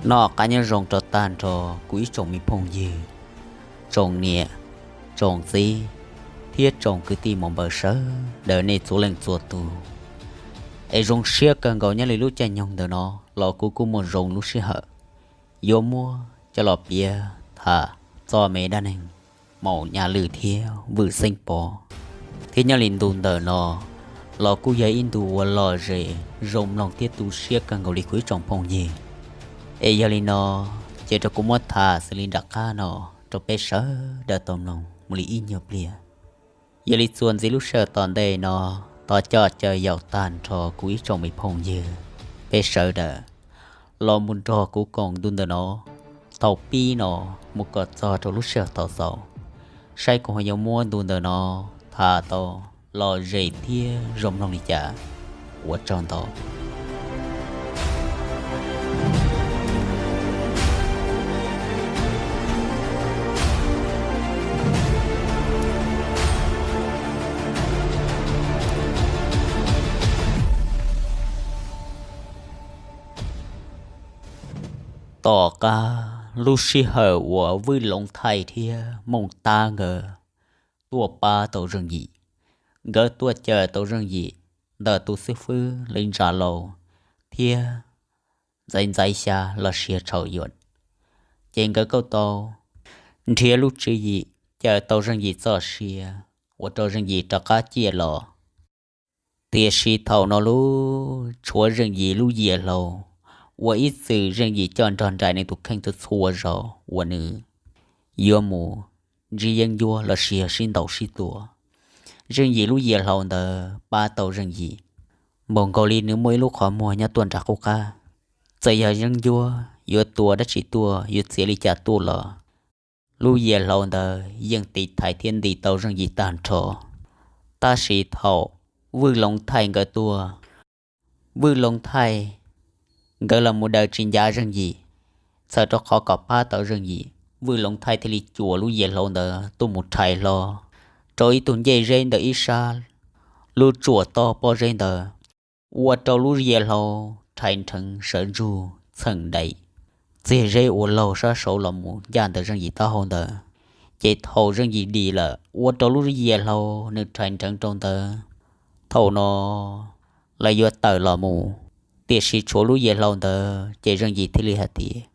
Noj qab nyob zoo rau tag nrho kuv ib tsoom me phooj ywg, tsoom niam, tsoom txiv, thiab tsoom kwv tij muam npawg sawv daws nej txhua leej txhua tus. Es zoo siab kawg nkaus nyob li lub caij nyoog ntawm no los kuv kuj muaj zoo lub sij hawm yuav muab coj los piav tham txog me dab neeg Maum Nyaj Lwm thiab Vwm Xeeb Pov. Thiab nyob li ntu ntawm no los kuj yog ib ntu uas lom zem zoo mloog thiab tu siab kawg nkaus li kuv ib tsoom phooj ywg. Es yog li no, cia rau kuv muab tham xws li nram qab no rau peb sawv daws tau mloog mus li ib nyuag pliag. Yog li txuas ntxiv lub sij hawm tom ntej no, thov coj caw yaum tag nrho kuv ib tsoom me phooj ywg, peb sawv daws los mus nrog kuv koom ntu ntawm no thaum pib no mus kom txog rau lub sij hawm thaum xaus, saib kuv ho yuav muab ntu ntawm no tham tau lom zem thiab zoo mloog li cas. Ua tsaug ntau. Tom qab lub sij hawm uas Vwj Loov Thaij thiab Mooj Tab nkawd tuaj pab tau Zeej Yim, nkawd tuaj cawm tau Zeej Yim ntawm tus xib fwb li Ntsa Laus thiab Ntxaiv Ntxaiv Xya los sis Tshau Yuam, ces nkawd kuj tau nrhiav lub tswv yim cawm tau Zeej Yim txoj sia, ua rau Zeej Yim rov qab ciaj los. Tiam sis thaum no lub tshuav Zeej Yim lub yias hlau uas ib txwm Zeej Yim coj nrog nraim nws tus kheej txhua txhua zaus uas nws yuav mus ntsib yeeb ncuab los sis yog sib ntaus sib tua. Zeej Yim lub yias hlau ntawd pab tau Zeej Yim npaum nkaus li nws muaj ib lub qhov muag nyob tuaj nram qub qab. Txawm yog yeeb ncuab yuav tua dab tsi tuaj, yuav txiav li cas tuaj los lub yias hlau ntawd yeej tiv thaiv thiab nti tau Zeej Yim tag nrho. Tab sis thaum Vwj Loov Thaij nkawd tuaj, Vwj Loov Thaij nkawd los mus daws tsis ncav Zeej Yim, txhawm rau qhov kom pab tau Zeej Yim, Vwj Loov Thaij thiaj li cuam lub yias hlau ntawd tuaj mus rhais hlo rau ib tug ncej zeb ntawm ib sab lub tsuam toj pob zeb ntawd, ua rau lub yias hlau rhais nrheev sawv ntsug txheem daim txiag zeb uas laug sab saud los mus ncaj ntawm Zeej Yim taub hau ntawd. Ces thaum Zeej Yim dim lawm ua rau lub yias hlau nws rhais nrheev rau ntawd, thaum no lawv yuav tawm los mus, tiam sis tshuav lub yias hlau ntawd ces Zeej Yim thiaj li hais tias,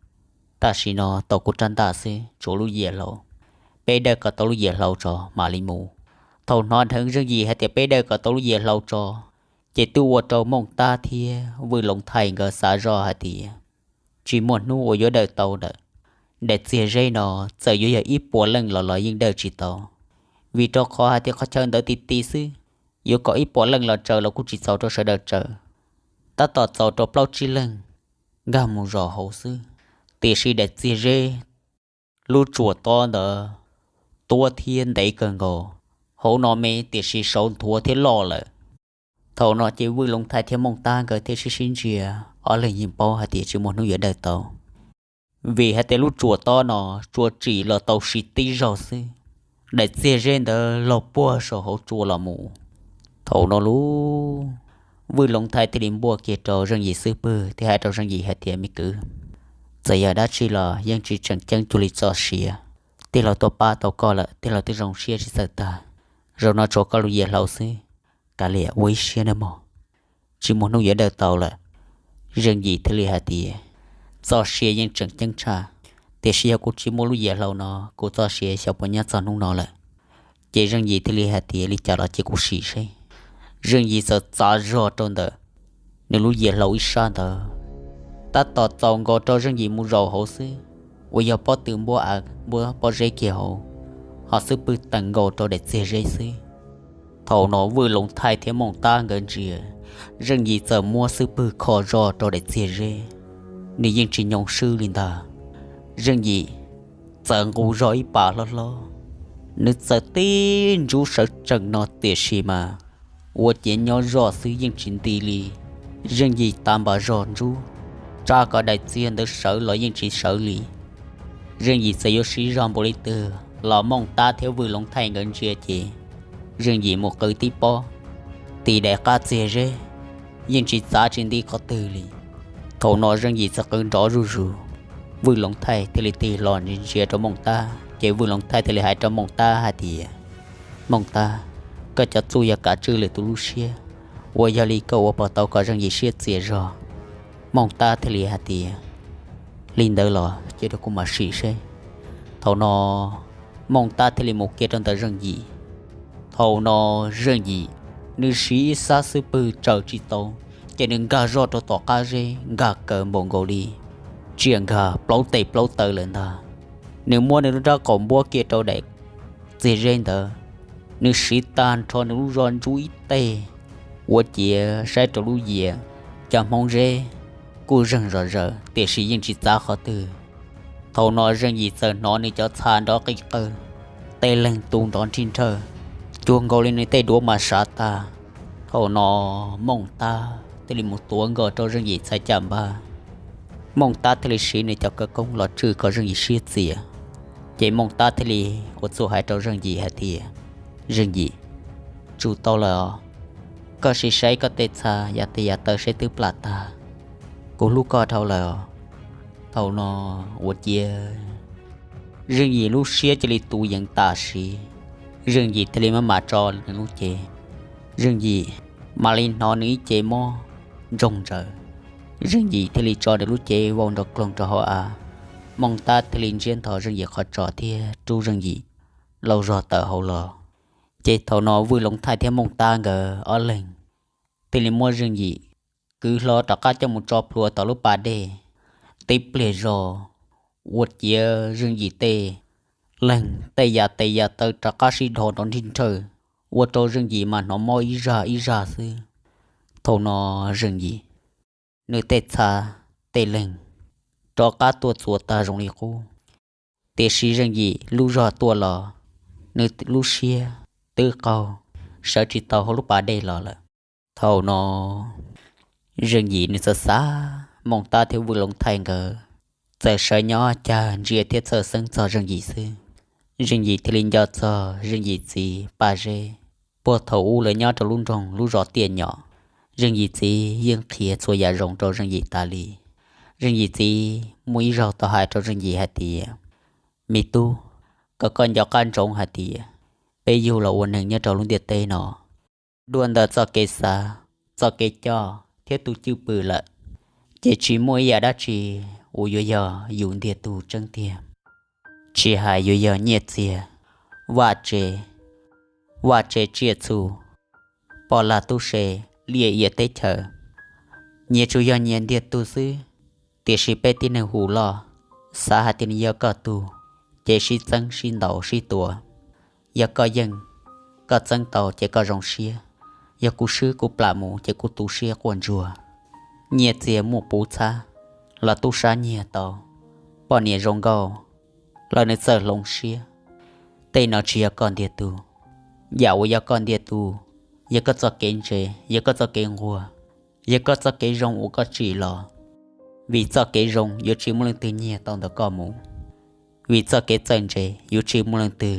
tam sim no tau kuv rab ntaj xwb, tshuav lub yias hlau, peb dawj kom tau lub yias hlau tso mam li mus. Thaum hnov dheev Zeej Yim hais tias peb dawj kom tau lub yias hlau tso, ces twb ua rau Mooj Tab thiab Vwj Loov Thaij nkawd xav zoj hais tias tsis muaj hnub uas yuav dawj tau lawm. Daim txiag zeb no txawm yuav yog ib puas leej los los yeej dawj tsis tau, vim rau qhov hais tias qhov chaw ntawd ti ti xwb, yuav kom ib puas leej los tsaws los kuj tsis txaus rau sawv daws tsaws, tab tom txaus rau plaub tsib leeg nkag mus zaum hauv xwb. Tiam sis daim txiag zeb lub tsuam tob ntawd tuab thiab ntev kawg nkaus, hauv no me tiam sis saud nthuav thiab loj lawm. Thaum no ces Vwj Loov Thaij thiab Mooj Tab nkawd thiaj sib sib ntsia, ob leeg yeej paub hais tias tsis muaj hnub yuav dawj tau, vim hais tias lub tsuam tob no tsuas tsim los tau sib tib zaug xwb, daim txiag zeb ntawd laug puag saum hauv tsua los mus. Thaum no lub Vwj Loov Thaij thiaj li npuaj kiag rau Zeej Yim xub pwg thiab hais rau Zeej Yim hais tias, me kwv, txawm yog dab tsi los yeej tsis tseem ceeb cuag li txoj sia. Tij laug tuaj pab tau koj lawm, tij laug twb zoo siab tsis txawj tag. Zaum no tshuav koj lub yias hlau xwb, kav liam ua ib siab nawb mog, tsis muaj hnub yuav dawj tau lawm. Zeej Yim thiaj li hais tias, txoj sia yeej tseem ceeb tshaj, tiam sis yog kuv tsis muaj lub yias hlau no kuv txoj sia xyov puas nyob txog hnub no lawm. Ces Zeej Yim thiaj li hais tias, li cas los cia kuv sim seb. Zeej Yim txawm txav zog rau ntawm nws lub yias hlau ib sab ntawd, tab tom txaus nkaus rau Zeej Yim mus zaum hauv xwb, uas yog pob tw npuab av npuab pob zeb kiag hauv, ho xub pwg teem nkaus rau daim txiag zeb xwb. Thaum no Vwj Loov Thaij thiab Mooj Tab nkawd ntsia, Zeej Yim txawm muab xub pwg kho zog rau daim txiag zeb, nws yeej tsis nyoo swb li ntag. Zeej Yim txawm nqus zog ib pas hlob hlob, nws txawm tib ntsub sawv tsees no tiam sis mas ua ciav nyob zoj xwb yeej tsis nti li. Zeej Yim tav npas zog ntsub, tsa kom daim txiag ntawd sawv los yeej tsis sawv li. Zeej Yim txawm yuav siv zog npaum li twg los Mooj Tab thiab Vwj Loov Thaij nkawd ntsia ces Zeej Yim mus qw tib pob tim daim qab txiag zeb, yeej tsis txav tsis nti qhov twg li. Thaum no Zeej Yim txawm qw nrov zuj zus, Vwj Loov Thaij thiaj li tig los ntsia ntsia rau Mooj Tab, ces Vwj Loov Thaij thiaj li hais rau Mooj Tab hais tias, Mooj Tab, koj cov txuj yog kav tswj lwm tus lub siab, uas yog li koj ua puas tau kom Zeej Yim siab txias zog? Mooj Tab thiaj li hais tias, Li ntawd los cia rau kuv mam sim seb. Thaum no Mooj Tab thiaj li mus kiag rau ntawm Zeej Yim. Thaum no Zeej Yim, nws siv ib sab xub pwg tsaws tsis tau, ces nws nkag zog rau tom qab zeb nkag kawg npaum nkaus li, tsiaj nkag plaub tes plaub taw lawm ntag. Nws muab nws lub rab qaum npuab kiag rau daim txiag zeb ntawd, nws siv tag nrho nws lub zog ntsuj ib teg, ua ciav saib rau lub yias, cov hmoov zeb kuj zeeg zom zaws tiam sis yeej tsis txav qhov twg. Thaum no Zeej Yim txawm hnov nws cov txha nrov qis qawg, tej leeg tu nrov nrhij nrhawj, cuag nkaus li nws tej duav mas sav tag. Thaum no Mooj Tab thiaj li mus tuav nkaus rau Zeej Yim txhais caj npab. Mooj Tab thiaj li siv nws cov khawv koob los tswj kom Zeej Yim siab txias. Ces Mooj Tab thiaj li ua txuj hais rau Zeej Yim hais tias, Zeej Yim, tsum tau lawm os, koj sim saib koj tej txha yav tes yav taw seb twb plam tag, kuv hlub koj dhau lawm os. Thaum no ua ciav Zeej Yim lub siab cia li tu yees tam sim, Zeej Yim thiaj li maj mam tso nws lub cev. Zeej Yim mam li hnov nws ib ce mob ntsoog ntsaws, Zeej Yim thiaj li tso nws lub cev vau nrov kloog rau hauv av. Mooj Tab thiaj li ntsiab nto Zeej Yim qhov tsos thiab rub Zeej Yim lauj zog tawm hauv los. Ces thaum no Vwj Loov Thaij thiab Mooj Tab nkawd ob leeg thiaj li muab Zeej Yim kwv hlo rov qab coj mus tso plhuav tom lub pas dej. Tib pliag zog ua ciav Zeej Yim tej leeg tej yav tes yav taw rov qab sib dhos nrov nrhij nrhawj, ua rau Zeej Yim mas hnov mob ib zaj ib zaj xwb. Thaum no Zeej Yim, nws tej txha tej leeg rov qab tuaj txuas tag zoo li qub, tiam sis Zeej Yim lub zog tuaj los, nws lub siab twb qaug, sawv tsis tau hauv lub pas dej los lawm. Thaum no Zeej Yim nws txawm xav, Mooj Tab thiab Vwj Loov Thaij nkawd txawm sawv nyob cag ntsia thiab txhawj xeeb txog Zeej Yim xwb. Zeej Yim thiaj li nco txog Zeej Yim txiv Paj Zeb, puag thaum ub lawv nyob rau lub nroog lub zos Tiaj Nyom. Zeej Yim txiv yeej qhia txhua yam zoo rau Zeej Yim tas li. Zeej Yim txiv muaj ib zaug tau hais rau Zeej Yim hais tias, Me tub, kom koj nco qab ntsoov hais tias peb yug los ua neeg nyob rau lub ntiaj teb no, dua ntawm txoj kev xav, txoj kev coj thiab tus cwj pwm lawm, ces tsis muaj ib yam dab tsi uas yuav yog yus ntiag tug tseeb tiag. Tsis hais yuav yog nyiaj txiag, vaj tse, vaj tse tsiaj txhu, poj lag tub se, liaj ia teb chaws, nyias tsuas yog nyias ntiag tug xwb. Tiam sis peb tib neeg hu loj, xav hais tias nws yog koj tug, ces sib txeeb sib ntaus sib tua. Yog koj yeej, koj txeeb tau ces koj zoo siab, yog kuv swb kuv plam mus ces kuv tu siab quaj ntsuag. Nyiaj txiag muaj puv txhab los tub sab nyiag tau, poj niam zoo nkauj los nws txawj hloov siab. Tej no tsis yog koj ntiag tug. Yam uas yog koj ntiag tug, yog koj txoj kev ntse, yog koj txoj kev nquag, yog koj txoj kev zoo uas koj tsim los. Vim txoj kev zoo yuav tsis muaj leej twg nyiag tau ntawm koj mus. Vim txoj kev txawj ntse yuav tsis muaj leej twg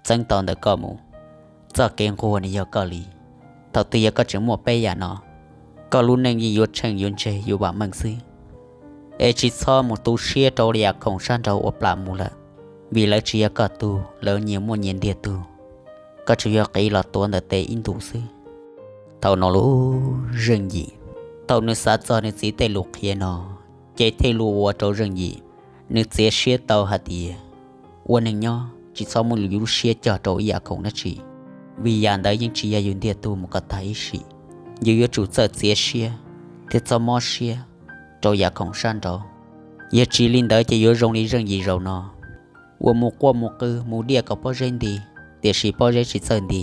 txeeb tau ntawm koj mus. Txoj kev nquag nws yog koj li. Thaum twg yog koj tseem muaj peb yam no, koj lub neej yeej yuav tsheej yuav ntseg yuav vam meej xwb. Es tsis txhob mus tu siab rau yam khoom sab nraud uas plam mus lawm, vim lawv tsis yog koj tug, lawv nyias muaj nyias ntiag tug. Koj tsuas yog qiv los tuav ntawm tes ib ntus xwb. Thaum no lub Zeej Yim, thaum nws xav txog nws txiv tej lus qhia no, ces thiaj li ua rau Zeej Yim nws txiav siab tau hais tias, ua neeg nyob tsis txhob muab yus lub siab cog rau ib yam khoom dab tsi, vim yam ntawd yeej tsis yog yus ntiag tug mus kom tag ib sim. Yus yuav tsum txawj txiav siab thiab txhob mob siab rau yam khoom sab nraud. Yog tsis li ntawd ces yuav zoo li Zeej Yim zaum no, uas mus quaj mus qw mus diaj kom pob zeb nti, tiam sis pob zeb tsis txawj nti.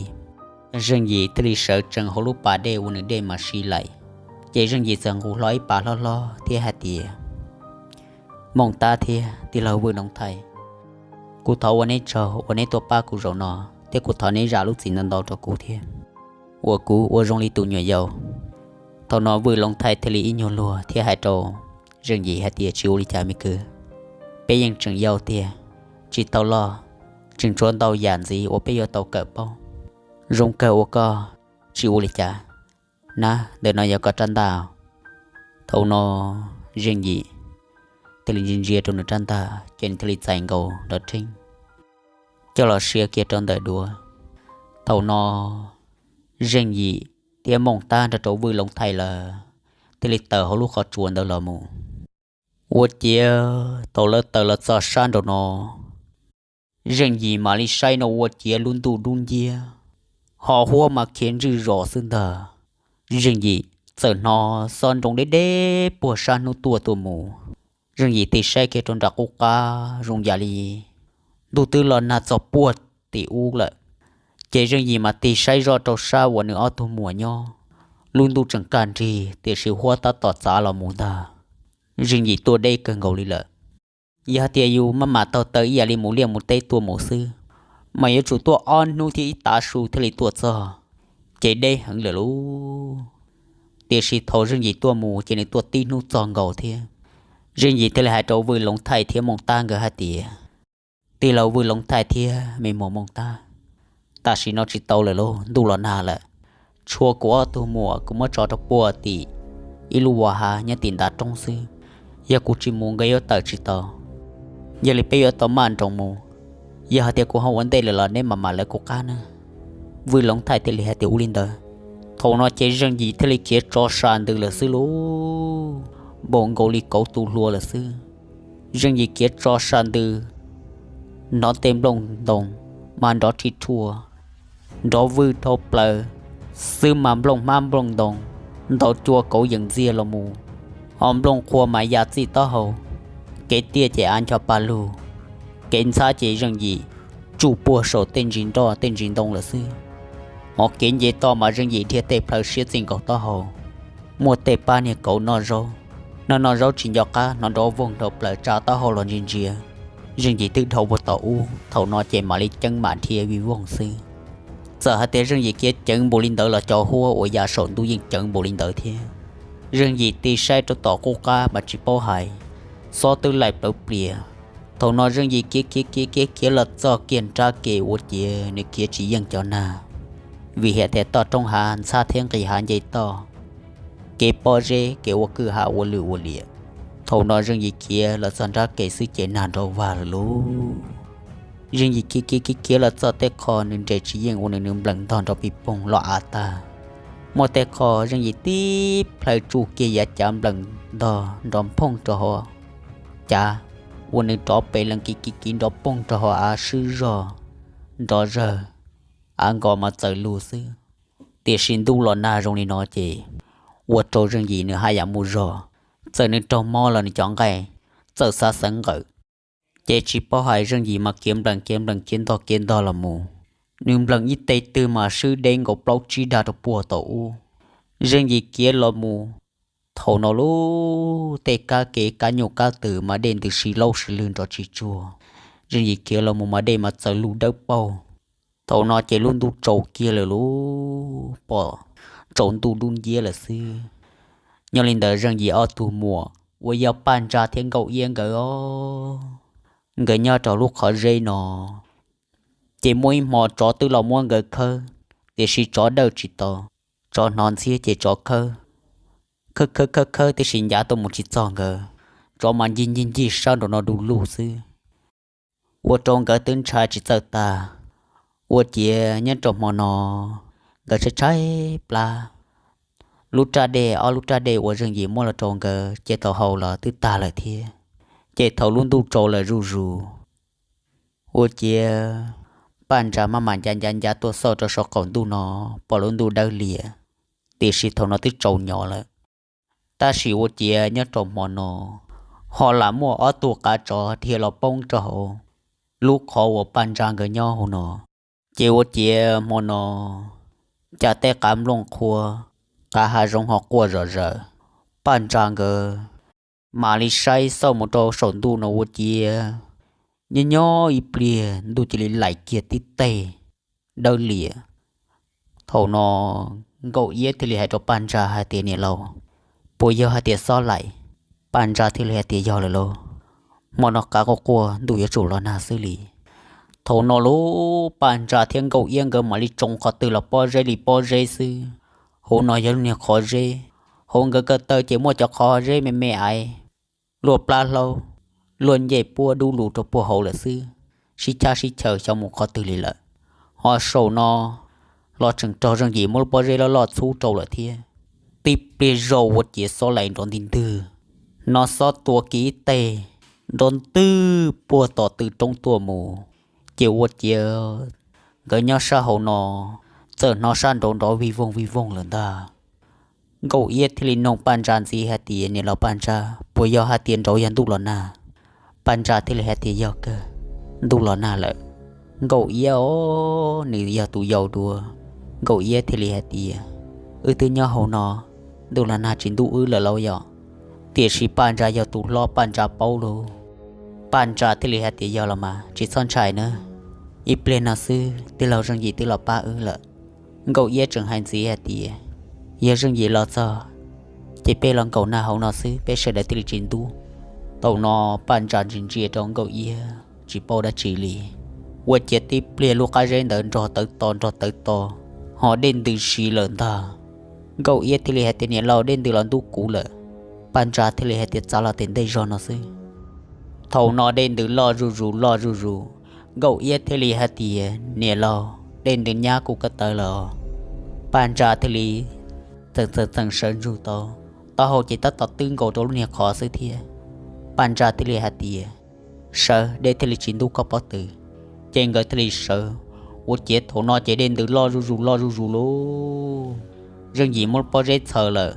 Zeej Yim thiaj li sawv tsees hauv lub pas dej uas nws dej mas si laim, ces Zeej Yim txawm nqus hlo ib pas hlob hlob thiab hais tias, Mooj Tab thiab tij laug Vwj Loov Thaij, kuv thov ua neb tsaug uas neb tuaj pab kuv zaum no, thiab kuv thov neb zam lub txim ntau ntau rau kuv thiab, uas kuv ua zoo li tus nyuam yaus. Thaum no Vwj Loov Thaij thiaj li ib nyuag luag thiab hais rau Zeej Yim hais tias, Tsis ua li cas me kwv, peb yeej tseem yau tiag, tsis tau loj, tseem tshuav ntau yam ntxiv uas peb yuav tau kawm paub. Zoo kawg uas koj tsis ua li cas. Nab, ntawm no yog koj rab ntaj. Thaum no Zeej Yim thiaj li ntsia ntsia rau nws rab ntaj ces nws thiaj li txais nkaus nrov rheeb coj los siav kiag rau ntawm duav. Thaum no Zeej Yim thiab Mooj Tab nrog rau Vwj Loov Thaij lawv thiaj li tawm hauv lub qhov tsua ntawd los mus. Ua ciav thaum lawv tawm los txog sab nraum no, Zeej Yim mam li saib no ua ciav lub ntuj dub nciab, ho huab mas khiav ntswj zos xwb ntag. Zeej Yim txawm hnov xob nroo deb deb puag sab hnub tuaj tuaj mus. Zeej Yim tig saib kiag rau nram qub qab zoo yam li ntuj twb los nag txog puag tim ub lawm. Ces Zeej Yim mam tig saib zoj rau sab uas nws ob tug muam nyob, lub ntuj tseem kaj nrig tiam sis huab tab tom txav los mus ntag. Zeej Yim tuaj deb kawg nkaus li lawm. Yog hais tias yus maj mam taug taw ib yam li mus liaj mus teb tuaj mus xwb, mas yuav tsum tuaj ob hnub thiab ib tav su thiaj li tuaj txog, ces deb heev lawm lauj. Tiam sis thaum Zeej Yim tuaj mus ces nws tuaj tib hnub txog nkaus thiab. Zeej Yim thiaj li hais rau Vwj Loov Thaij thiab Mooj Tab nkawd hais tias, Tij laug Vwj Loov Thaij thiab me muam Mooj Tab, tam sim no tsis tau lawm lauj, ntuj los nag lawm. Tshuav kuv ob tug muam kuv muab tso rau puag tim ib lub vaj hav nyob tim ntav roob xwb. Yog kuv tsis mus nkawd yuav tawm tsis tau. Yog li peb yuav tau maj nroos mus. Yog hais tias kuv ho ua ntej lawm los neb mam mam lawv kuv qab nawb. Vwj Loov Thaij thiaj li hais tias, Ua li ntawd. Thaum no ces Zeej Yim thiaj li khiav tso sa ntws lawm xwb lauj, npaum nkaus li kauv tu hlua lawm xwb. Zeej Yim khiav tso sa ntws, nrov tej nplooj ntoo mas nrov rhij rhua, nrov vwj dhau plaws xwb mas nplooj hmab nplooj ntoo ntaus cua kauv yees ntxiag los mus, ho nplooj qhuav mas ya txij taub hau. Kev tiaj ces av ncho paj lug, kev ntxhab ces Zeej Yim tsuj puag saum tej ntsis nroj tej ntsis ntoo lawm xwb. Ho kev nce toj mas Zeej Yim dhia tej plhaw siab txij nkaus taub hau, muaj tej pab niag kauv noj zaub, noj noj zaub tsis nco qab hnov nrov voog dhau plaws tsa taub hau los ntsia ntsia, Zeej Yim twb dhau puag tom ub. Thaum no ces mam li ceeb mam dhia vij voog xwb. Txawm hais tias Zeej Yim khiav ceev npaum li ntawd los cov huab uas ya saum ntuj yeej ceev npaum li ntawd thiab. Zeej Yim tig saib rau tom qub qab mas tsis paub hais, xob twb laim plawv plias. Thaum no Zeej Yim khiav khiav khiav khiav khiav los txog kiag nrab ke ua ciav nws khiav tsis yeej cov nag, vim hais tias toj roob hav ntxhab thiab nqis hav nce toj, kev pob zeb kev ua kwj ha ua lwm ua liam. Thaum no Zeej Yim khiav los txog nrab ke xwb ces nag nrov vag lawm lauj. Zeej Yim khiav khiav khiav khiav los txog tej qho nws nres tsis yeej ua nws nws nplees ntog nrov pis poog los av tag. Muaj tej qho Zeej Yim tib plhaw tsuj kiag yav cav nplees ntog nrov phooj rau hauv cav, ua nws rov pes lees kiv kiv kiv nrov poog rau hauv av swb zog, nrov zawg, av nkos mas txawm lug xwb. Tiam sis ntuj los nag zoo li no ces ua rau Zeej Yim nws haj yam mus zog, txawm nws raug mob los nws cov nqaij txawm xav xeev nqawm. Ces tsis paub hais Zeej Yim mas khiav nplees khiav nplees khiav ntog khiav ntog los mus, nws nplees ib teg twg mas swb deb nkaus plaub tsib dag rau puag tom ub. Zeej Yim khiav los mus, thaum no lauj tej kab ke kab nyuj kab twm mas dej ntws si laub si lwg nrov tsis tsuag. Zeej Yim khiav los mus mas dej mas txawm lug dawb paug. Thaum no ces lub ntuj tsaus kiag lawm lauj, pom tsaus ntuj dub nciab lawm xwb. Nyob li ntawd Zeej Yim ob tug muam uas yog Paj Ntsa thiab Nkauj Iab nkawd os, nkawd nyob rau lub qhov zeb no, ces muaj ib hmo tsov twb los muab nkawd khawb, tiam sis tsov dawj tsis tau. Tsov hnov ntxhiab ces tsov khawb, khawb khawb khawb khawb tiam sis ncav tuaj mus tsis txog nkawd. Tsov mas ncig ncig ncig sab nraum no du lug xwb, ua rau nkawd twb ntshai tsis txawj tag. Ua ciav nyob rau hmo no nkawd tshaib tshaib plab. Lub raj dej, ob lub raj dej uas Zeej Yim muab los rau nkawd cia tau haus los twb tag lawm thiab, ces thaum lub ntuj tsaus lawm zuj zus, ua ciav Paj Ntsa maj mam ncav ncav ncav tuaj xauj rau saum qaum ntuj no, pom lub ntuj dawb lias, tiam sis thaum no twb tsaus nyo lawm. Tab sis ua ciav nyob rau hmo no ho lam muaj ob tug qav tsov dhia los poob rau hauv lub qhov uas Paj Ntsa nkawd nyob hauv no. Ces ua ciav hmo no cas tej qav nplooj qhuav, qav hav zoov ho quaj zom zaws. Paj Ntsa nkawd mam li saib xauj mus rau saum ntuj no ua ciav nyob nyob ib pliag ntuj cia li laim kiag tib teg dawb lias. Thaum no Nkauj Iab thiaj li hais rau Paj Ntsa hais tias, Niam laus, puas yog hais tias xob laim? Paj Ntsa thiaj li hais tias, Yog lawm lauj, hmo no qav quaj quaj ntuj yuav tsum los nag xwb li. Thaum no lauj Paj Ntsa thiab Nkauj Iab nkawd mam li tsoo qhov twg los pob zeb li pob zeb xwb. Hauv no yog lub niag qhov zeb, hauv nkawd ko taw ces muaj cov qhov zeb me me aiv, luaj plab hlaub, luag nce puab dub lug rau puag hauv lawm xwb, sib chab sib chaws xyov mus qhov twg li lawm. Ho saum no los tseem raug Zeej Yim muab lub pob zeb loj loj txhub rau lawm thiab. Tib pliag zog ua ciav xob laim nrov nti ntwg, no xob tua kiag ib teg nrov ntwg puag tom tw roob tuaj mus, ces ua ciav nkawd nyob sab hauv no txawm hnov sab nraud nrov vij voog vij voog lawm ntag. Nkauj Iab thiaj li noog Paj Ntsa ntxiv hais tias, Niam laus Paj Ntsa, puas yog hais tias nraud yog ntuj los nag? Paj Ntsa thiaj li hais tias, Yog kawg, ntuj los nag lawm. Nkauj Iab os, nws yog tus yau dua, Nkauj Iab thiaj li hais tias, Wb twb nyob hauv no, ntuj los nag tsis ntub wb lawm lauj yom? Tiam sis Paj Ntsa yog tus hlob, Paj Ntsa paub lauj. Paj Ntsa thiaj li hais tias, Yog los mas tsis txhob ntshai nawb, ib pliag no xwb tij laug Zeej Yim twb los pab wb lawm. Nkauj Iab tseem hais ntxiv hais tias, Yog Zeej Yim los txog ces peb los nkaum nag hauv no xwb, peb sawv daws thiaj li tsis ntub. Thaum no Paj Ntsa ntsia ntsia rau Nkauj Iab tsis paub dab tsi li, ua ciav tib pliag lub qab zeb ntawd nrog tawv to nrog tawv to, ho dej ntws siv lawm ntag. Nkauj Iab thiaj li hais tias, Niam laus, dej ntws los ntub kuv lawm. Paj Ntsa thiaj li hais tias, Txav los tes ntej zog no xwb. Thaum no dej ntws loj zuj zus loj zuj zus, Nkauj Iab thiaj li hais tias, Niam laus, dej ntws nyab kuv ko taw lawm os. Paj Ntsa thiaj li txeem txeem txeem sawv ntsug tau, taub hau ces tab tom twb nkaus rau lub niag qhov xwb thiab. Paj Ntsa thiaj li hais tias, Sawv, dej thiaj li tsis ntub koj pob tw. Ces nkawd thiaj li sawv, ua ciav thaum no ces dej ntws loj zuj zus loj zuj zus lauj. Zeej Yim muab lub pob zeb txhaws lawm,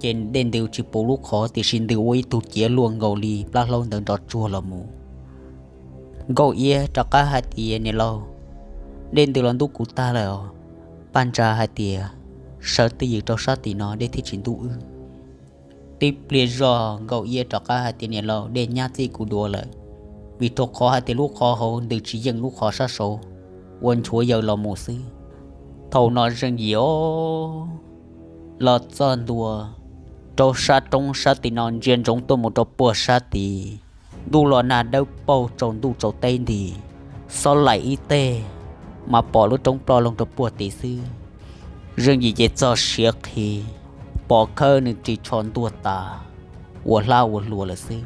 ces dej ntws tsis puv lub qhov, tiam sis ntws ua ib tug ciav luaj nkaus li plab hlaub ntawd nrov tsuag los mus. Nkauj Iab rov qab hais tias, Niam laus, dej ntws los ntub kuv tag lawm os. Paj Ntsa hais tias, Sawv twj ywm rau sab tim no, dej thiaj tsis ntub wb. Tib pliag zog Nkauj Iab rov qab hais tias, Niam laus, dej nyab txij kuv dua lawm, vim rau qhov hais tias lub qhov hauv ntws tsis yeej lub qhov sab saud, ua nchuav yaws los mus xwb. Thaum no Zeej Yim os, los txog ntua rau sab roob sab tim no, ntsia ntsoov tuaj mus rau puag sab tid, ntuj los nag dawb paug tsaus ntuj tsaus teb nti, xob laim ib teg mas pom lub roob ploj loo rau puag tid xwb. Zeej Yim ces txog siav qhi, pom khawb nws ris tsho ntuag tas, ua hlab ua hlua lawm xwb.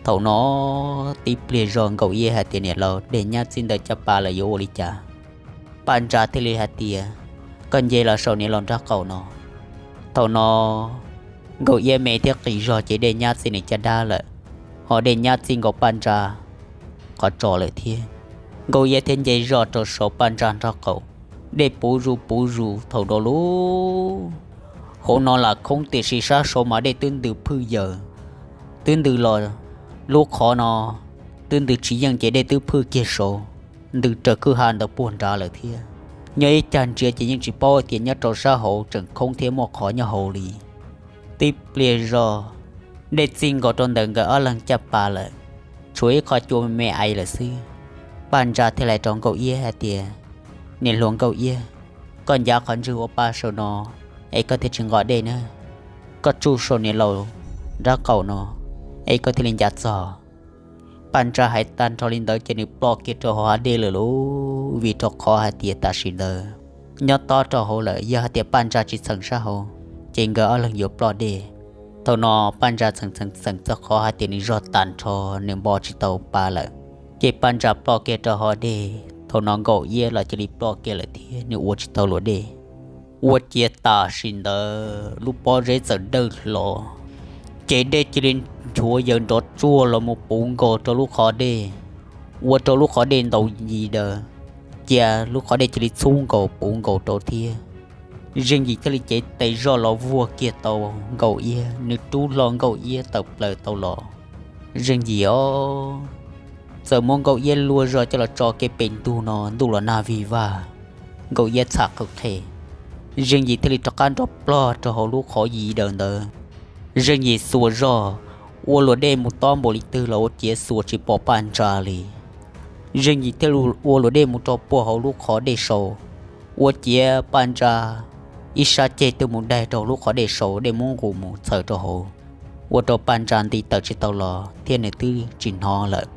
Thaum no tib pliag zog Nkauj Iab hais tias, Niam laus, dej nyab txij ntawm caj pas lawm yuav ua li cas? Paj Ntsa thiaj li hais tias, Koj nce los saum niam laus nraub qaum no. Thaum no Nkauj Iab me thiab qis zog ces dej nyab txij nws caj dab lawm, ho dej nyab txij nkaus Paj Ntsa qhov tsos lawm thiab. Nkauj Iab thiaj nce zog rau saum Paj Ntsa nraub qaum, dej puv zus puv zus thaum rau lub hauv no lam khoob tiam sis sab saud mas dej twb ntws phwj yaws, twb ntws los lub qhov no twb ntws tsis yeej ces dej twb phwj kiag saud, ntws raws kwj ha ntawd puag nrad lawm thiab. Nyob ib cag ntsia ces yeej tsis paub tias nyob rau sab hauv tseem khoob thiab muaj qhov nyob hauv li. Tib pliag zog, dej txij nkaus rau ntawm nkawd ob leeg caj pas lawm, tshuav ib qho cua me me aiv lawm xwb. Paj Ntsa thiaj li rau Nkauj Iab hais tias, Niam hluas Nkauj Iab, koj ncav qhov ntswg ua pa saum no es koj thiaj tsis nqos dej na. Koj tsuj saum niam laus nraub qaum no es koj thiaj li ncav txog. Paj Ntsa hais tag nrho li ntawd ces nws ploj kiag rau hauv hav dej lawm lauj, vim rau qhov hais tias tam sim ntawd nyob tob rau hauv lawm, yog hais tias Paj Ntsa tsis txheem sab hauv ces nkawd ob leeg yuav ploj dej. Thaum no Paj Ntsa txheem txheem txheem txog qhov hais tias nws zog tag nrho, nws npo tsis tau pa lawm, ces Paj Ntsa ploj kiag rau hauv dej. Thaum no Nkauj Iab los cia li ploj kiag lawm thiab nws ua tsis tau luam dej. Ua ciav tam sim ntawd lub pob zeb txawm dawj hlo, ces dej cia li nchuav yaws nrov tsuag los mus puv nkaus rau lub qhov dej, ua rau lub qhov dej ntaus yis daws, cia lub qhov dej cia li txhub nkaus puv nkaus rau thiab. Zeej Yim thiaj li cev tes zoj los vuag kiag tau Nkauj Iab, nws rub hlo Nkauj Iab tawm plaws tau los. Zeej Yim os, txawm muab Nkauj Iab luag zog coj los tso kiag pem ntug no, ntuj los nag vig vag, Nkauj Iab txham qw qhe. Zeej Yim thiaj li rov qab nrog ploj rau hauv lub qhov yis daws ntawd. Zeej Yim xuas zog ua luam dej mus tob npaum li twg los ua ciav xuas tsis pom Paj Ntsa li. Zeej Yim thiaj li ua luam dej mus rau puag hauv lub qhov dej saud, ua ciav Paj Ntsa ib sab ceg twb mus daig rau lub qhov dej saud, dej muab nqus mus txhaws rau hauv, ua rau Paj Ntsa nti tawm tsis tau los thiab nws twb tsis hnov lawm.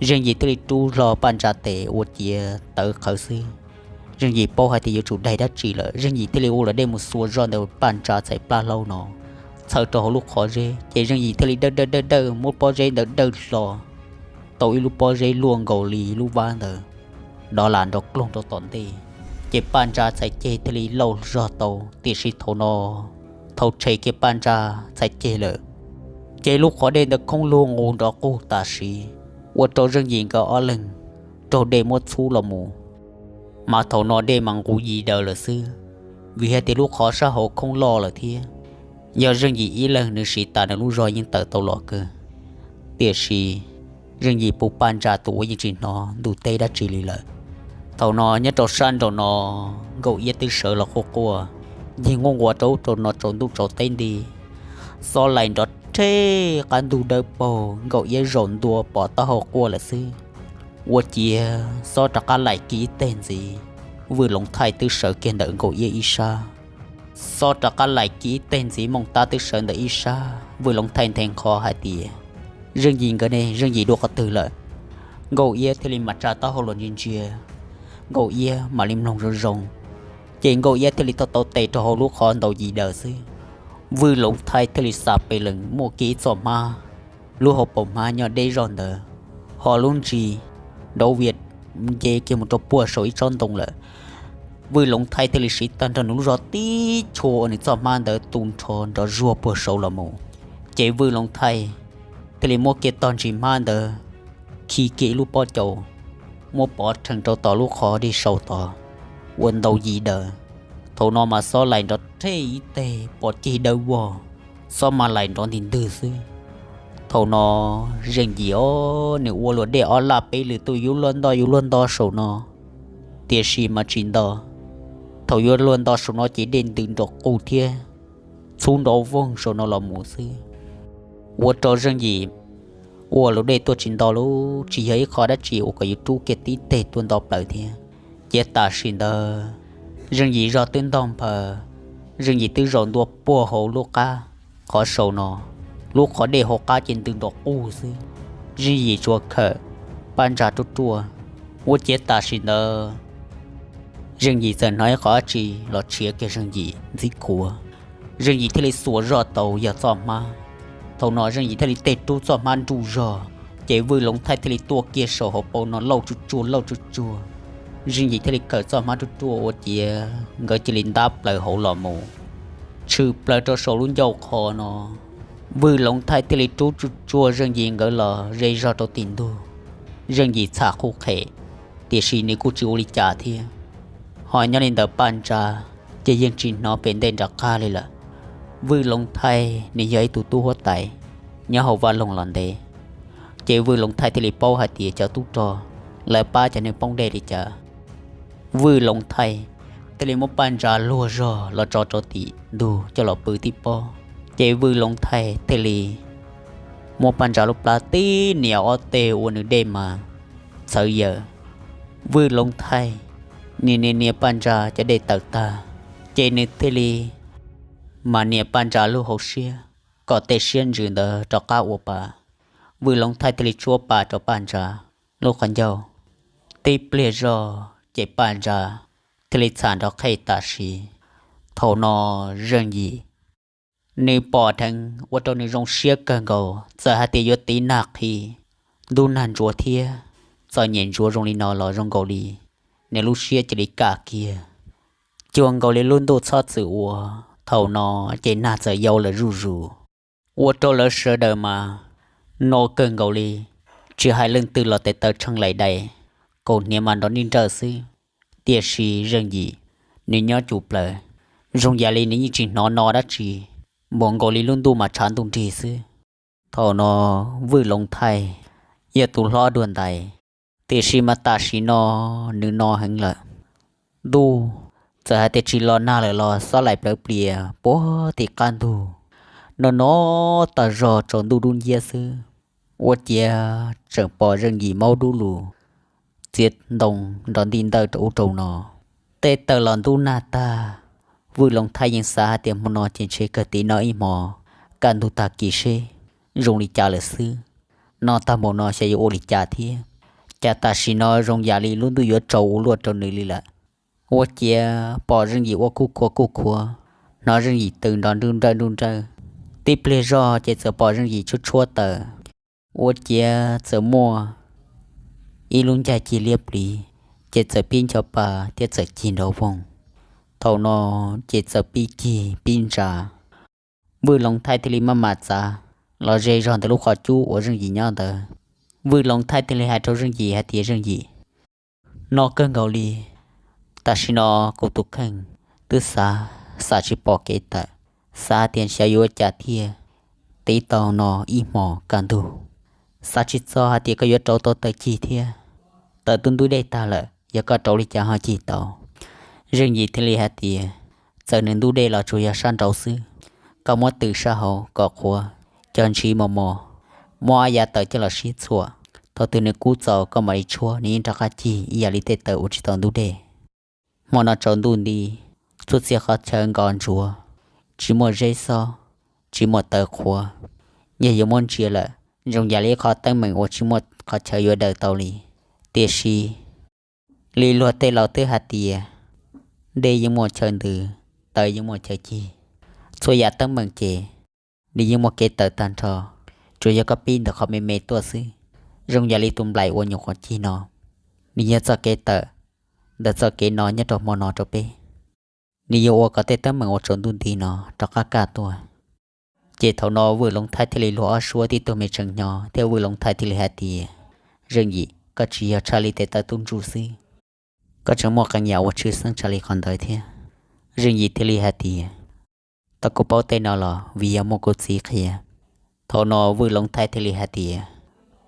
Zeej Yim thiaj li rub hlo Paj Ntsa tes ua ciav tawv qhawv xwb. Zeej Yim paub hais tias yuav tsum daig dab tsi lawm, Zeej Yim thiaj li ua luam dej mus xuas zoj ntawm Paj Ntsa txhais plab hlaub no, txhawv rau hauv lub qhov zeb, ces Zeej Yim thiaj li dawj dawj dawj dawj muab pob zeb ntawd dawj hlo tau ib lub pob zeb luaj nkaus li lub vab ntawd, dov lam nrov kloog rau tom ntej. Ces Paj Ntsa txhais ceg thiaj li lauj zog tau, tiam sis thaum no thaum tshem kiag Paj Ntsa txhais ceg lawm, ces lub qhov dej ntawd khoob lug nqus nrov qug tam sim, ua rau Zeej Yim nkawd ob leeg raug dej muab txhub los mus. Mas thaum no dej mas nqus yis daws lawm xwb, vim hais tias lub qhov sab hauv khoob loj lawm thiab. Yog Zeej Yim ib leeg nws siv tas nws lub zog yeej tawm tau los kawg, tiam sis Zeej Yim puv Paj Ntsa tus ua yeej tsis hnov ntuj teb dab tsi li lawm. Thaum no nyob rau sab nraum no, Nkauj Iab twb sawv los quaj quaj, ncig nquj nquas rau ub rau no tsaus ntuj tsaus teb nti. Xob laim nrov rhej, qab ntug dawb paug, Nkauj Iab zaum ntua pom taub hau quaj lawm xwb. Ua ciav Xob rov qab laim kiag ib teg ntxiv, Vwj Loov Thaij twb sawv kiag ntawm Nkauj Iab ib sab. Xob rov qab laim kiag ib teg ntxiv, Mooj Tab twb sawv ntawm ib sab. Vwj Loov Thaij nthe nqho hais tias, Zeej Yim nkawd ne, Zeej Yim dua qhov twg lawm? Nkauj Iab thiaj li mam tsa taub hau los ntsia ntsia, Nkauj Iab mam li mloog zoo zoo, ces Nkauj Iab thiaj li tau tau tes rau hauv lub qhov ntaus yis daws xwb. Vwj Loov Thaij thiaj li xav pes lees muaj kiag ib txoj hmab, lub hauv paus hmab nyob deb zog ntawd, ho lub ntsis nrov vias nce kiag mus rau puag saum ib tsob ntoo lawm. Vwj Loov Thaij thiaj li siv tag nrho nws lub zog tib chua ua nws txoj hmab ntawd tu nrho nrov zuag puag saud los mus. Ces Vwj Loov Thaij thiaj li muab kiag tog ntsis hmab ntawd khi kiag ib lub pob caus, muab pov rhees rau tom lub qhov dej saud tod, ua ntaus yis daws. Thaum no mas Xob laim nrov rhej ib teg pom ceg dawb vog, Xob mas laim nrov nti ntwg xwb. Thaum no Zeej Yim os, nws ua luag dej ob laj peb lwm tuaj yuav luag nto yuav luag nto saum no, tiam sis mas tsis nto. Thaum yuav luag nto saum no ces dej ntws nrov qug thiab txhub nrov voog saum no los mus xwb. Ua rau Zeej Yim ua luag dej tuaj tsis nto lub, tsis yog ib qho dab tsi uas kom yuav rub kiag tib teg tuaj nto plaws thiab. Ces tam sim ntawd Zeej Yim zog twb ntog nphaws, Zeej Yim twb zaum ntua puag hauv lub qab qhov saud no, lub qhov dej hauv qab ces ntws nrov qug xwb. Zeej Yim tsuas khawm Paj Ntsa ruaj ruaj. Ua ciav tam sim ntawd Zeej Yim txawm hnov ib qho dab tsi los tshiav kiag Zeej Yim ntxib khuav. Zeej Yim thiaj li xuas zog tau yog txoj hmab. Thaum no Zeej Yim thiaj li tej rub txoj hmab nruj zog, ces Vwj Loov Thaij thiaj li tuaj kiag saum hauv paus no lauj tsuj tsuag lauj tsuj tsuag. Zeej Yim thiaj li khawm txoj hmab ruaj ruaj ua ciav nkawd cia li ntab plaws hauv los mus, tshwm plaws rau saum lub ncauj qhov no. Vwj Loov Thaij thiaj li rub tsuj tsuag Zeej Yim nkawd los ze zog rau tim ntug. Zeej Yim txham qhuj qhem, tiam sis nws kuj tsis ua li cas thiab. Ho nyob li ntawd Paj Ntsa ces yeej tsis hnov pem ntej nram qab li lawm. Vwj Loov Thaij nws yog ib tug tub huab tais nyob hauv vaj loog los ntev, ces Vwj Loov Thaij thiaj li paub hais tias cov tub rog lawv pab cov neeg poob dej li cas. Vwj Loov Thaij thiaj li muab Paj Ntsa luag zog los tso rau tim ntug coj los pw tib pob. Ces Vwj Loov Thaij thiaj li muab Paj Ntsa lub plab tib nias ob teg ua nws dej mas txhawv yaws. Vwj Loov Thaij nias nias nias Paj Ntsa cov dej tawm tag, ces nws thiaj li mas nias Paj Ntsa lub hauv siab kom tej siab ntsws ntawd rov qab ua pa. Vwj Loov Thaij thiaj li tshuab pa rau Paj Ntsa lub qhov ncauj. Tib pliag zog ces Paj Ntsa thiaj li txham nrov qhej tam sim. Thaum no Zeej Yim nws pom dheev ua rau nws zoo siab kawg nkaus, txawm hais tias yuav tiv nag qhi, ntub nag ntsuav thiab txom nyem ntsuav zoo li no los zoo nkaus li nws lub siab cia li kaj kiag, cuag nkaus li lub ntuj txhob txwm ua. Thaum no ces nag txawm yau lawm zuj zus, ua rau lawv sawv daws mas no kawg nkaus li, tsis hais leej twg los tes taw tsheej laim dais, kaus hniav mas nrov nij nrawj xwb. Tiam sis Zeej Yim nws nyob cuj plaws, zoo yam li nws yeej tsis hnov no dab tsi, npaum nkaus li lub ntuj mas tshav ntuj nrig xwb. Thaum no Vwj Loov Thaij yog tus hlob dua ntais, tiam sis mas tam sim no nws no heev lawm. Ntuj txawm hais tias tsis los nag lawm los xob laim plawv plias puag tim qab ntug, no no tag zog tsaus ntuj dub nciab xwb. Ua ciav tseem pom Zeej Yim maub dub lug, txiav ntoo nrov nti ntawj rau ub rau no. Tej taw los ntub nag tag, Vwj Loov Thaij yeej xav hais tias hmo no ces ntshe kawg tiv no ib hmo, kaj ntug tag kis seb zoo li cas lawm xwb. No tag npaum no xyov yuav ua li cas thiab, cas tam sim no zoo yam li lub ntuj yuav tsaus ua luaj rau nws li lawm. Ua ciav pom Zeej Yim ua kuj khuav kuj khuav, hnov Zeej Yim tw nrov nruj nrawj nruj nrawj. Tib pliag zog ces txawm pom Zeej Yim tshuab tshuab taws, ua ciav txawm muaj ib lub ncaig cig liab pliv, ces txawm pib ncho pa thiab txawm cig nrov voog. Thaum no ces txawm pib cig pib ntsa. Vwj Loov Thaij thiaj li maj mam txav los ze zog ntawm lub qhov cub uas Zeej Yim nyob ntawd. Vwj Loov Thaij thiaj li hais rau Zeej Yim hais tias, Zeej Yim, noj kawg nkaus li. Tam sim no kuv tus kheej twb xav, xav tsis pom kev tawm, xav tias xyov yuav ua cas thiaj tiv tau no ib hmos kaj ntug. Xav tsis txog hais tias koj yuav rauv tau taws cig thiab. Taws twb ntub dej tag lawm, yog koj rauv li cas ho cig tau? Zeej Yim thiaj li hais tias, Txawm nws ntub dej los tsuas yog sab nraud xwb, koj muab tws sab hauv kom qhuav, cog ntsis mos mos, muab yav taws coj los sib txhuam. Thaum twg nws kub txaus koj mam li tshuab, nws yeej rov qab cig ib yam li tej taws uas tsis tau ntub dej. Hmo no tsaus ntuj nti, txhua txhia qhov chaw nkos ntsuav, tsis muaj zeb xob, tsis muaj taws qhuav. Yog yuav muab ntsia lawm, zoo yam li ib qho teeb meem uas tsis muaj qhov chaw yuav daws tau li. Tiam sis li luag tej laus twb hais tias, dej yeej muaj chaw ntws, taws yeej muaj chaw cig. Txhua yam teeb meem ces nws yeej muaj kev tawm tag nrho, tsuas yog koj pib ntawm qhov me me tuaj xwb. Zoo yam li tus nplaim uas nyuam qhuav cig no, nws yog txoj kev tawm ntawm txoj kev no nyob rau hmo no rau peb. Nws yuav ua kom tej teeb meem uas tsaus ntuj nti no rov qab kaj tuaj. Ces thaum no Vwj Loov Thaij thiaj li luag ob suab tib tug me tseem hnyo thiab Vwj Loov Thaij thiaj li hais tias, Zeej Yim, koj tsis yog tshaj li tes taw tub ntsuj xwb, koj tseem muaj qee yam uas tshwj xeeb tshaj li qhov ntawd thiab. Zeej Yim thiaj li hais tias, Tau kuv paub tej no los vim yog muaj kuv txiv qhia. Thaum no Vwj Loov Thaij thiaj li hais tias,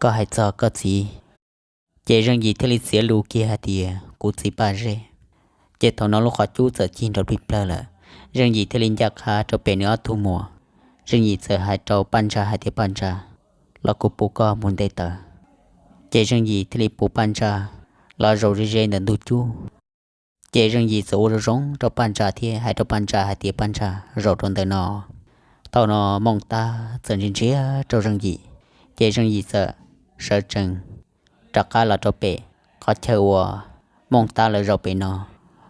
Koj hais txog koj txiv. Ces Zeej Yim thiaj li txiav lus kiag hais tias, Kuv txiv Paj Zeb. Ces thaum no lub qhov cub txawm cig nrov plig plawg lawm. Zeej Yim thiaj li ncaj qha rau pem nws ob tug muam. Zeej Yim txawm hais rau Paj Ntsa hais tias, Paj Ntsa, los kuv pub koj mus nte taws. Ces Zeej Yim thiaj li pub Paj Ntsa los zaum ze ze ntawm ntug cub. Ces Zeej Yim txawm ua zoo zoo rau Paj Ntsa thiab hais rau Paj Ntsa hais tias, Paj Ntsa, zaum rau ntawm no. Thaum no Mooj Tab txawm ntsia ntsia rau Zeej Yim, ces Zeej Yim txawm sawv tsees rov qab los rau pem qhov chaw uas Mooj Tab lawv zaum pem no.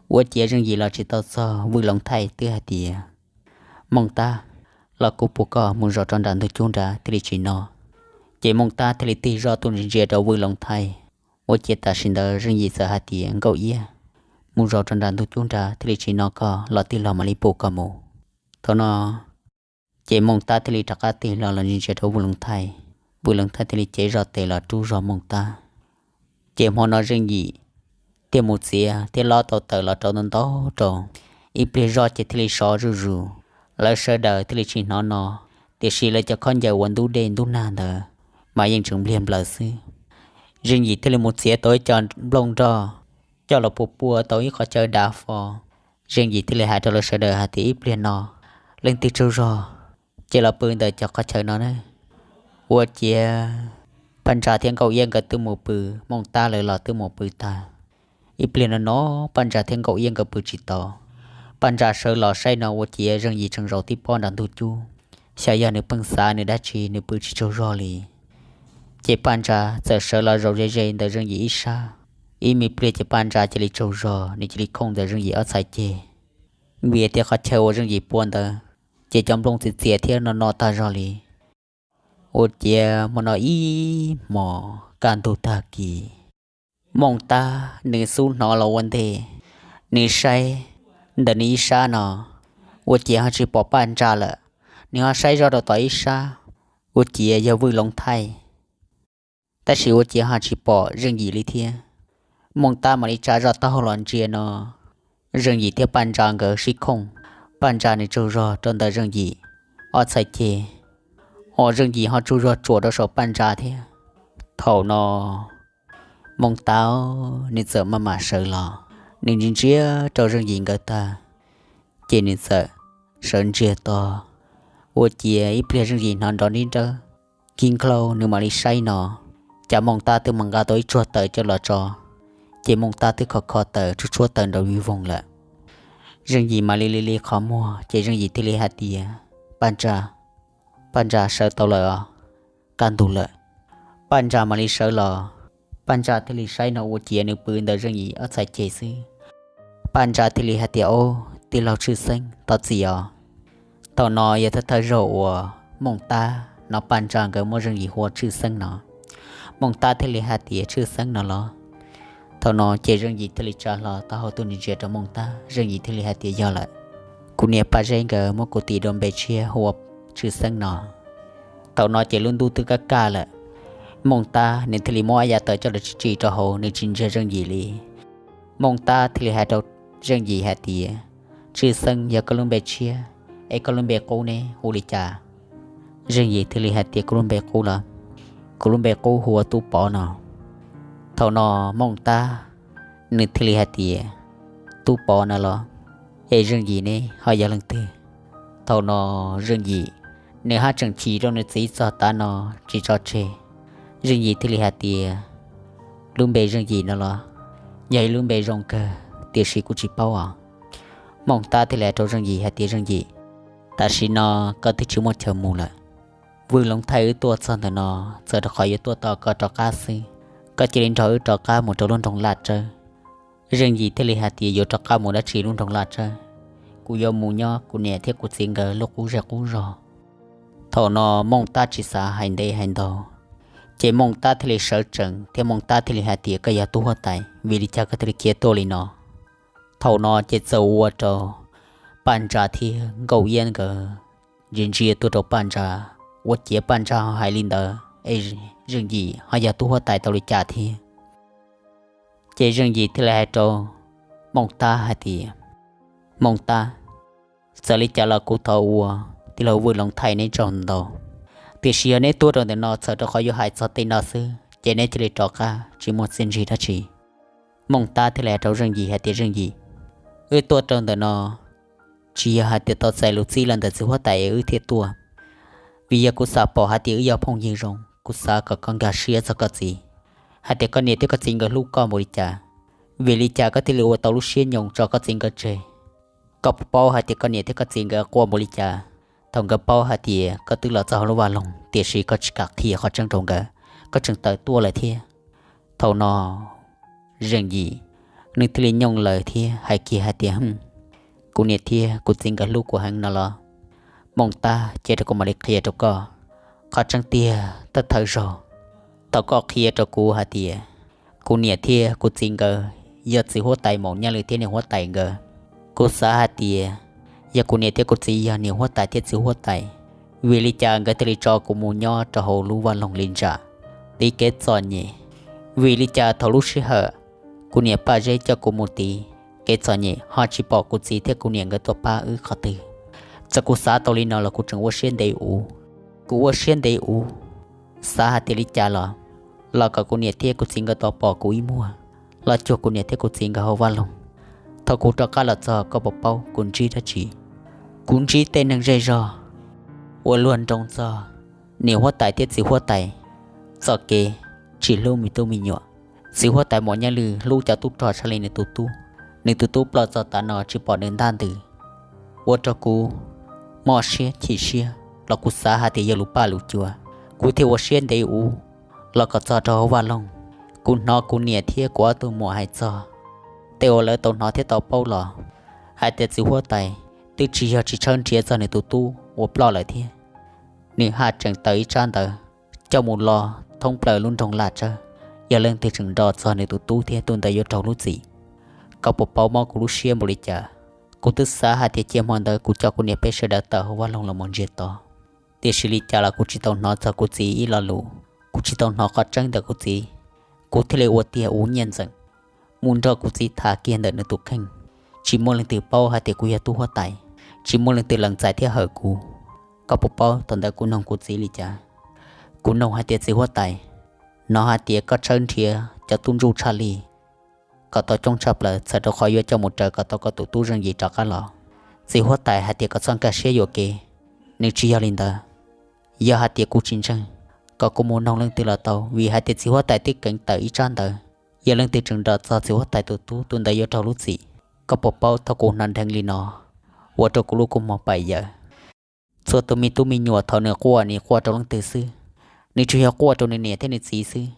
Ua ciav Zeej Yim los tsis tau txog, Vwj Loov Thaij twb hais tias, Mooj Tab, los kuv pub koj mus zaum rau nram ntug cub nrad thiaj li tsis no. Ces Mooj Tab thiaj li tig zoj tuaj ntsia ntsia rau Vwj Loov Thaij. Ua ciav tam sim ntawd Zeej Yim txawm hais tias, Nkauj Iab, mus zaum rau nram ntug cub nrad thiaj li tsis no koj, los tig los mam li pub koj mus. Thaum no ces Mooj Tab thiaj li rov qab tig los los ntsia ntsia rau Vwj Loov Thaij. Vwj Loov Thaij thiaj li cev zoj tes los rub zog Mooj Tab. Ces hmo no Zeej Yim thiaj mus txiav thiab lob tau taws los rau ntau ntau rau. Ib pliag zoj ces thiaj li sov zuj zus. Lawv sawv daws thiaj li tsis hnov no, tiam sis lawv cov khaub ncaws uas ntub dej ntub nag ntawd mas yeej tseem npliag nplaws xwb. Zeej Yim thiaj li mus txiav tau ib co nplooj nroj coj los pua pua tau ib qhov chaw dav fo. Zeej Yim thiaj li hais rau lawv sawv daws hais tias, Ib pliag no leej twg tsaug zog ces los pw ntawm cov qhov chaw no na. Ua ciav Paj Ntsa thiab Nkauj Iab nkawd twb mus pw, Mooj Tab lawv los twb mus pw tag. Ib pliag no no Paj Ntsa thiab Nkauj Iab nkawd pw tsis tau. Paj Ntsa sawv los saib no ua ciav Zeej Yim tseem zaum tib pob nram ntug cub, xyov yog nws pheej xav nws dab tsi nws pw tsis tsaug zog li. Ces Paj Ntsa txawm sawv los zaum ze ze ntawm Zeej Yim ib sab. Ib me pliag ces Paj Ntsa cia li tsaug zog, nws cia li khooj ntawm Zeej Yim ob txhais ceg. Vim tias qhov chaw uas Zeej Yim pua ntawd ces cov nplooj txias txias thiab no no tag zog li. Ua ciav hmo no ib hmos kaj ntug tag kis, Mooj Tab nws xub hnov los ua ntej, nws saib ntawm nws ib sab no, ua ciav ho tsis pom Paj Ntsa lawm. Nws ho saib zoj rau tom ib sab, ua ciav yog Vwj Loov Thaij, tab sis ua ciav ho tsis pom Zeej Yim li thiab. Mooj Tab mam li tsa zoj taub hau los ntsia no, Zeej Yim thiab Paj Ntsa nkawd sib khooj. Paj Ntsa nws tsaug zog rau ntawm Zeej Yim ob txhais ceg, ho Zeej Yim ho tsaug zog tsuam rau saum Paj Ntsa thiab. Thaum no Mooj Tab nws txawm maj mam sawv los, nws ntsia ntsia rau Zeej Yim nkawd tag, ces nws txawm sawv ntsiag to. Ua ciav ib pliag Zeej Yim hnov nrov nrib nrawb, kis nkhaus nws mam li saib no, cas Mooj Tab twb mus nqa tau ib tsuag taws coj los tso. Ces Mooj Tab twb kho kho taws tshuab tshuab taws nrov vij voog lawm. Zeej Yim mam li li li qhov muag ces Zeej Yim thiaj li hais tias, Paj Ntsa, Paj Ntsa, sawv tau lawm os, kaj ntug lawm. Paj Ntsa mam li sawv los, Paj Ntsa thiaj li saib no ua ciav nws pw ntawm Zeej Yim ob txhais ceg xwb. Paj Ntsa thiaj li hais tias, Au, tij laug tshwj xeeb, thov txim os. Thaum no yog thawj thawj zaug uas Mooj Tab hnov Paj Ntsa nkawd muab Zeej Yim hu ua Tshwj Xeeb no. Mooj Tab thiaj li hais tias, Tshwj Xeeb no los? Thaum no ces Zeej Yim thiaj li tsa hlo taub hau tuaj ntsia ntsia rau Mooj Tab, Zeej Yim thiaj li hais tias, Yog lawm, kuv niam Paj Zeb nkawd muab kuv tis dua npe tshiab hu ua Tshwj Xeeb no. Thaum no ces lub ntuj twb kaj kaj lawm, Mooj Tab nws thiaj li muab yav taws coj los tsim tsim rau hauv, nws tsis ntsia Zeej Yim li. Mooj Tab thiaj li hais rau Zeej Yim hais tias, Tshwj Xeeb yog koj lub npe tshiab, es koj lub npe qub ne hu li cas? Zeej Yim thiaj li hais tias, Kuv lub npe qub los? Kuv lub npe qub hu ua Tub Pov no. Thaum no Mooj Tab nws thiaj li hais tias, Tub Pov no los? Es Zeej Yim ne ho yog leej twg? Thaum no Zeej Yim nws haj tseem chim rau nws txiv txog tav no tsis tso tseg. Zeej Yim thiaj li hais tias, Lub npe Zeej Yim no los yog ib lub npe zoo kawg, tiam sis kuv tsis paub os. Mooj Tab thiaj li hais rau Zeej Yim hais tias, Zeej Yim, tam sim no koj twb tsis muaj chaw mus lawm. Vwj Loov Thaij wb tuaj txog ntawm no txawm rau qhov yuav tuaj tos koj rov qab xwb. Koj cia li nrog wb rov qab mus rau lub nroog Laj Tsawb. Zeej Yim thiaj li hais tias, Yuav rov qab mus dab tsi lub nroog Laj Tsawb? Kuv yuav mus nyob kuv niam thiab kuv txiv nkawd lub qub zej qub zog. Thaum no Mooj Tab tsis xav hais ntev hais ntau, ces Mooj Tab thiaj li sawv tsees thiab Mooj Tab thiaj li hais tias, Koj yog tub huab tais, vim li cas koj thiaj li khiav tuaj li no? Thaum no ces txawm ua rau Paj Ntsa thiab Nkauj Iab nkawd ntsia ntsia tuaj rau Paj Ntsa, ua ciav Paj Ntsa ho hais li ntawd es Zeej Yim ho yog tub huab tais tau li cas thiab. Ces Zeej Yim thiaj li hais rau Mooj Tab hais tias, Mooj Tab, txawm li cas los kuv thov ua tij laug Vwj Loov Thaij neb tsaug ntau, tiam sis yog neb tuaj rau ntawm no txhawm rau qhov yuav hais txog tej no xwb ces neb cia li rov qab, tsis muaj txiaj ntsig dab tsi. Mooj Tab thiaj li hais rau Zeej Yim hais tias, Zeej Yim, wb tuaj rau ntawm no tsis yog hais tias tau txais lus txib los ntawm txiv huab tais es wb thiaj tuaj, vim yog kuv xav pom hais tias wb yog phooj ywg zoo, kuv xav kom koj nkag siab txog koj txiv, hais tias koj niam thiab koj txiv nkawd hlub koj npaum li cas, vim li cas koj thiaj li ua tau lub siab nyoos tso koj txiv nkawd tseg. Koj puas paub hais tias koj niam thiab koj txiv nkawd quaj npaum li cas thaum nkawd paub hais tias koj twb los txog hauv lub vaj loog, tiam sis koj tsis kam qhia qhov tseeb rau nkawd, koj tseem tawm tuaj lawm thiab. Thaum no Zeej Yim nws thiaj li nyooj lawm thiab hais kiag hais tias, Kuv niam thiab kuv txiv nkawd hlub kuv heev no los? Mooj Tab, cia rau kuv mam li qhia rau koj. Qhov tseeb tiag thawj thawj zaug thaum koj qhia rau kuv hais tias kuv niam thiab kuv txiv nkawd yog txiv huab tais Maum Nyaj Lwm thiab niam huab tais nkawd, kuv xav hais tias yog kuv niam thiab kuv txiv yog niam huab tais thiab txiv huab tais, vim li cas nkawd thiaj li tso kuv mus nyob rau hauv lub vaj loog li ntsam, tiv kev txom nyem? Vim li cas thaum lub sij hawm kuv niam Paj Zeb coj kuv mus tiv kev txom nyem ho tsis pom kuv txiv thiab kuv niam nkawd tuaj pab wb qhov twg? Txawm kuv xav tau li no los kuv tseem ua siab ntev ua, kuv ua siab ntev ua, xav hais tias li cas los, los kom kuv niam thiab kuv txiv nkawd tau pom kuv ib muag, los cuag kuv niam thiab kuv txiv nkawd hauv vaj loog. Thaum kuv rov qab los txog koj puas paub kuv ntsib dab tsi? Kuv ntsib tej neeg zej zog uas luag nroo txog niam huab tais thiab txiv huab tais txoj kev tsis hlub me tub me nyuam. Txiv huab tais Maum Nyaj Lwm hlub cov tub rog tshaj li nws tus tub, nws tus tub ploj txog tav no tsis pom nws ntaj ntws, ua rau kuv mob siab chim siab los kuv xav hais tias yog lus paj lus cua, kuv thiaj ua siab ntev ua, los kom txog rau hauv vaj loog, kuv hnov kuv niam thiab kuv ob tug muam hais txog tej uas lawv tau hnov thiab tau paub los, hais tias txiv huab tais twb tsis yog tsis tshawb nrhiav txog nws tus tub uas ploj lawm thiab, nws haj tseem taws ib tsab ntawv coj mus lo thoob plaws lub nroog Laj Tsawb, yog leej twg tseem nrog txog nws tus tub thiab tus ntawd yuav raug lub txim. Koj puas paub mob kuv lub siab npaum li cas? Kuv twb xav hais tias cia hmo ntawd kuv coj kuv niam peb sawv daws tawm hauv vaj loog los mus ntsiag to, tiam sis li cas los kuv tsis tau hnov txog kuv txiv ib lo lus, kuv tsis tau hnov qhov tseeb ntawm kuv txiv, kuv thiaj li ua tiag ua nyiaj ntxeem mus nrog kuv txiv tham kiag ntawm nws tus kheej. Tsis muaj leej twg paub hais tias kuv yog tub huab tais, tsis muaj leej twg lees txais thiab hawm kuv. Koj puas paub thaum ntawd kuv noog kuv txiv li cas? Kuv noog hais tias, Txiv huab tais, hnov hais tias koj tshawb nrhiav cov tub ntsuj tshaj li kom tau coob tshaj plaws txhawm rau qhov yuav coj mus raws kom tau koj tus tub Zeej Yim rov qab los. Txiv huab tais hais tias kom txhob nkag siab yuam kev, nws tsis yog li ntawd. Yog hais tias kuv tsis ntseeg, kom kuv mus noog leej twg los tau, vim hais tias txiv huab tais twb keev tawm ib tsab ntawv, yog leej twg tseem nrog txog txiv huab tais tus tub, tus ntawd yuav raug lub txim. Koj puas paub thaum kuv hnov dheev li no, ua rau kuv lub kua muag pais yawm. Txhua tus me tub me nyuam thaum nws quaj, nws quaj rau leej twg xwb? Nws tsuas yog quaj rau nws niam thiab nws txiv xwb,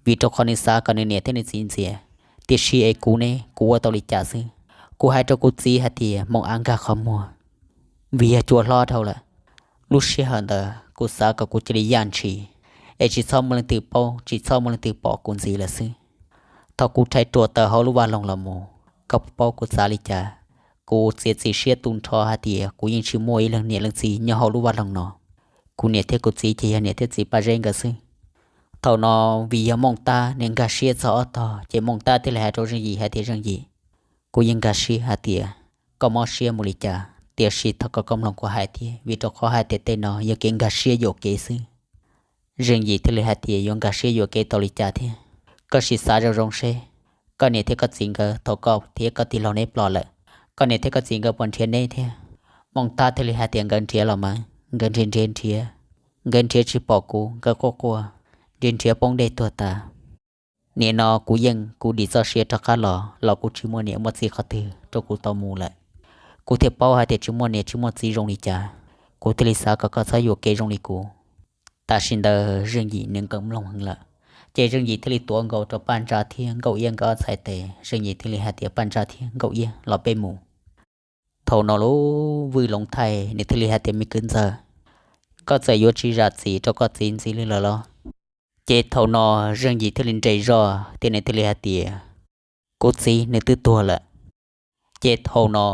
vim rau qhov nws xav kom nws niam thiab nws txiv ntxias. Tiam sis es kuv ne, kuv ua tau li cas xwb? Kuv hais rau kuv txiv hais tias, Mooj Ab nkag qhov muag, vim yog cua hlob dhau lawm. Lub sij hawm ntawd kuv xav kom kuv cia li yaj ntshis, es tsis txhob muaj leej twg paub, tsis txhob muaj leej twg pom kuv ntxiv lawm xwb. Thaum kuv rhais ruam tawm hauv lub vaj loog los mus, koj puas paub kuv xav li cas? Kuv txiav txim siab tu nrho hais tias kuv yeej tsis muaj ib leeg niam leej txiv nyob hauv lub vaj loog no. Kuv niam thiab kuv txiv ces yog niam thiab txiv Paj Zeb nkawd xwb. Thaum no, vim yog Mooj Tab nws nkag siab txog ob tog, ces Mooj Tab thiaj li hais rau Zeej Yim hais tias, Zeej Yim, kuv yeej nkag siab hais tias koj mob siab mus li cas, tiam sis thov kom koj mloog kuv hais thiab, vim rau qhov hais tias tej no yog kev nkag siab yuam kev xwb. Zeej Yim thiaj li hais tias, Yuav nkag siab yuam kev tau li cas thiab? Koj sim xav zoo zoo seb, koj niam thiab koj txiv nkawd thaum koj thiab koj tij laug neb ploj lawm, koj niam thiab koj txiv nkawd puas nrhiav neb thiab? Mooj Tab thiaj li hais tias, Nkawd nrhiav los mas, nkawd nrhiav nrhiav nrhiav, nkawd nrhiav tsis pom kuv, nkawd quaj quaj, nrhiav nrhiav poob dej tuag tas. Nim no kuv yeej kuv dim txoj sia rov qab los los kuv tsis muaj niam muaj txiv qhov twg rau kuv tau mus lawm. Kuv thiaj paub hais tias tsis muaj niam tsis muaj txiv zoo li cas, kuv thiaj li xav kom koj txhob yuam kev zoo li kuv. Tam sim ntawd Zeej Yim nws nkawd mloog heev lawm, ces Zeej Yim thiaj li tuav nkaus rau Paj Ntsa thiab Nkauj Iab nkawd ob txhais tes, Zeej Yim thiaj li hais tias, Paj Ntsa thiab Nkauj Iab, los peb mus. Thaum no lub Vwj Loov Thaij nws thiaj li hais tias, Me kwv ntxawg, koj txawm yuav tsis zam txim rau koj txiv ntxiv li lawm los? Ces thaum no Zeej Yim thiaj li nres zog thiab nws thiaj li hais tias, Kuv txiv nws twb tuag lawm. Ces thaum no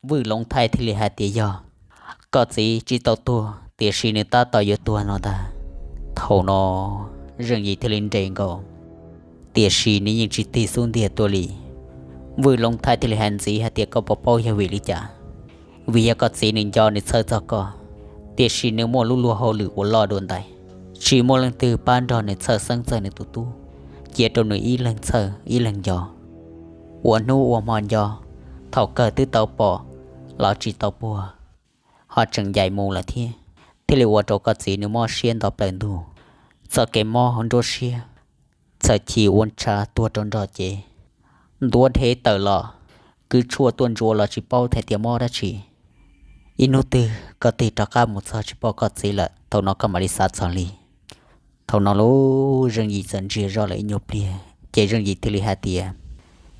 Vwj Loov Thaij thiaj li hais tias, Yog, koj txiv tsis tau tuag, tiam sis nws tab tom yuav tuag no ntag. Thaum no Zeej Yim thiaj li nres nkaus, tiam sis nws yeej tsis tig xub ntiag tuaj li. Vwj Loov Thaij thiaj li hais ntxiv hais tias, Koj puas paub yog vim li cas? Vim yog koj txiv nws nco nws txhawj txog koj, tiam sis nws muaj lub luag hauj lwm uas loj dua ntais, tsis muaj leej twg pab nrog nws txhawj xeeb txog nws tus tub, cia rau nws ib leeg txhawj ib leeg nco. Ua hnub ua hmo nco, thaum kawg twb tau pom los tsis tau puag, ho tseem ncaim mus lawm thiab, thiaj li ua rau koj txiv nws mob siab nto plaws ntug. Txoj kev mob nruab siab, txhawj chim ua ntshav tuag rau nrog cev, ntuav dhev tawm los, kwv tshuaj tuaj ntsuav los tsis paub hais tias mob dab tsi. Ib hnub twg koj tig rov qab mus txog tsis pom koj txiv lawm, thaum no koj mam li xav txog li. Thaum no lub Zeej Yim txawm ntsiag zog lawm ib nyuag pliag, ces Zeej Yim thiaj li hais tias,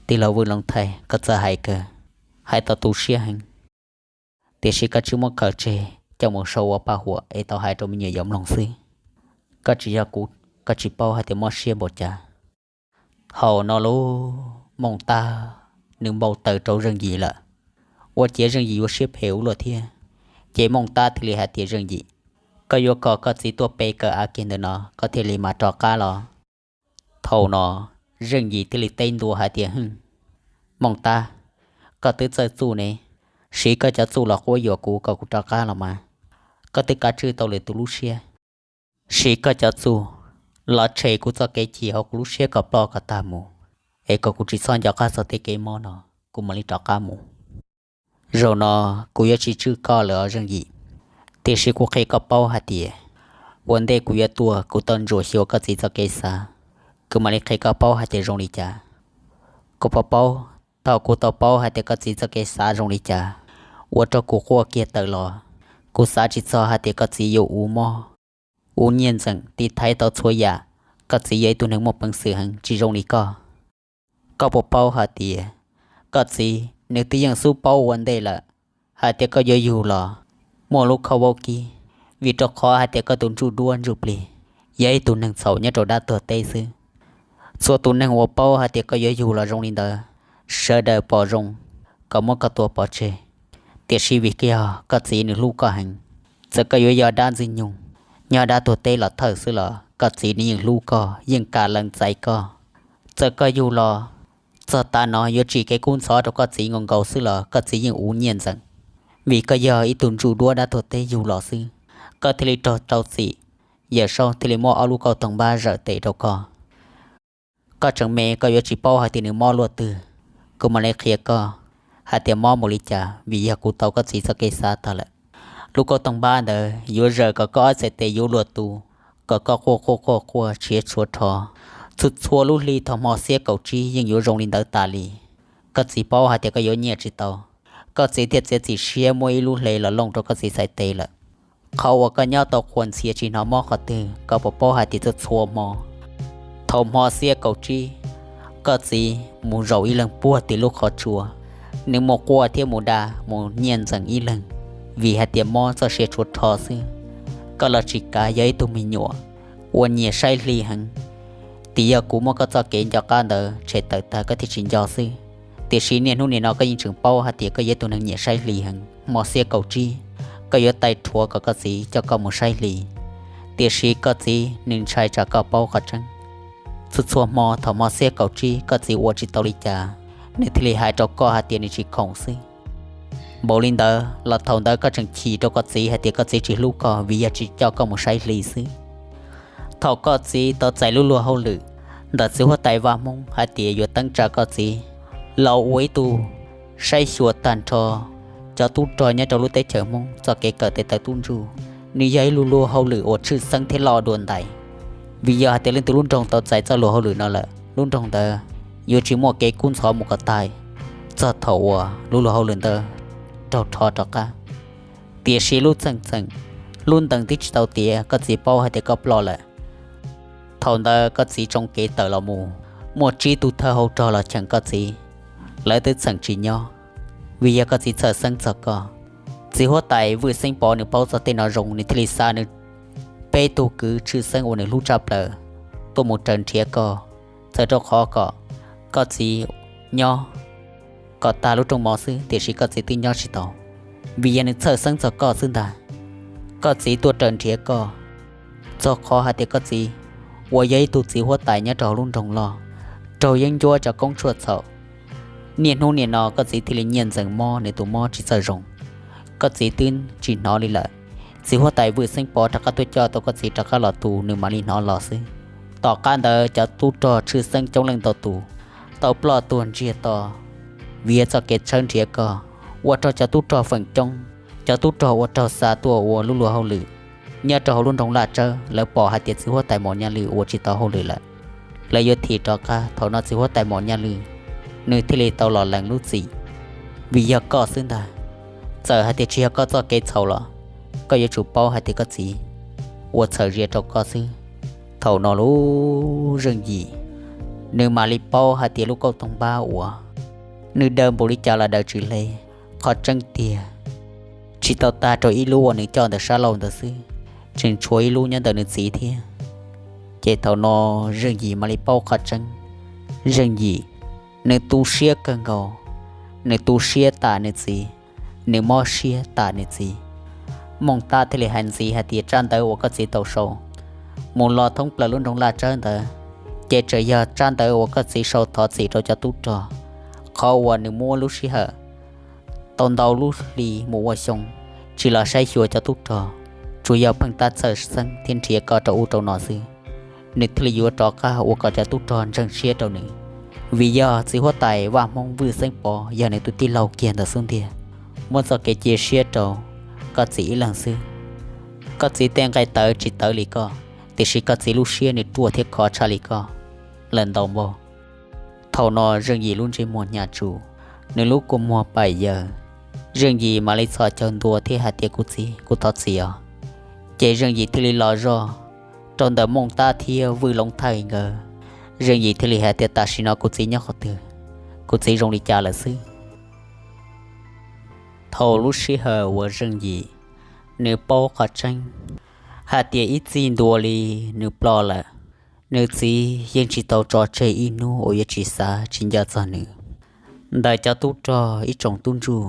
Tij laug Vwj Loov Thaij, koj txawj hais kawg, hais tau tu siab heev, tiam sis koj tsis muab khaws tseg coj mus sau ua paj huam es tau hais rau me nyuam yaus mloog xwb. Koj tsis yog kuv, koj tsis paub hais tias mob siab npaum cas. Thaum no lub Mooj Tab nws npau taws rau Zeej Yim lawm, ua ciav Zeej Yim ua siab phem ua luaj thiab. Ces Mooj Tab thiaj li hais tias, Zeej Yim, koj yuav kom koj txiv tuaj pe kawm av kiag ntawm no koj thiaj li mam rov qab los? Thaum no Zeej Yim thiaj li teb ntua hais tias, Hwj, Mooj Tab, koj twb txawj txuj ne, siv koj cov txuj los quab yuam kuv kom kuv rov qab los mas. Koj twb kav tswj tau lwm tus lub siab, siv koj cov txuj los tshem kuv txoj kev chim hauv kuv lub siab kom ploj kom tag mus, es kom kuv tsis txhob nco qab txog tej kev mob no, kuv mam li rov qab mus. Zaum no kuv yuav tsis tswj koj lawm os Zeej Yim, tiam sis kuv qhia koj paub hais tias ua ntej kuv yuav tuaj kuv tau ntsuam xyuas koj txiv txoj kev xav, kuv mam li qhia koj paub hais tias zoo li cas. Koj puas paub, thaum kuv tau paub hais tias koj txiv txoj kev xav zoo li cas, ua rau kuv quaj kiag tawm los. Kuv xav tsis txog hais tias koj txiv yuav uv mob, uv nyiaj ntxeem tiv thaiv tau txhua yam. Koj txiv yog ib tug neeg muaj peev xwm heev tsis zoo li koj. Koj puas paub hais tias koj txiv nws twb yeej xub paub ua ntej lawm hais tias koj yuav yug los muaj lub khob vaub kib, vim rau qhov hais tias koj tus ntsuj duab ntsuj plig yog ib tug neeg txhaum nyob rau dab tuag teb xwb. Txhua tus neeg uas paub hais tias koj yuav yug los zoo li ntawd, sawv daws pom zoo kom muab koj tua pov tseg. Tiam sis vim yog koj txiv nws hlub koj heev, txawm koj yuav yog dab ntxwg nyoog nyob dab tuag teb los thawj xwb los koj txiv nws yeej hlub koj, yeej kam lees txais koj. Txawm koj yug los txog tav no yuav tsim kev kub ntxhov rau koj txiv nkaus nkaus xwb los koj txiv yeej uv nyiaj ntxeem, vim koj yog ib tug ntsuj duab dab tuag teb yug los xwb, koj thiaj li raug rau txim. Yawm Saub thiaj li muab ob lub kauj toog npab zawm tes rau koj. Koj tseem me koj yuav tsis paub hais tias nws mob luaj twg, kuv mam li qhia koj hais tias mob npaum li cas, vim yog kuv tau koj txiv txoj kev xav tag lawm. Lub kauj toog npab ntawd yuav zawm kom koj ob txhais tes yuav luag tu, kom koj quaj quaj quaj quaj tshiav tshuav rho. Txhua txhua lub hli thaum hmo xiab kaum tsib yeej yuav zoo li ntawd tas li. Koj txiv paub hais tias koj yuav nyiaj tsis tau, koj txiv thiaj txiav txim siab muab ib lub hle los looj rau koj txiv txhais tes lawm. Qhov uas koj nyob tau qhuas ntxhias tsis hnov mob qhov twg, koj puas paub hais tias txhua txhua hmo, thaum hmo xiab kaum tsib, koj txiv mus zaum ib leeg puag tim lub qhov tsua, nws mus quaj thiab mus da mus nyiaj ntxeem ib leeg. vim hais tias mob txoj sia tshuav rho xwb. Koj los tsis kav, yog ib tug me nyuam uas nyiam saib hli heev. Tiam yog kuv muab koj txoj kev nco qab ntawd tshem tawm tag koj thiaj tsis nco xwb. Tiam sis niaj hnub nim no koj yeej tseem paub hais tias koj yog ib tug neeg nyiam saib hli heev. Hmo xiab kaum tsib, koj yuav tau rhuav kom koj txiv coj koj mus saib hli, tiam sis koj txiv nws ntshai tsam koj paub qhov tseeb. Txhua txhua hmo thaum hmo xiab kaum tsib koj txiv ua tsis tau li cas, nws thiaj li hais rau koj hais tias nws tsis khoom xwb. Npaum li ntawd los thaum ntawd koj tseem chim rau koj txiv hais tias koj txiv tsis hlub koj vim yog tsis coj koj mus saib hli xwb. Thaum koj txiv tau txais lub luag hauj lwm ntawm txiv huab tais Vaj Hmoob hais tias yuav teeb tsa koj txiv los ua ib tug saib xyuas tag nrho cov tub rog nyob rau lub teb chaws Hmoob txoj kev kawm tes taw tub ntsuj, nws yog ib lub luag hauj lwm uas tshwj xeeb thiab loj dua ntais. Vim yog hais tias leej twg lub nroog tau txais txoj luag hauj lwm no lawm, lub nroog ntawd yuav tsis muaj kev kub ntxhov mus kom tag txog thaum uas lub luag hauj lwm ntawd raug rho rov qab. Tiam sis lub txheej txheem, lub ntees twb tsis tau tiav, koj txiv paub hais tias koj ploj lawm. Thaum ntawd koj txiv tsoo kev tawm los mus, muaj tsib tug thawj hauv rog los cheem koj txiv, lawv twb txheem tsis nyob, vim yog koj txiv txhawj xeeb txog koj. Txiv huab tais Vwj Xeeb Pov nws paub txog tej no zoo, nws thiaj li xa nws peb tug kwv tshwj xeeb uas nws hlub tshaj plaws tuaj mus raws nrhiav koj, txawm rau qhov kom koj txiv nyob kom tag lub rooj mov xwb, tiam sis koj txiv twb nyob tsis tau, vim yog nws txhawj xeeb txog koj xwb ntag. Koj txiv tuaj raws nrhiav koj, txog qhov hais tias koj txiv uas yog ib tug txiv huab tais nyob rau hauv lub nroog loj, raug yeeb ncuab cov koob tshuaj txhaum. Niaj hnub nim no koj txiv thiaj li nyiaj ntxees mob, nws tus mob tsis txawj zoo. Koj txiv twb tsis hnov li lawm, txiv huab tais Vwj Xeeb Pov rov qab tuaj coj tau koj txiv rov qab los tu nws mam li hnov los xwb. Tom qab ntawd cov tub rog tshwj xeeb coob leej ntau tus tau ploj tuag ntsiag to vim yog txoj kev tshawb nrhiav koj, ua rau cov tub rog feem coob, cov tub rog uas raug xa tuaj ua lub luag hauj lwm nyob rau hauv lub nroog Laj Tsawb, lawv pom hais tias txiv huab tais Maum Nyaj Lwm ua tsis tau hauj lwm lawm, lawv yuav thim rov qab. Thaum no txiv huab tais Maum Nyaj Lwm nws thiaj li tau los lees lub txim, vim yog koj xwb ntag. Txawm hais tias tsis yog koj txoj kev txhaum los koj yuav tsum paub hais tias koj txiv ua txhawm zia rau koj xwb. Thaum no lub Zeej Yim nws mam li paub hais tias lub kauj toog npab uas nws daws npaum li cas los daws tsis hle. Qhov tseeb tiag, tsis tau tag rau ib lub uas nws coj ntawm sab laug ntawd xwb, tseem tshuav ib lub nyob ntawm nws txiv thiab. Ces thaum no Zeej Yim mam li paub qhov tseeb. Zeej Yim nws tu siab kawg nkaus, nws tu siab tam nws txiv, nws mob siab tam nws txiv. Mooj Tab thiaj li hais ntxiv hais tias tsab ntawv uas koj txiv tau sau mus los thoob plaws lub nroog Laj Tsawb ntawd, ces tseem yog tsab ntawv uas koj txiv sau thov txim rau cov tub rog. Qhov uas nws muab lub sij hawm tau ntau lub hli mus ua xyoo tsis los saib xyuas cov tub rog, tsuas yog pheej tab txhawj xeeb thiab nrhiav koj rau ub rau no xwb. Nws thiaj li yuav rov qab ua kom cov tub rog ntseeg siab rau nws, vim yog txiv huab tais Vaj Hmoob Vwj Xeeb Pov yog nws tus tij laug kiag ntawm xub ntiag, muab txoj kev cia siab rau koj txiv ib leeg xwb. Koj txiv tej nqaij tawv tsis tawv li koj, tiam sis koj txiv lub siab nws ruaj thiab khov tshaj li koj lawm ntau npaug. Thaum no Zeej Yim lub ntsej muag hnyav tsuj, nws lub kua muag paim yaws. Zeej Yim mam li txhos caug ntua thiab hais tias, Kuv txiv, kuv thov txim os. Ces Zeej Yim thiaj li los zoj rau ntawm Mooj Tab thiab Vwj Loov Thaij nkawd. Zeej Yim thiaj li hais tias, Tam sim no kuv txiv nyob qhov twg? Kuv txiv zoo li cas lawm xwb? Thaum lub sij hawm uas Zeej Yim nws paub qhov tseeb hais tias ib txij ntua li nws ploj lawm, nws txiv yeej tsis tau tso tseg ib hnub uas yuav tsis xav tsis nco txog nws. Ntawm cov tub rog ib tsoom tub ntsuj,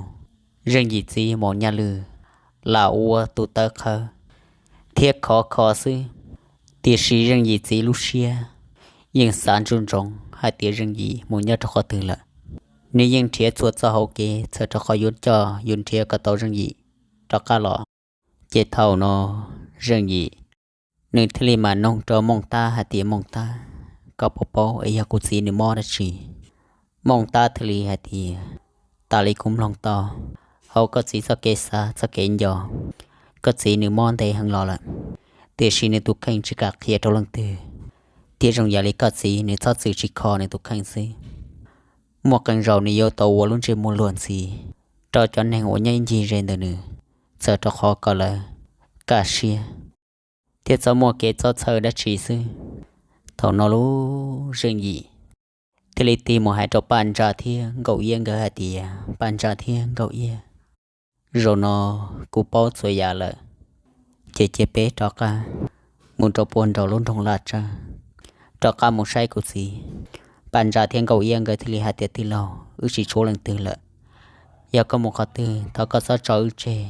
Zeej Yim txiv Maum Nyaj Lwj lam ua tus tawv qhawv thiab khov kho xwb, tiam sis Zeej Yim txiv lub siab yeej xav ntsoov ntsoov hais tias Zeej Yim mus nyob rau qhov twg lawm. Nws yeej nrhiav txhua txoj hauv kev txhawm rau qhov yuav coj yuav nrhiav kom tau Zeej Yim rov qab los. Ces thaum no Zeej Yim nws thiaj li mam noog rau Mooj Tab hais tias, Mooj Tab, koj puas paub es yog kuv txiv nws mob dab tsi? Mooj Tab thiaj li hais tias, Tas li kuv mloog tau, hauv koj txiv txoj kev xav txoj kev nco, koj txiv nws mob ntev heev los lawm, tiam sis nws tus kheej tsis kam qhia rau leej twg, thiab zoo yam li koj txiv nws txhob txwm tsis kho nws tus kheej xwb. Muaj qee zaus nws yuav tau ua lub ntsej muag luag ntxhi rau cov neeg uas nyob ib ncig ze ntawm nws, txhawm rau qhov kom lawv kaj siab, thiab txhob muaj kev txhob txhawj dab tsi xwb. Thaum no lub Zeej Yim thiaj li tig mus hais rau Paj Ntsa thiab Nkauj Iab nkawd hais tias, Paj Ntsa thiab Nkauj Iab, Zaum no kuv paub txhua yam lawm, ces cia peb rov qab mus rau puag nraum lub nroog Laj Tsawb, rov qab mus saib kuv txiv. Paj Ntsa thiab Nkauj Iab nkawd thiaj li hais tias, Tij laug, wb tsis tshuav leej twg lawm. Yog koj mus qhov twg thov koj txhob tso wb tseg,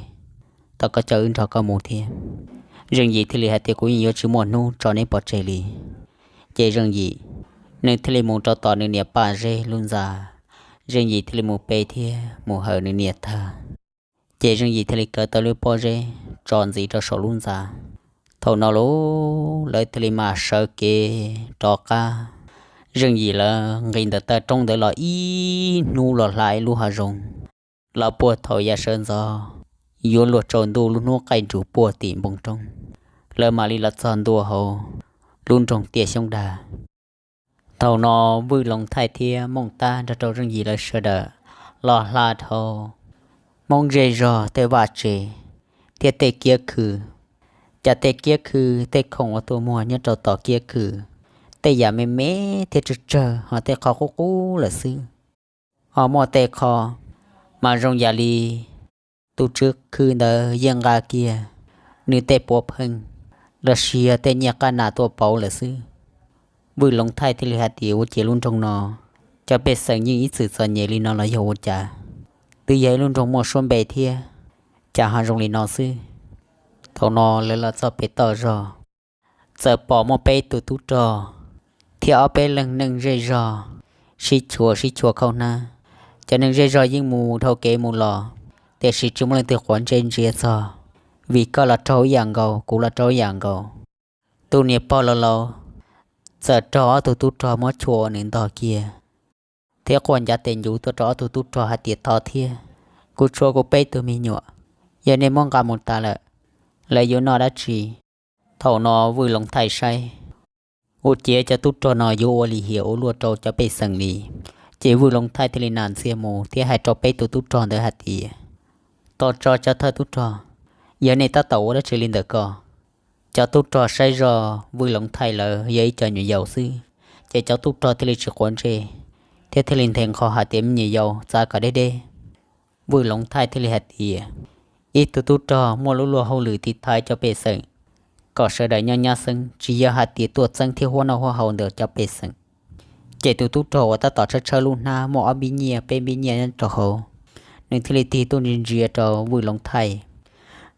thov koj coj wb nrog koj mus thiab. Zeej Yim thiaj li hais tias, Kuv yeej yuav tsis muaj hnub tso neb pov tseg li. Ces Zeej Yim nws thiaj li mus rau tom nws niam Paj Zeb lub ntxa. Zeej Yim thiaj li mus pe thiab mus hawm nws niam tag. Ces Zeej Yim thiaj li kaw tau lub pob zeb tso ntxiv rau saum lub ntxa. Thaum no lawv thiaj li mam sawv kev rov qab. Zeej Yim lawv nqis ntawm taw roob ntawd los ib hnub los hla ib lub hav zoov, los puag thaum yav sawv ntxov yuav luag tsaus ntuj lub hnub qaij nrus puag tim npoo roob, lawv mam li los txog ntua hauv lub nroog Tiaj Xyoob Dag. Thaum no Vwj Loov Thaij thiab Mooj Tab nrog rau Zeej Yim lawv sawv daws los hla dhau Hmoob zej zog tej vaj tsev thiab tej kiab khw. Cas tej kiab khw tej khoom uas tuaj muag nyob rau tom kiab khw, tej yam me me thiab tsawg tsawg, ho tej qho qub qub lawm xwb. Ho muaj tej qho mas zoo yam li tus tswv khw ntawd yeej nqa kiag nws tej puav pheej los sis yog tej nyiaj qab nas tuaj pauv lawm xwb. Vwj Loov Thaij thiaj li hais tias, Ua cas lub nroog no cov pej xeem yeej ib txwm txom nyem li no los yog ua cas? Twb yog ib lub nroog muaj suab npe thiab, cas ho zoo li no xwb? Thaum no lawv los txog pem toj zog, txawm pom muaj peb tus tub rog thiab ob peb leeg neeg zej zog sib chua sib chua khaub hnab. Cov neeg zej zog yeej mus dhau kev mus los, tiam sis tsis muaj leej twg quav ntsej ntsia txog, vim koj los raug ib yam nkaus, kuv los raug ib yam nkaus. Tus niam pog laus laus txawm raug ob tug tub rog muab chua ua nws ntog kiag, thiab quaj ncav tes ncuv tuaj rau ob tug tub rog hais tias, Thov thiab, kuv tshuav kuv peb tug me nyuam, yog nej muab nqa mus tas lawm, lawv yuav noj dab tsi? Thaum no Vwj Loov Thaij saib ua ciav cov tub rog no yuav ua lim hiam ua luaj rau cov pej xeem li, ces Vwj Loov Thaij thiaj li nam ntxiag mus thiab hais rau peb tus tub rog ntawd hais tias, Tau tso cov thawj tub rog, yog nej tab tom ua dab tsi li ntawm ko? Cov tub rog saib zog Vwj Loov Thaij lawv yog ib co nyuam yaus xwb, ces cov tub rog thiaj li tsis quav ntsej thiab thiaj li nthe nqho hais tias, Me nyuam yaus, txav kom deb deb. Vwj Loov Thaij thiaj li hais tias, Ib tug tub rog muaj lub luag hauj lwm tiv thaiv cov pej xeem kom sawv daws nyob nyab xeeb, tsis yog hais tias tuaj txeeb thiab huab noj huab haus ntawm cov pej xeem. Ces tus tub rog uas tab tom tshawb tshawb lub hnab muaj ob npib nyiaj peb npib nyiaj nyob rau hauv, nws thiaj li tig tuaj ntsia ntsia rau Vwj Loov Thaij.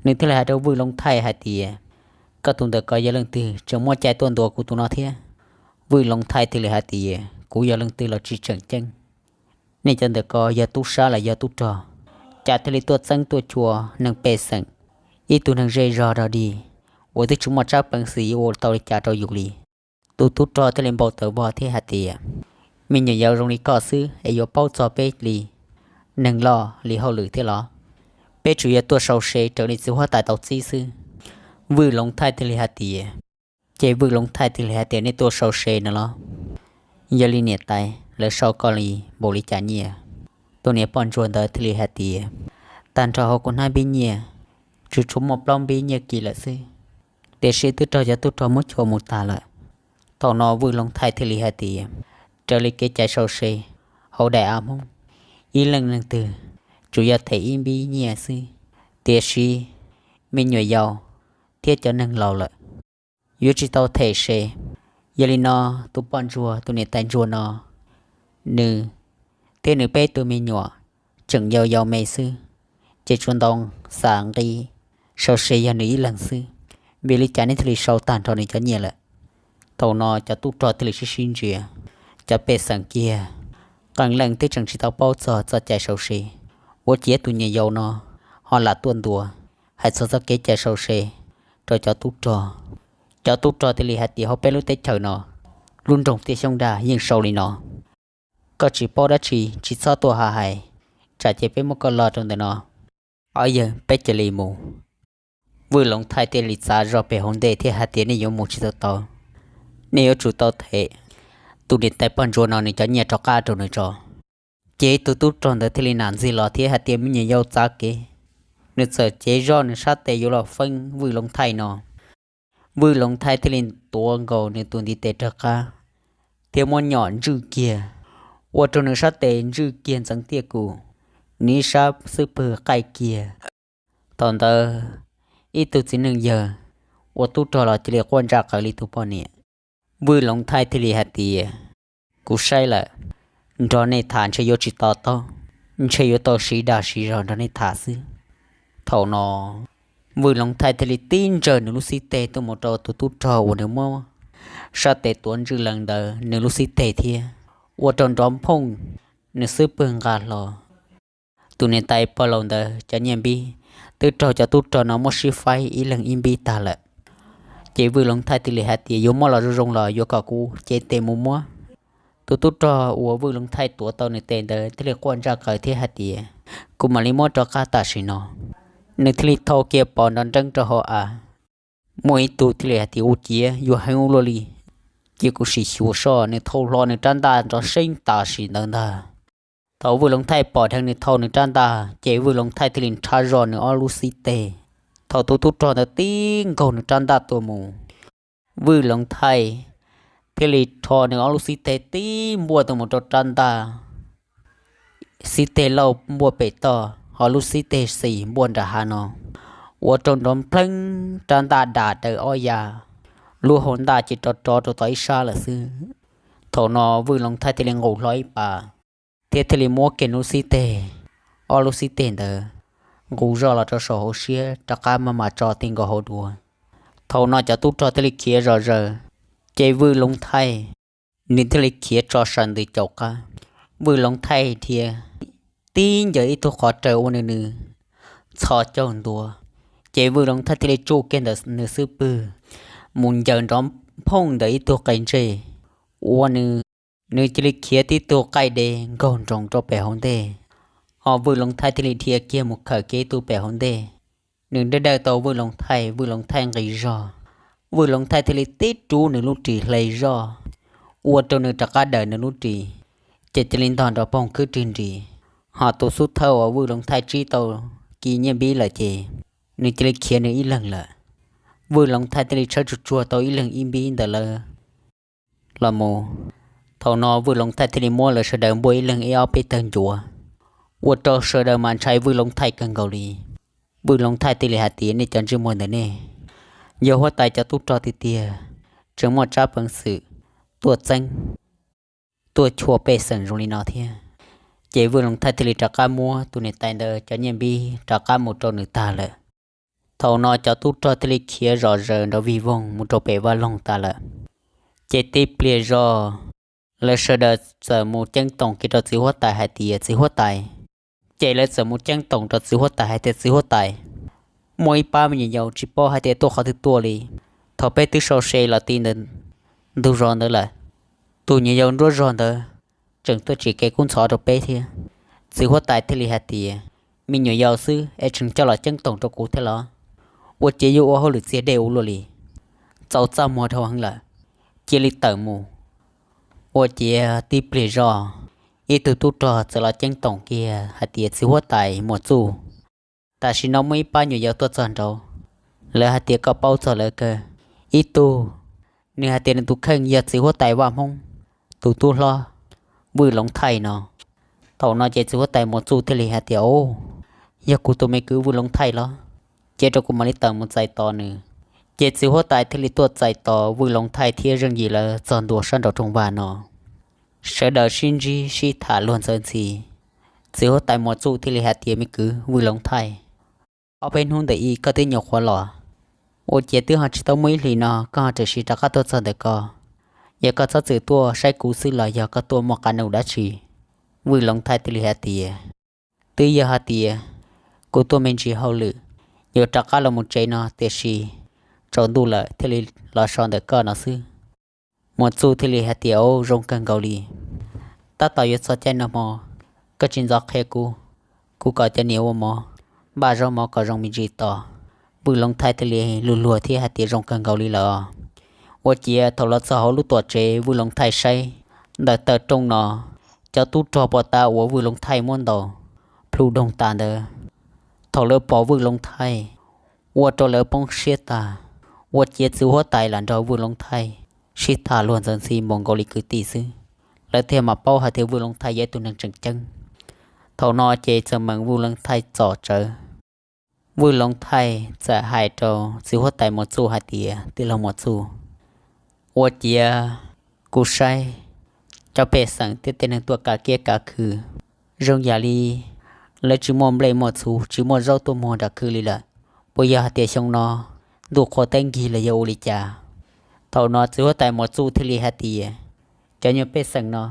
Nws thiaj li hais rau Vwj Loov Thaij hais tias, Koj tus ntawm ko yog leej twg tseem muaj cai tuaj ntuas kuv tus no thiab? Vwj Loov Thaij thiaj li hais tias, Kuv yog leej twg los tsis tseem ceeb. Nej cov ntawm ko yog tub sab los yog tub rog, cas thiaj li tuaj txeeb tuaj chua neeg pej xeem, ib tug neeg zej zog dog dig uas twb tsis muaj tsab peev xwm yuav ua tau li cas rau yus li? Tus tub rog thiaj li npau taws vog thiab hais tias, Me nyuam yaus, zoo li koj xwb es yuav paub txog peb li neeg loj li hauj lwm thiab los? Peb tsuas yog tuaj sau se raws li txiv huab tais tau txib xwb. Vwj Loov Thaij thiaj li hais tias, ces Vwj Loov Thaij thiaj li hais tias, Nej tuaj sau se no los? Yog li niam tais, lawv sau koj li npaum li cas nyiaj? Tus niam poj ntsuag ntawd thiaj li hais tias, Tag nrho hauv kuv hnab npib nyiaj tsuas tshuav muaj plaub npib nyiaj kis lawm xwb, tiam sis twb raug cov tub rog muab chua mus tag lawm. Thaum no Vwj Loov Thaij thiaj li hais tias, Raws li kev cai sau se hauv daim av Hmoob, ib leej leej twg tsuas yog them ib npib nyiaj xwb, tiam sis me nyuam yaus thiab cov neeg laus lawm yuav tsis tau them se. Yog li no, tus poj ntsuag, tus niam tais ntsuag no, nws thiab nws peb tug me nyuam tseem yau yau me xwb, ces tsuas ntoo xam nqi sau se yog nws ib leeg xwb. Vim li cas neb thiaj li sau tag nrho nws cov nyiaj lawm? Thaum no cov tub rog thiaj li sib sib ntsia, cov pej xeem kiag qee leej twb tseem tsis tau paub txog txoj cai sau se, ua ciav tus nyuam yaus no ho lam tuaj ntuas hais txog txoj kev cai sau se rau cov tub rog. Cov tub rog thiaj li hais tias, Hauv peb lub teb chaws no, lub nroog Tiaj Xyoob Dag yeej sau li no. Koj tsis paub dab tsi tsis txhob tuaj ha hais, tsam ces peb muab koj lo rau ntawm no, ob yawg peb cia li mus. Vwj Loov Thaij thiaj li txav zog pem hauv ntej thiab hais tias, Nej yuav mus tsis tau tau, nej yuav tsum tau them tus niam tais poj ntsuag no nws cov nyiaj rov qab rau nws tso. Ces tus tub rog ntawd thiaj li nam ntxig los thiab hais tias, Me nyuam yaus, txav kev. Nws txawm cev zog nws sab tes yuav los feeb Vwj Loov Thaij no. Vwj Loov Thaij thiaj li tuav nkaus nws tus ntiv tes rov qab thiab muab nyom ntswj kiag, ua rau nws sab tes ntswj kiag ntxeev tiaj kum, nws ib sab xub pwg qaij kiag. Thaum ntawd ib tug txiv neej yawg ua tub rog los cia li quaj ntsa qaws li tus poj niam. Vwj Loov Thaij thiaj li hais tias, kuv saib lawm, nrog nej tham ntshe yuav tsis to taub, ntshe yuav tau siv dag siv zog nrog nej tham xwb. Thaum no Vwj Loov Thaij thiaj li tib ntsawg nws lub xib teg tuaj mus rau tus tub rog uas nws muab sab tes tuav ntswj lees ntawd nws lub xib teg thiab, ua rau nrov phooj, nws xub pwg nqa hlo. Tus niam tais pog laus ntawd cov nyiaj npib twb raug cov tub rog no muab sib faib ib leeg ib npib tag lawm. Ces Vwj Loov Thaij thiaj li hais tias, yuav muab los zoo zoo los yuav kom kuv cev tes mus muab. Tus tub rog uas Vwj Loov Thaij tuav tau nws tes ntawd thiaj li quaj ntsa qaws thiab hais tias, kuv mam li muab rov qab tam sim no. Nws thiaj li thau kiag pos nrov nreeb rau hauv av. Muaj ib tug thiaj li hais tias, ua ciav yuav heev ua luaj li, cia kuv sim xyuas soj. Nws thau hlo nws rab ntaj nrov seeb tam sim ntawd ntag. Thaum Vwj Loov Thaij pom dheev nws thau nws rab ntaj ces Vwj Loov Thaij thiaj li nrhab zog nws ob lub xib teg. Thaum tus tub rog ntawd tib nkaug nws rab ntaj tua mus, Vwj Loov Thaij thiaj li rho nws ob lub xib teg tib npuaj tuaj mus rau rab ntaj. Xib teg lauj npuaj pem toj, ho lub xib teg xis npuaj nram hav no, ua rau nrov npleeb, rab ntaj dam daws ob ya, lub hau ntaj ces rov rov rau tom ib sab lawm xwb. Thaum no Vwj Loov Thaij thiaj li nqus hlo ib pas, thiab thiaj li muab kiag nws lub xib teg, ob lub xib teg ntawd nqus zoj los rau saum hauv siab rov qab maj mam tso ti nkaus hauv dua. Thaum no cov tub rog thiaj li khiav zom zaws, ces Vwj Loov Thaij nws thiaj li khiav tso sawv ntws caum qab. Vwj Loov Thaij dhia tib ncaws ib tug qhov rawg ua nws nws txho caug ntua, ces Vwj Loov Thaij thiaj li tsuj kiag ntawm nws xub pwg mus ncaws nrov phooj ntawm ib tug qe ntsej, ua nws, nws cia li khiav tib tug qaij de nkaug nroos rau pem hauv ntej. Ho Vwj Loov Thaij thiaj li dhia kiag mus khawm kiag ib tug pem hauv ntej. Nws dawj dawj tau Vwj Loov Thaij, Vwj Loov Thaij nqis zog, Vwj Loov Thaij thiaj li tib rub nws lub ris hle zoj, ua rau nws rov qab daws nws lub ris, ces cia li ntog nrov poog khwb rig nris. Ho tus xub thawj uas Vwj Loov Thaij tsib tau kiv nyiaj npib lawm ces nws cia li khiav nws ib leeg lawm. Vwj Loov Thaij thiaj li tshawb tsuag tsuag tau ib leeg ib npib ntawm lawv los mus. Thaum no Vwj Loov Thaij thiaj li muab lawv sawv daws npuaj ib leeg ib ob peb tawg ncuav, ua rau sawv daws mas ntshai Vwj Loov Thaij kawg nkaus li. Vwj Loov Thaij thiaj li hais tias, nej cov ntsej muag ntawm nej, yog huab tais cov tub rog tiag tiag, tseem muaj tsab peev xwm tuaj txeeb, tuaj chua pej xeem zoo li no thiab. Ces Vwj Loov Thaij thiaj li rov qab muab tus niam tais ntawd cov nyiaj npib rov qab mus rau nws tag lawm. Thaum no cov tub rog thiaj li khiav zom zaws nrov vig voog mus rau pem vaj loog tas lawm. Ces tib pliag zog, lawv sawv daws txawm mus ceeb toom kiag rau txiv huab tais hais tias, txiv huab tais, ces lawv txawm mus ceeb toom rau txiv huab tais hais tias, txiv huab tais, muaj ib pab me nyuam yaus tsis paub hais tias tuaj qhov twg tuaj li. Thaum peb twb sau se los ti ntawm ntug zos ntawd lawm, tus nyuam yaus nruab zog ntawd tseem tuaj tsim kev kub ntxhov rau peb thiab. Txiv huab tais thiaj li hais tias, me nyuam yaus xwb es tseem coj los ceeb toom rau kuv thiab los? Ua ciav yuav ua hauj lwm txiag dej ua luaj li, txaus txaj muag dhau heev lawm, cia li tawm mus. Ua ciav tib pliag zog, ib tug tub rog txawm los ceeb toom kiag hais tias, txiv huab tais Muas Txuj, tam sim no muaj ib pab nyuam yaus tuaj txog nraud, lawv hais tias koj paub txog lawv kawg. Ib tug, nws hais tias nws tus kheej yog txiv huab tais Vaj Hmoob tus tub hlob Vwj Loov Thaij no. Thaum no ces txiv huab tais Muas Txuj thiaj li hais tias, o, yog kuv tus me kwv Vwj Loov Thaij los? Cia rau kuv mam li tawm mus txais tos nws. Ces txiv huab tais thiaj li tuaj txais tos Vwj Loov Thaij thiab Zeej Yim lawv txog ntua sab nraum rooj vag no. Sawv daws sib ntsib sib tham luag ntxawv ntxhi. Txiv huab tais Muas Txuj thiaj li hais tias, me kwv Vwj Loov Thaij, ob peb hnub ntawm ib koj twb nyuam qhuav los, ua ciav twb ho tsis tau muaj ib hlis no koj ho tam sim rov qab tuaj txog ntawm ko. Yog koj txhob txwm tuaj saib kuv xwb los yog koj tuaj muaj qab nus dab tsi? Vwj Loov Thaij thiaj li hais tias, twb yog hais tias kuv tuaj me ntsis hauj lwm, yuav rov qab los mus tsev no, tiam sis tsaus ntuj lawm thiaj li los so ntawm koj no xwb. Muas Txuj thiaj li hais tias, o, zoo kawg nkaus li. Tab tom yuav txog caij noj hmo, koj tsis ntxov qhia kuv, kuv kom cov niam ua mov, npaj zaub mov kom zoo me ntsis tos. Vwj Loov Thaij thiaj li luag luag thiab hais tias, zoo kawg nkaus li lawm. Ua ciav thaum los txog hauv lub tuam tsev, Vwj Loov Thaij saib ntawm taw rooj no, cov tub rog pos tas uas Vwj Loov Thaij muab ntaus plhu doog tas ntawd, thaum lawv pom Vwj Loov Thaij, ua rau lawv poob siab tag. Ua ciav txiv huab tais lam nrog Vwj Loov Thaij sib tham luag ntxawv ntxhi npaum nkaus li kwv tij xwb, lawv thiaj mam paub hais tias Vwj Loov Thaij yog ib tug neeg tseem ceeb. Thaum no ces txawm meem Vwj Loov Thaij txom tsawv. Vwj Loov Thaij txawm hais rau txiv huab tais Muas Txuj hais tias, Tij laug Muas Txuj, ua ciav kuv saib cov pej xeem thiab tej neeg tuaj kav kiab kav khw zoo yam li lawv tsis muaj nplej muaj txhuv, tsis muaj zaub tuaj muag nram khw li lawm. Puas yog hais tias xyoo no ntuj qhua teb nkig los yog ua li cas? Thaum no txiv huab tais Muas Txuj thiaj li hais tias, Cov nyuag pej xeem no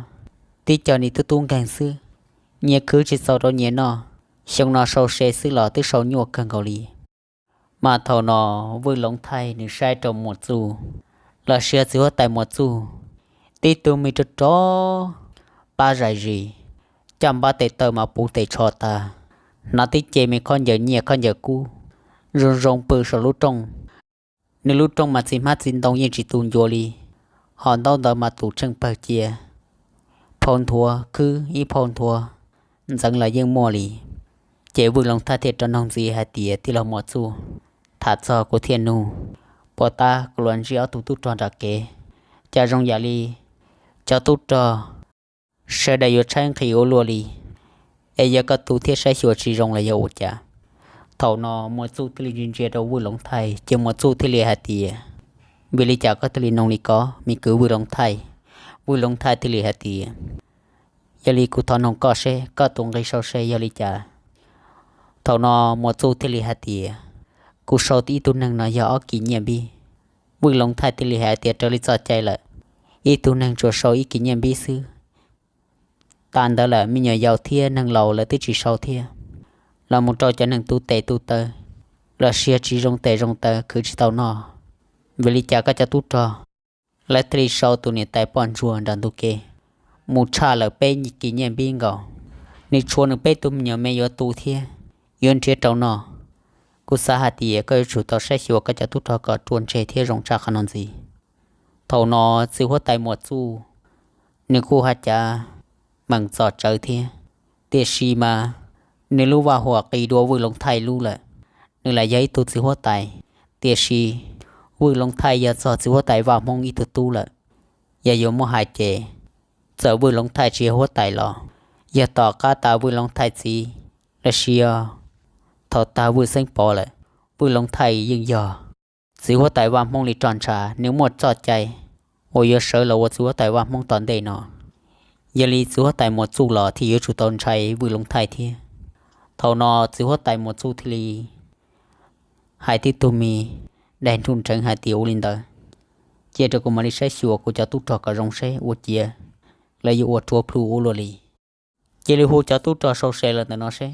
tib co nim tub tub nkeeg xwb, nyias khwv tsis txaus rau nyias noj. Xyoo no sau se xwb los twb sau nyuaj kawg nkaus li. Mas thaum no Vwj Loov Thaij nws saib rau Muas Txuj los sis txiv huab tais Muas Txuj, tib tug me rog rog pab zais zis, caj npab tes taw mas puv tes tsho tas, hnav tib ce me khaub ncaws nyiaj khaub ncaws kub zoo zoo pw saum lub rooj. Nws lub rooj mas txiv hmab txiv ntoo yeej tsis tu ncua li, ho ntaub ntawv mas tus tsheej pawg cia, phau nthuav khwb ib phau nthuav ntxeev los yeej muaj li. Ces Vwj Loov Thaij thiaj rov noog ntxiv hais tias, Tij laug Muas Txuj, tham txog kuv thiaj nug, puas tab kuv los ntsib ob tug tub rog nram kev, cas zoo yam li cov tub rog sawv daws yuav tshaib nqhis ua luaj li, es yog koj tu thiab saib xyuas tsis zoo los yog ua cas? Thaum no Muas Txuj thiaj li ntsia ntsia rau Vwj Loov Thaij ces Muas Txuj thiaj li hais tias, Vim li cas koj thiaj li noog li ko, me kwv Vwj Loov Thaij? Vwj Loov Thaij thiaj li hais tias, Yog li kuv thov noog koj seb koj tus nqi sau se yog li cas? Thaum no Muas Txuj thiaj li hais tias, Kuv sau ib tug neeg no yog ob kis nyiaj npib. Vwj Loov Thaij thiaj li hais tias, Raws li txoj cai lawm, ib tug neeg tsuas sau ib kis nyiaj npib xwb. Tas ntawd lawm me nyuam yaus thiab neeg laus lawv twb tsis sau thiab, los mus rau cov neeg tu tes tu taw los sis tsis zoo tes zoo taw khwv tsis tau noj. Vim li cas koj cov tub rog lawv thiaj li sau tus niam tais poj ntsuag nram ntug kev mus tshaj lawm peb kis nyiaj npib nkaus? Nws tshuav nws peb tug me nyuam me yuav tu thiab yuav nrhiav rau noj. Kuv xav hais tias koj yuav tsum tau saib xyuas koj cov tub rog kom ruaj ntseg thiab zoo tshaj qhov no ntxiv. Thaum no txiv huab tais Muas Txuj nws kuj haj cav meem txom tsawv thiab, tiam sis mas nws lub vaj huam qis dua Vwj Loov Thaij lub lawm. Nws lam yog ib tug txiv huab tais, tiam sis Vwj Loov Thaij yog txog txiv huab tais Vaj Hmoob ib tug tub lawm. Yog yuav muab hais ces, txawm Vwj Loov Thaij tsis yog huab tais los yog tom qab tas Vwj Loov Thaij txiv los sis yog thaum tag Vwj Xeeb Pov lawm, Vwj Loov Thaij yeej yog txiv huab tais Vaj Hmoob li roj ntsha, nws muaj txoj cai uas yuav sawv los ua txiv huab tais Vaj Hmoob tom ntej no. Yog li txiv huab tais Muas Txuj los thiaj yuav tsum tau ntshai Vwj Loov Thaij thiab. Thaum no txiv huab tais Muas Txuj thiaj li hais tib tug me daim nruj nreev hais tias, Ua li ntawd, cia rau kuv mam li saib xyuas kuv cov tub rog kom zoo seb ua ciav lawv yuav ua rhuav plhu ua luaj li. Cia li hu cov tub rog sau se lawm ntawm no seb.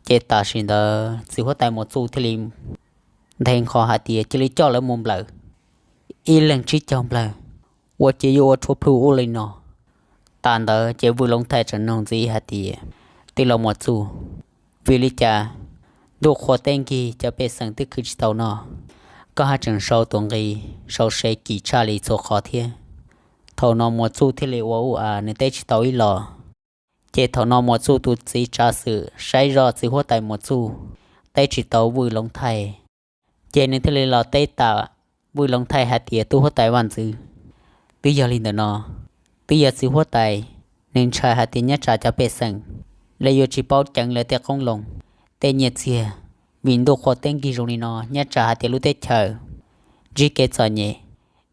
Ces tam sim ntawd txiv huab tais Muas Txuj thiaj li nthe nqho hais tias, Cia li coj lawv mus nplawm, ib leeg tsib caug nplawg, ua ciav yuav ua rhuav plhu ua li no. Tas ntawd ces Vwj Loov Thaij tseem noog ntxiv hais tias, Tij laug Muas Txuj, vim li cas ntuj qhua teb nkig cov pej xeem twb khwv tsis tau noj, koj haj tseem sau tus nqi sau se kim tshaj li txhua qhov thiab? Thaum no Muas Txuj thiaj li ua ua a nws teb tsis tau ib los. Ces thaum no Muas Txuj tus txiv tsav xwm saib zoj txiv huab tais Muas Txuj teb tsis tau Vwj Loov Thaij, ces nws thiaj li los teb tam Vwj Loov Thaij hais tias, Tub huab tais vaj ntxwv, twb yog li ntawm no, twb yog txiv huab tais nws ntshai hais tias nyob tsam cov pej xeem lawv yuav tsis paub ceev lawv tej qoob loo, tej nyiaj txiag, vim ntuj qhua teb nkig zoo li no nyob tsam hais tias lub teb chaws ntsib kev txom nyem,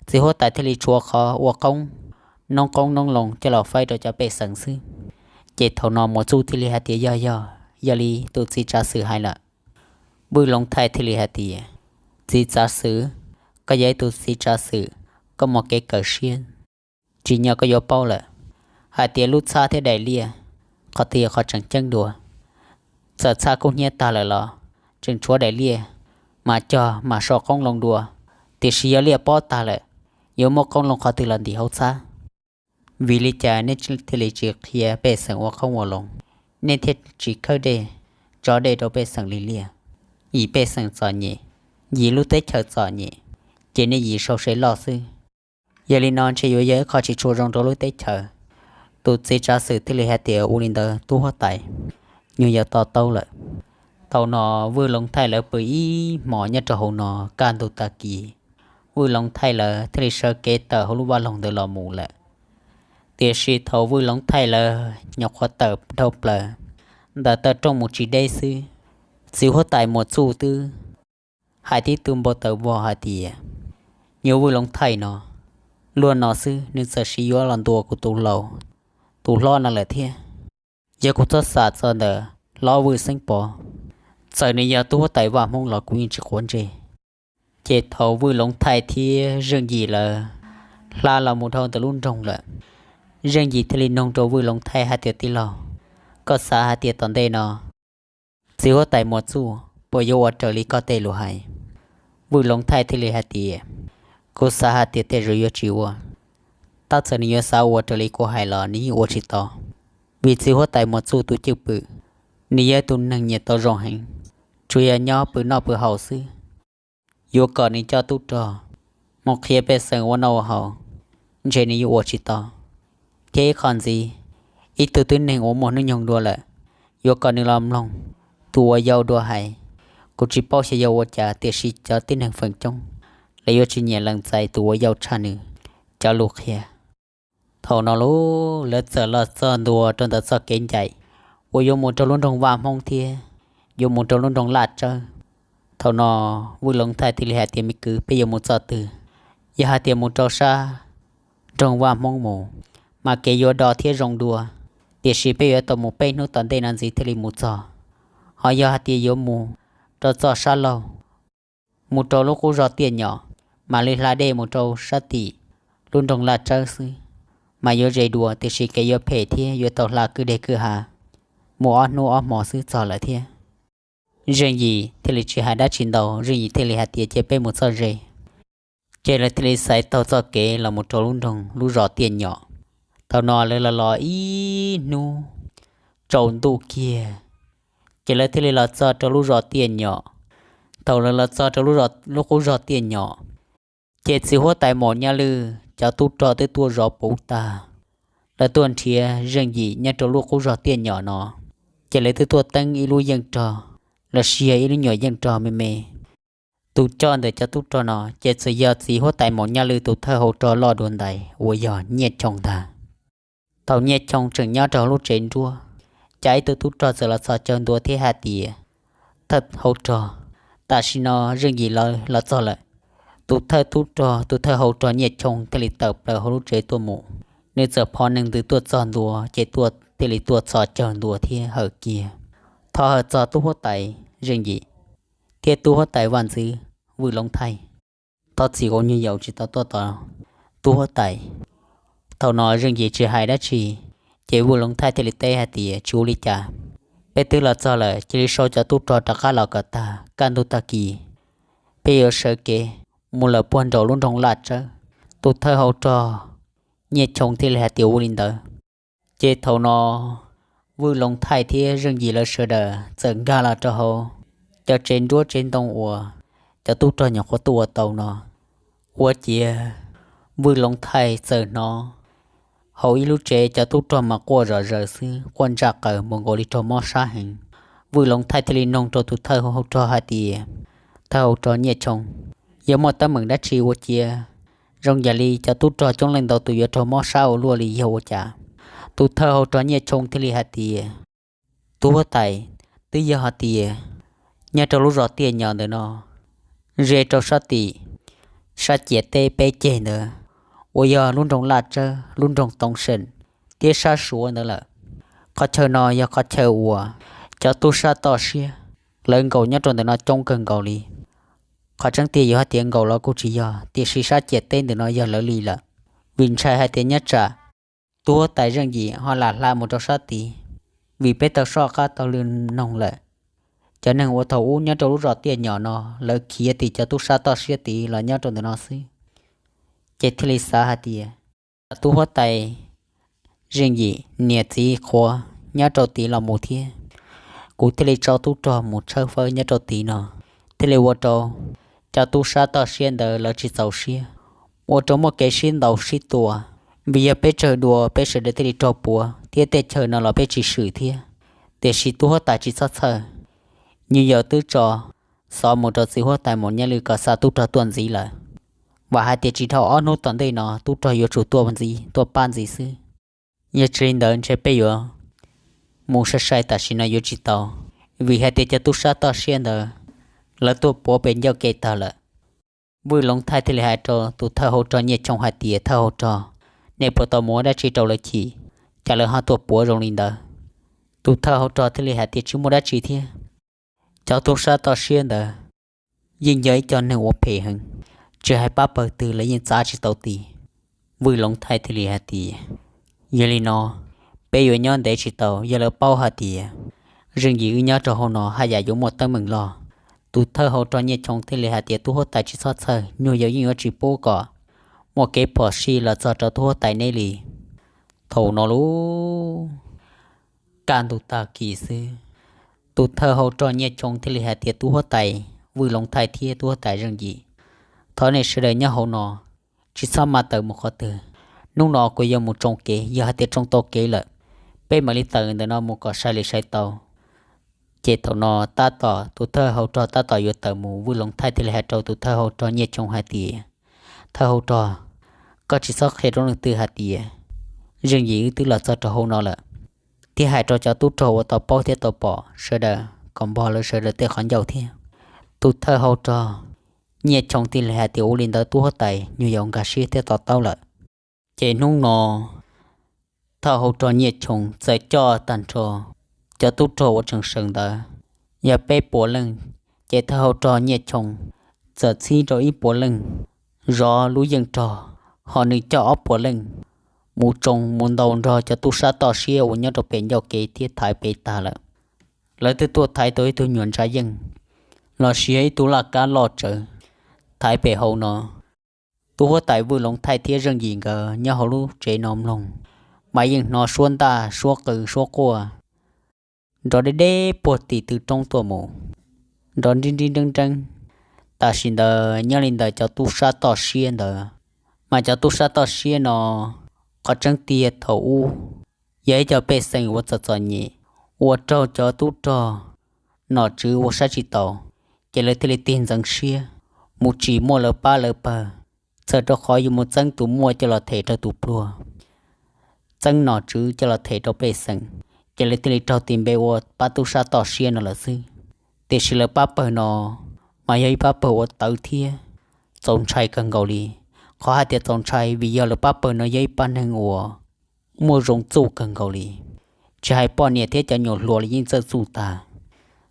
txiv huab tais thiaj li tshuav qhov ua qoob, noob qoob noob loo coj los faib rau cov pej xeem xwb. Ces thaum no Muas Txuj thiaj li hais tias, Yog yog, yog li tus txiv tsav xwm hais lawm. Vwj Loov Thaij thiaj li hais tias, Txiv tsav xwm, koj yog ib tug txiv tsav xwm, koj muaj kev kawm siab, tsim nyog koj yuav paub lawm hais tias lub txhab thiab daim liaj qhov twg yog qhov tseem ceeb dua. Txawm txhab kub hnyiab tag lawm los tseem tshuav daim liaj, mas cog mam sau qoob loo dua, tiam sis yog liaj pob tag lawm, yuav muab qoob loo qhov twg los ntim hauv txhab? Vim li cas nej thiaj li tsis qhia pej xeem ua qoob ua loo, nej thiaj tsis khawb dej, tso dej rau pej xeem li liaj? Yim pej xeem txom nyem, yim lub teb chaws txom nyem, ces nej yim sau se loj xwb. Yog li no ntshe yuav yog ib qho tsis tshua zoo rau lub teb chaws. Tus txiv tsav xwm thiaj li hais tias, Ua li ntawd tub huab tais, nyuag yog to taub lawm. Thaum no Vwj Loov Thaij lawv pw ib hmos nyob rau hauv no, kaj ntug tag kis Vwj Loov Thaij lawv thiaj li sawv kev tawm hauv lub vaj loog ntawd los mus lawm. Tiam sis thaum Vwj Loov Thaij lawv nyuam qhuav tawm dhau plaws ntawm taw rooj mus tsis deb xwb, Txiv huab tais Muas Txuj twb hais tib tug npau taws vog hais tias, Nyuag Vwj Loov Thaij no, luag no xwb nws txawm sis yuav los ntuas kuv tus laus, tus hlob no lawm thiab. Yog kuv txhob xav txog ntawm hlob Vwj Xeeb Pov, txawm nws yog tub huab tais vaj Hmoob los kuv yeej tsis quav ntsej. Ces thaum Vwj Loov Thaij thiab Zeej Yim lawv hla los mus dhau ntawm lub nroog lawm, Zeej Yim thiaj li nug rau Vwj Loov Thaij hais tias, Tij laug, koj xav hais tias tom ntej no txiv huab tais Muas Txuj puas yuav ua raws li koj tej lus hais? Vwj Loov Thaij thiaj li hais tias, Kuv xav hais tias tej zaum yuav tsis ua. Tab txawm nws yuav xav ua raws li kuv hais los nws yeej ua tsis tau, vim txiv huab tais Muas Txuj tus cwj pwm, nws yog tus neeg nyiam tau zoo heev, tsuas yog nyob pw noj pw haus xwb. Yuav kom nws coj tub rog mus qhia pej xeem ua noj ua haus, ntshe nws yuav ua tsis tau. Thiab ib qho ntxiv, ib tug tib neeg uas muaj hnub nyoog dua lawm, yuav kom nws los mloog tus uas yau dua hais, kuv tsis paub xyov yog ua cas tiam sis cov tib neeg feem coob lawv yuav tsis nyiam lees txais tus uas yau tshaj nws cov lus qhia. Thaum no lauj, lawv txawm los txog ntua rau ntawm txoj kev ncaim uas yuav mus rau lub nroog Vaj Hmoob thiab yuav mus rau lub nroog Laj Tsawb. Thaum no Vwj Loov Thaij thiaj li hais tias, Me kwv, peb yuav mus txoj twg? Yog hais tias mus rau sab nroog Vaj Hmoob mus, mas kev yuav do thiab zoo dua, tiam sis peb yuav tau mus peb hnub tom ntej no ntxiv thiaj li mus txog. Ho yog hais tias yuav mus rau txoj sab laug, mus rau lub qub zog Tiaj Nyom, mam li hla dej mus rau sab tim lub nroog Laj Tsawb xwb, mas yuav ze dua, tiam sis kev yuav phem thiab yuav tau hla kwj deg kwj ha mus ob hnub ob hmo xwb txog lawm thiab. Zeej Yim thiaj li tsis hais dab tsi ntau, Zeej Yim thiaj li hais tias, Cia peb mus txoj ze. Ces lawv thiaj li xaiv taug txoj kev los mus rau lub nroog lub zos Tiaj Nyom. Thaum no lawv los los ib hnub tsaus ntuj kiag, ces lawv thiaj li los txog rau lub zos Tiaj Nyom. Thaum lawv los txog rau lub qub zos Tiaj Nyom, ces txiv huab tais Maum Nyaj Lwj cov tub rog twb tuaj zov puv tag, lawv tuaj nrhiav Zeej Yim nyob rau lub qub zos Tiaj Nyom no. Ces lawv twb tuaj teeb ib lub yeej rog los sis yog ib lub nyuam yeej rog me me. Tus coj ntawm cov tub rog no ces txawm yog txiv huab tais Maum Nyaj Lwj tus thawj hau rog loj dua ntais uas yog Nyiaj Choo ntag. Thaum Nyiaj Choo tseem nyob rau hauv lub tsev nruab, cas ib tug tub rog txawm los txhos caug ntua thiab hais tias, Thawj hau rog, tam sim no Zeej Yim lawv los txog lawm. Tus thawj tub rog, tus thawj hau rog Nyiaj Choo thiaj li tawm plaws hauv lub tsev tuaj mus. Nws txawm phov nees ntws tuaj txog ntua, ces thiaj li tuaj txhos caug ntua thiab hawm kiag, Thov hawm txog tub huab tais Zeej Yim thiab tub huab tais vaj ntxwv Vwj Loov Thaij. Thov txim kuv nyuag yaus tsis tau tuaj tos tub huab tais. Thaum no Zeej Yim tsis hais dab tsi, ces Vwj Loov Thaij thiaj li teb hais tias, Tsis ua li cas, peb twb los txog lawm, cia li sau cov tub rog rov qab los kom tag, kaj ntug tag kis peb yuav sawv kev mus lawm puag nraum lub nroog Laj Tsawb. Tus thawj hau rog Nyiaj Choo thiaj li hais tias, Ua li ntawd. Ces thaum no Vwj Loov Thaij thiab Zeej Yim lawv sawv daws txawm nkag los rau hauv cov tsev nruab tsev ntoo uas cov tub rog nyuam qhuav tuaj ua tau no. Ua ciav Vwj Loov Thaij txawm hnov hauv ib lub tsev cov tub rog mas quaj zom zaws xwb, quaj ntsaj qaws mus nkaus li raug mob sab heev. Vwj Loov Thaij thiaj li nug rau tus thawj hau rog hais tias, Thawj hau rog Nyiaj Choo, yog muaj teeb meem dab tsi ua cia zoo yam li cov tub rog coob leej ntau tus yuav raug mob sab ua luaj li yog ua cas? Tus thawj hau rog Nyiaj Choo thiaj li hais tias, Tub huab tais, twb yog hais tias nyob rau lub zos Tiaj Nyom ntawm no, ze rau sab tim sab ciam teb peb ceg ntawd, uas yog lub nroog Laj Tsawb, lub nroog Toov Seem thiab sab Suav ntawd lawm. Qhov chaw no yog qhov chaw uas cov tub sab toj siab lawv nkaum nyob rau ntawm no coob kawg nkaus li. Qhov tseeb tiag yuav hais tias nkaum los kuj tsis yog, tiam sis sab ciam teb ntawm no yog lawv li lawm, vim ntshai hais tias nyob tsam tub huab tais Zeej Yim ho lam hla mus rau sab tid, vim peb tau soj qab taug lw noog lawm, cov neeg uas thaum ub nyob rau lub zos Tiaj Nyom no, lawv khiav tim cov tub sab toj siab tid los nyob rau ntawm no xwb. Ces thiaj li xav hais tias, tub huab tais Zeej Yim niam txiv qhuav nyob rau tid los mus thiab, kuv thiaj li tso tub rog mus tshawb fawb nyob rau tid no, thiaj li ua rau cov tub sab toj siab ntawd lawv tsis txaus siab, ua rau muaj kev sib ntaus sib tua. Vim yog peb tsawg dua peb sawv daws thiaj li raug puav thiab tej chaw no los peb tsis swm thiab. Tiam sis tub huab tais tsis txhob txhawj, nyuj yaus twb tso xov mus rau txiv huab tais Maum Nyaj Lwj kom xa tub rog tuaj ntxiv lawm. Vam hais tias tsis dhau ob hnub tom ntej no tub rog yuav tsum tuaj ntxiv, tuaj pab ntxiv xwb. Yog tsis li ntawd ntshe peb yuav mus sai sai tam sim no yuav tsis tau, vim hais tias cov tub sab toj siab ntawd lawv tuaj puav pem ncauj kev tag lawm. Vwj Loov Thaij thiaj li hais rau tus thawj hauv rog Nyiaj Choo hais tias, Thawj hauv rog, nej puas tau mus ua dab tsi rau lawv chim, cas lawv ho tuaj puav zoo li ntawd? Tus thawj hauv rog thiaj li hais tias, Tsis muaj dab tsi thiab. Cov tub sab toj siab ntawd yeej yog ib co neeg ua phem heev, tsis hais pab pawg twg lawv yeej txav tsis tau ti. Vwj Loov Thaij thiaj li hais tias, Yog li no, peb yuav nyob ntev tsis tau, yog lawv paub hais tias Zeej Yim wb nyob rau hauv no haj yam yuav muaj teeb meem loj. Tus thawj hauv rog Nyiaj Choo thiaj li hais tias, Tub huab tais tsis txhob txhawj, nyuag yaus yeej yuav tsis pub kom muaj kev phom sij los txog rau tub huab tais neb li. Thaum no lub kaj ntug tag kis xwb, tus thawj hauv rog Nyiaj Choo thiaj li hais tias, Tub huab tais Vwj Loov Thaij thiab tub huab tais Zeej Yim, thov nej sawv daws nyob hauv no, tsis txhob maj tawm mus qhov twg. Hnub no kuv yuav mus tsoo kev, yog hais tias tsoo tau kev lawm, peb mam li tawm ntawm no mus kom sai li sai tau. Ces thaum no tab tom tus thawj hauv rog tab tom yuav tawm mus, Vwj Loov Thaij thiaj li hais rau tus thawj hauv rog Nyiaj Choo hais tias, Thawj hauv rog, koj tsis txhob qhia rau leej twg hais tias Zeej Yim wb twb los txog rau hauv no lawm, thiab hais rau cov tub rog uas tau paub thiab tau pom sawv daws kom npog lawv sawv daws tej qhov ncauj thiab. Tus thawj hauv rog Nyiaj Choo thiaj li hais tias, Ua li ntawd tub huab tais, nyuag yaus nkag siab thiab to taub lawm. Ces hnub no thawj hauv rog Nyiaj Choo txawm coj tag nrho cov tub rog uas tseem sawv ntawd yog peb puas leej, ces thawj hauv rog Nyiaj Choo txawm txhib rau ib puas leej zov lub yeej rog, ho nws coj ob puas leej mus tsoo mus ntaus nrog cov tub sab toj siab uas nyob rau pem ncauj kev thiab thaiv pem tag lawm. Lawv twb tuaj thaiv tau ib tug nyuam ntsa yeej lossis yog ib tug laj kab loj tsawv thaiv pem hauv no. Tub huab tais Vwj Loov Thaij thiab Zeej Yim nkawd nyob hauv lub tsev no mloog, mas yeej hnov suab ntaj suab qw suab quaj nrov deb deb puag tim tw roob tuaj mus, nrov nrib nrib nreeb nreeb. Tam sim ntawd nyob li ntawd cov tub sab toj siab ntawd, mas cov tub sab toj siab no, qhov tseeb tiag thaum ub yog ib co pej xeem uas txom txom nyem, uas raug cov tub rog nom tswv ua saib tsis taus, ces lawv thiaj li tig ntxeev siab mus tsim muaj lawv pab lawv pawg, txawm rau qhov yuav mus txeeb tus muaj coj los them rau tus pluag, txeeb nom tswv coj los them rau pej xeem, ces lawv thiaj li raug tis npe ua pab tub sab toj siab no lawm xwb. Tiam sis lawv pab pawg no mas yog ib pab pawg uas tawv thiab txaus ntshai kawg nkaus li. Qhov hais tias txaus ntshai vim yog lawv pab pawg no yog ib pab neeg uas muaj zoo txuj kawg nkaus li, tsis hais poj niam thiab cov nyuam hluas los yeej txawj txuj tag,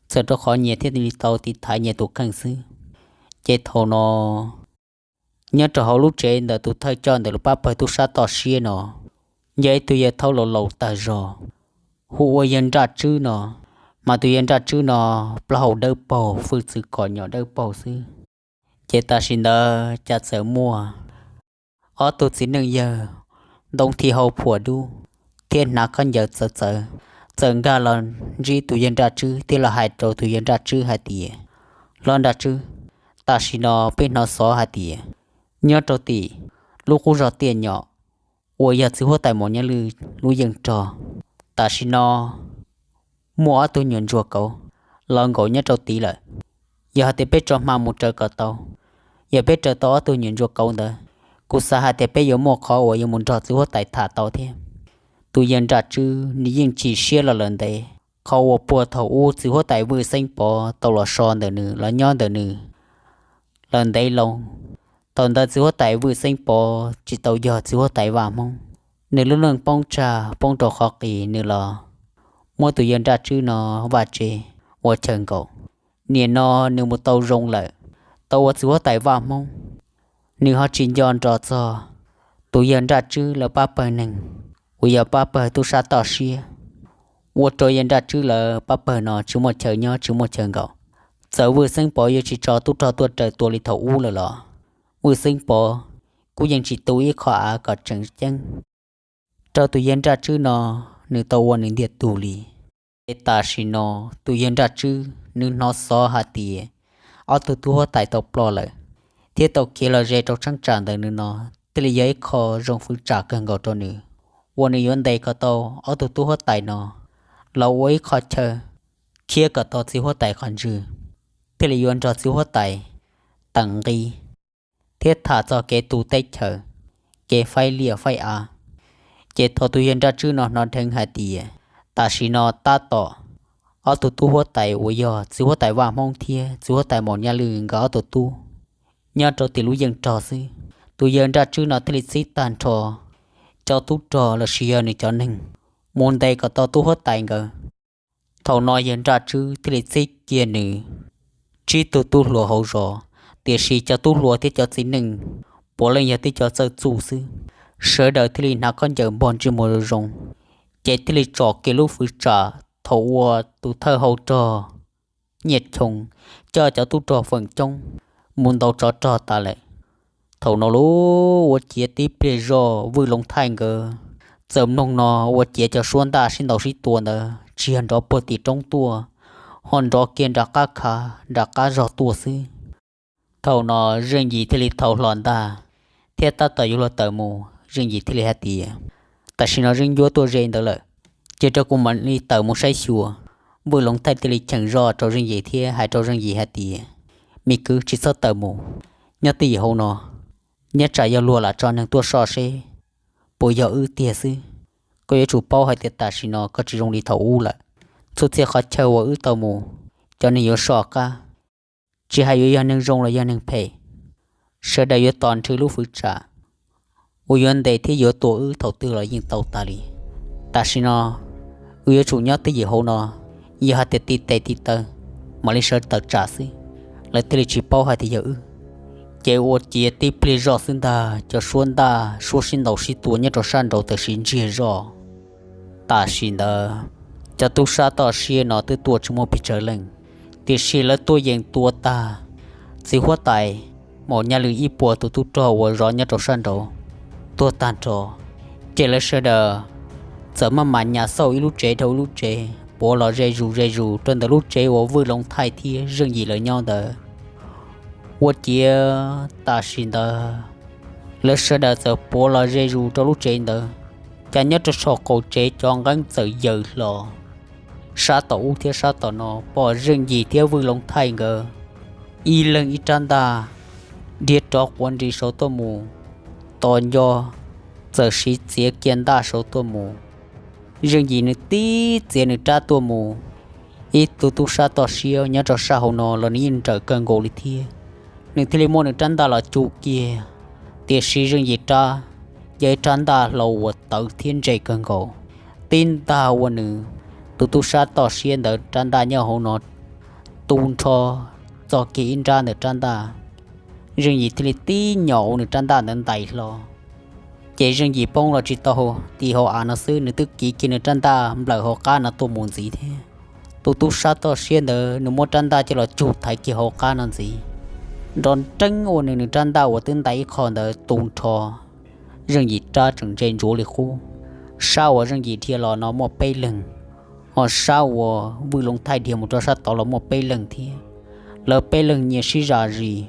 txawm rau qhov nyias thiaj li tau tiv thaiv nyias tus kheej xwb. Ces thaum no nyob rau hauv lub tsev ntawm tus thawj coj ntawm lawv pab pawg tub sab toj siab no, yog ib tug yawg thaub laus laus tag zog, hu ua yawg Nraj Tswb no. Mas tus yawg Nraj Tswb no plaub hau dawb paug, hwj txwv kom nyom dawb paug xwb. Ces tam sim ntawd cas txawm muaj ob tug txiv neej yawg ntoo thim hau phuam dub thiab hnav khaub ncaws txawv txawv, txawm nkag los ntsib tus yawg Nraj Tswb thiab los hais rau tus yawg Nraj Tswb hais tias, Hlob Nraj Tswb, tam sim no peb hnov xov hais tias nyob rau tim lub qub zog Tiaj Nyom uas yog txiv huab tais Maum Nyaj Lwj lub yeej rog, tam sim no muaj ob tug nyuam ntsuag kauv los nkaum nyob rau tid lawm. Yog hais tias peb tso hma mus raws kom tau, yog peb raws tau ob tug nyuam ntsuag kauv ntawd, kuv xav hais tias peb yuav muaj qhov uas yuav mus nrog txiv huab tais tham tau thiab. Tus yawg Nraj Tswb nws yeej chim siab los lawm ntev, qhov uas puag thaum ub txiv huab tais Vwj Xeeb Pov tau los so ntawm nws los nyob ntawm nws lawm ntev loo. Thaum ntawd txiv huab tais Vwj Xeeb Pov tsis tau yog txiv huab tais Vaj Hmoob, nws lub neej poob tsag poob rau qhov qis nws los muab tus yawg Nraj Tswb no vaj tsev ua chaw nkaum. Nim no nws mus tau zoo lawm, tau ua txiv huab tais Vaj Hmoob, nws ho tsis nco nrog txog tus yawg Nraj Tswb lawv pab pawg neeg uas yog pab pawg tub sab toj siab, ua rau yawg Nraj Tswb lawv pab pawg no tsis muaj chaw nyob tsis muaj chaw nkaum. Txawm Vwj Xeeb Pov yuav tsis tso tub rog tuaj raws tua li thaum ub lawm los Vwj Xeeb Pov kuj yeej tsis tu ib qho av kom tseem ceeb rau tus yawg Nraj Tswb no nws tau ua nws ntiag tug li. Ces tam sim no tus yawg Nraj Tswb nws hnov xov hais tias ob tug tub huab tais tau ploj lawm thiab tau khiav los ze rau cheeb tsam ntawm nws no, thiaj li yog ib qho zoo fwv tsam kawg nkaus rau nws, uas nws yuav ntes kom tau ob tug tub huab tais no los ua ib qho chaw khiav kom tau txiv huab tais qhov ntswg, thiaj li yuav nrog txiv huab tais teem nqi thiab tham txog kev tu teb chaws, kev faib liaj faib av. Ces thaum tus yawg Nraj Tswb no hnov dheev hais tias tam sim no tab tom ob tug tub huab tais uas yog txiv huab tais Vaj Hmoob thiab txiv huab tais Maum Nyaj Lwm nkawd ob tug tub nyob rau tim lub yeej rog xwb. Tus yawg Nraj Tswb no thiaj li txib tag nrho cov tub rog los sis yog nws cov neeg mus ntes kom tau tub huab tais nkawd. Thaum no yawg Nraj Tswb thiaj li txib kiag nws tsib tug tub hluas hauv zos, tiam sis cov tub hluas thiab cov txiv neej puav leej yog tib cov txawj txuj xwb. Sawv daws thiaj li hnav khaub ncaws npog ntsej muag zoo zoo, ces thiaj li tsom kiag lub fwv tsam thaum uas tus thawj hau rog Nyiaj Choo coj cov tub rog feem coob mus ntaus tsov rog tas lawm. Thaum no lub ua ciav tib pliag zoj Vwj Loov Thaij nkawd txawm mloog no ua ciav cov suab ntaj sib ntaus sib tua ntawd tsis yog nrov puag tim roob tuaj, ho nrov kiag nram qab khav nram qab zog tuaj xwb. Thaum no Zeej Yim thiaj li thau hlo ntaj thiab tab tom yuav luag tawm mus, Zeej Yim thiaj li hais tias, tam sim no Zeej Ncuab tuaj ze ntawd lawm, cia rau kuv mam li tawm mus saib xyuas. Vwj Loov Thaij thiaj li cheem zoj rau Zeej Yim thiab hais rau Zeej Yim hais tias, me kwv, tsis txhob tawm mus, nyob twj ywm hauv no, nyob tsam yog luag lam tso neeg tuaj soj seb puas yog wb tiag xwb. Koj yuav tsum paub hais tias tam sim no koj tsis zoo li thaum ub lawm. Txhua txhia qhov chaw uas wb tau mus, cov neeg yuav soj qab, tsis hais yuav yog neeg zoo los yog neeg phem, sawv daws yuav tos nrhw lub fwv tsam uas yuav ntes thiab yuav tua wb thaum twg los yeej tau tas li. Tam sim no wb yuav tsum nyob twj ywm hauv no, yog hais tias tiv tes tiv taw mam li sawv tawm tsam xwb. Lawv thiaj li tsis paub hais tias yog wb. Ces ua ciav tib pliag zoj xwb ntag, cov suab ntaj suab sib ntaus sib tua nyob rau sab nraud tawm sim ntsiag zoj. Tam sim ntawd cov tub sab toj siab no twb tuaj tsis muaj pes tsawg leej, tiam sis lawv tuaj yeem tua tag txiv huab tais Maum Nyaj Lwm ib puas tus tub rog uas zov nyob rau sab nraud tuag tag nrho. Ces lawv sawv daws txawm maj mam nyas xauj ib lub tsev dhau ib lub tsev puav los ze zus ze zus rau ntawm lub tsev uas Vwj Loov Thaij thiab Zeej Yim lawv nyob ntawd. Ua ciav tam sim ntawd lawv sawv daws txawm puav los ze zus rau lub tsev ntawd, cas nyob rau saum qaum tsev cov nqeeb txawm yaws hlo. Sab tom ub thiab sab tom no pom Zeej Yim thiab Vwj Loov Thaij nkawd ib leeg ib rab ntaj dhia rov quav nris saud tuaj mus, tos nco txawm siv txiav kiag ntaj saud tuaj mus. Zeej Yim nws tib txiav nws rab tuaj mus, ib tug tub sab toj siab nyob rau sab hauv no los nws yeej nrawm kawg nkaus li thiab, nws thiaj li muab nws rab ntaj los cug kiag. Tiam sis Zeej Yim rab yog ib rab ntaj hlau uas tawv thiab ntse kawg nkaus, tib ntaj ua nws tus tub sab toj siab ntawd rab ntaj nyob hauv no tu nrho txog kiag ib nrab ntawm rab ntaj. Zeej Yim thiaj li tib nyom ua nws rab ntaj ntawd ntais hlo. Ces Zeej Yim poob los tsis tau tim hauv av no xwb, nws twb kiv kiag nws rab ntaj nplawm hauv qab no tuaj mus ntxiv thiab. Tus tub sab toj siab ntawd nws muab rab ntaj coj los cug thaiv kiag hauv qab no ntxiv, nrov nreeb ua nws nws rab ntaj uas twb ntais ib qho ntawd tu nrho. Zeej Yim rab tseem ntse ntsuav li qub. Sab uas Zeej Yim dhia los no muaj peb leeg, ho sab uas Vwj Loov Thaij dhia mus rau sab tod los muaj peb leeg thiab. Lawv peb leeg nyias sib zam zis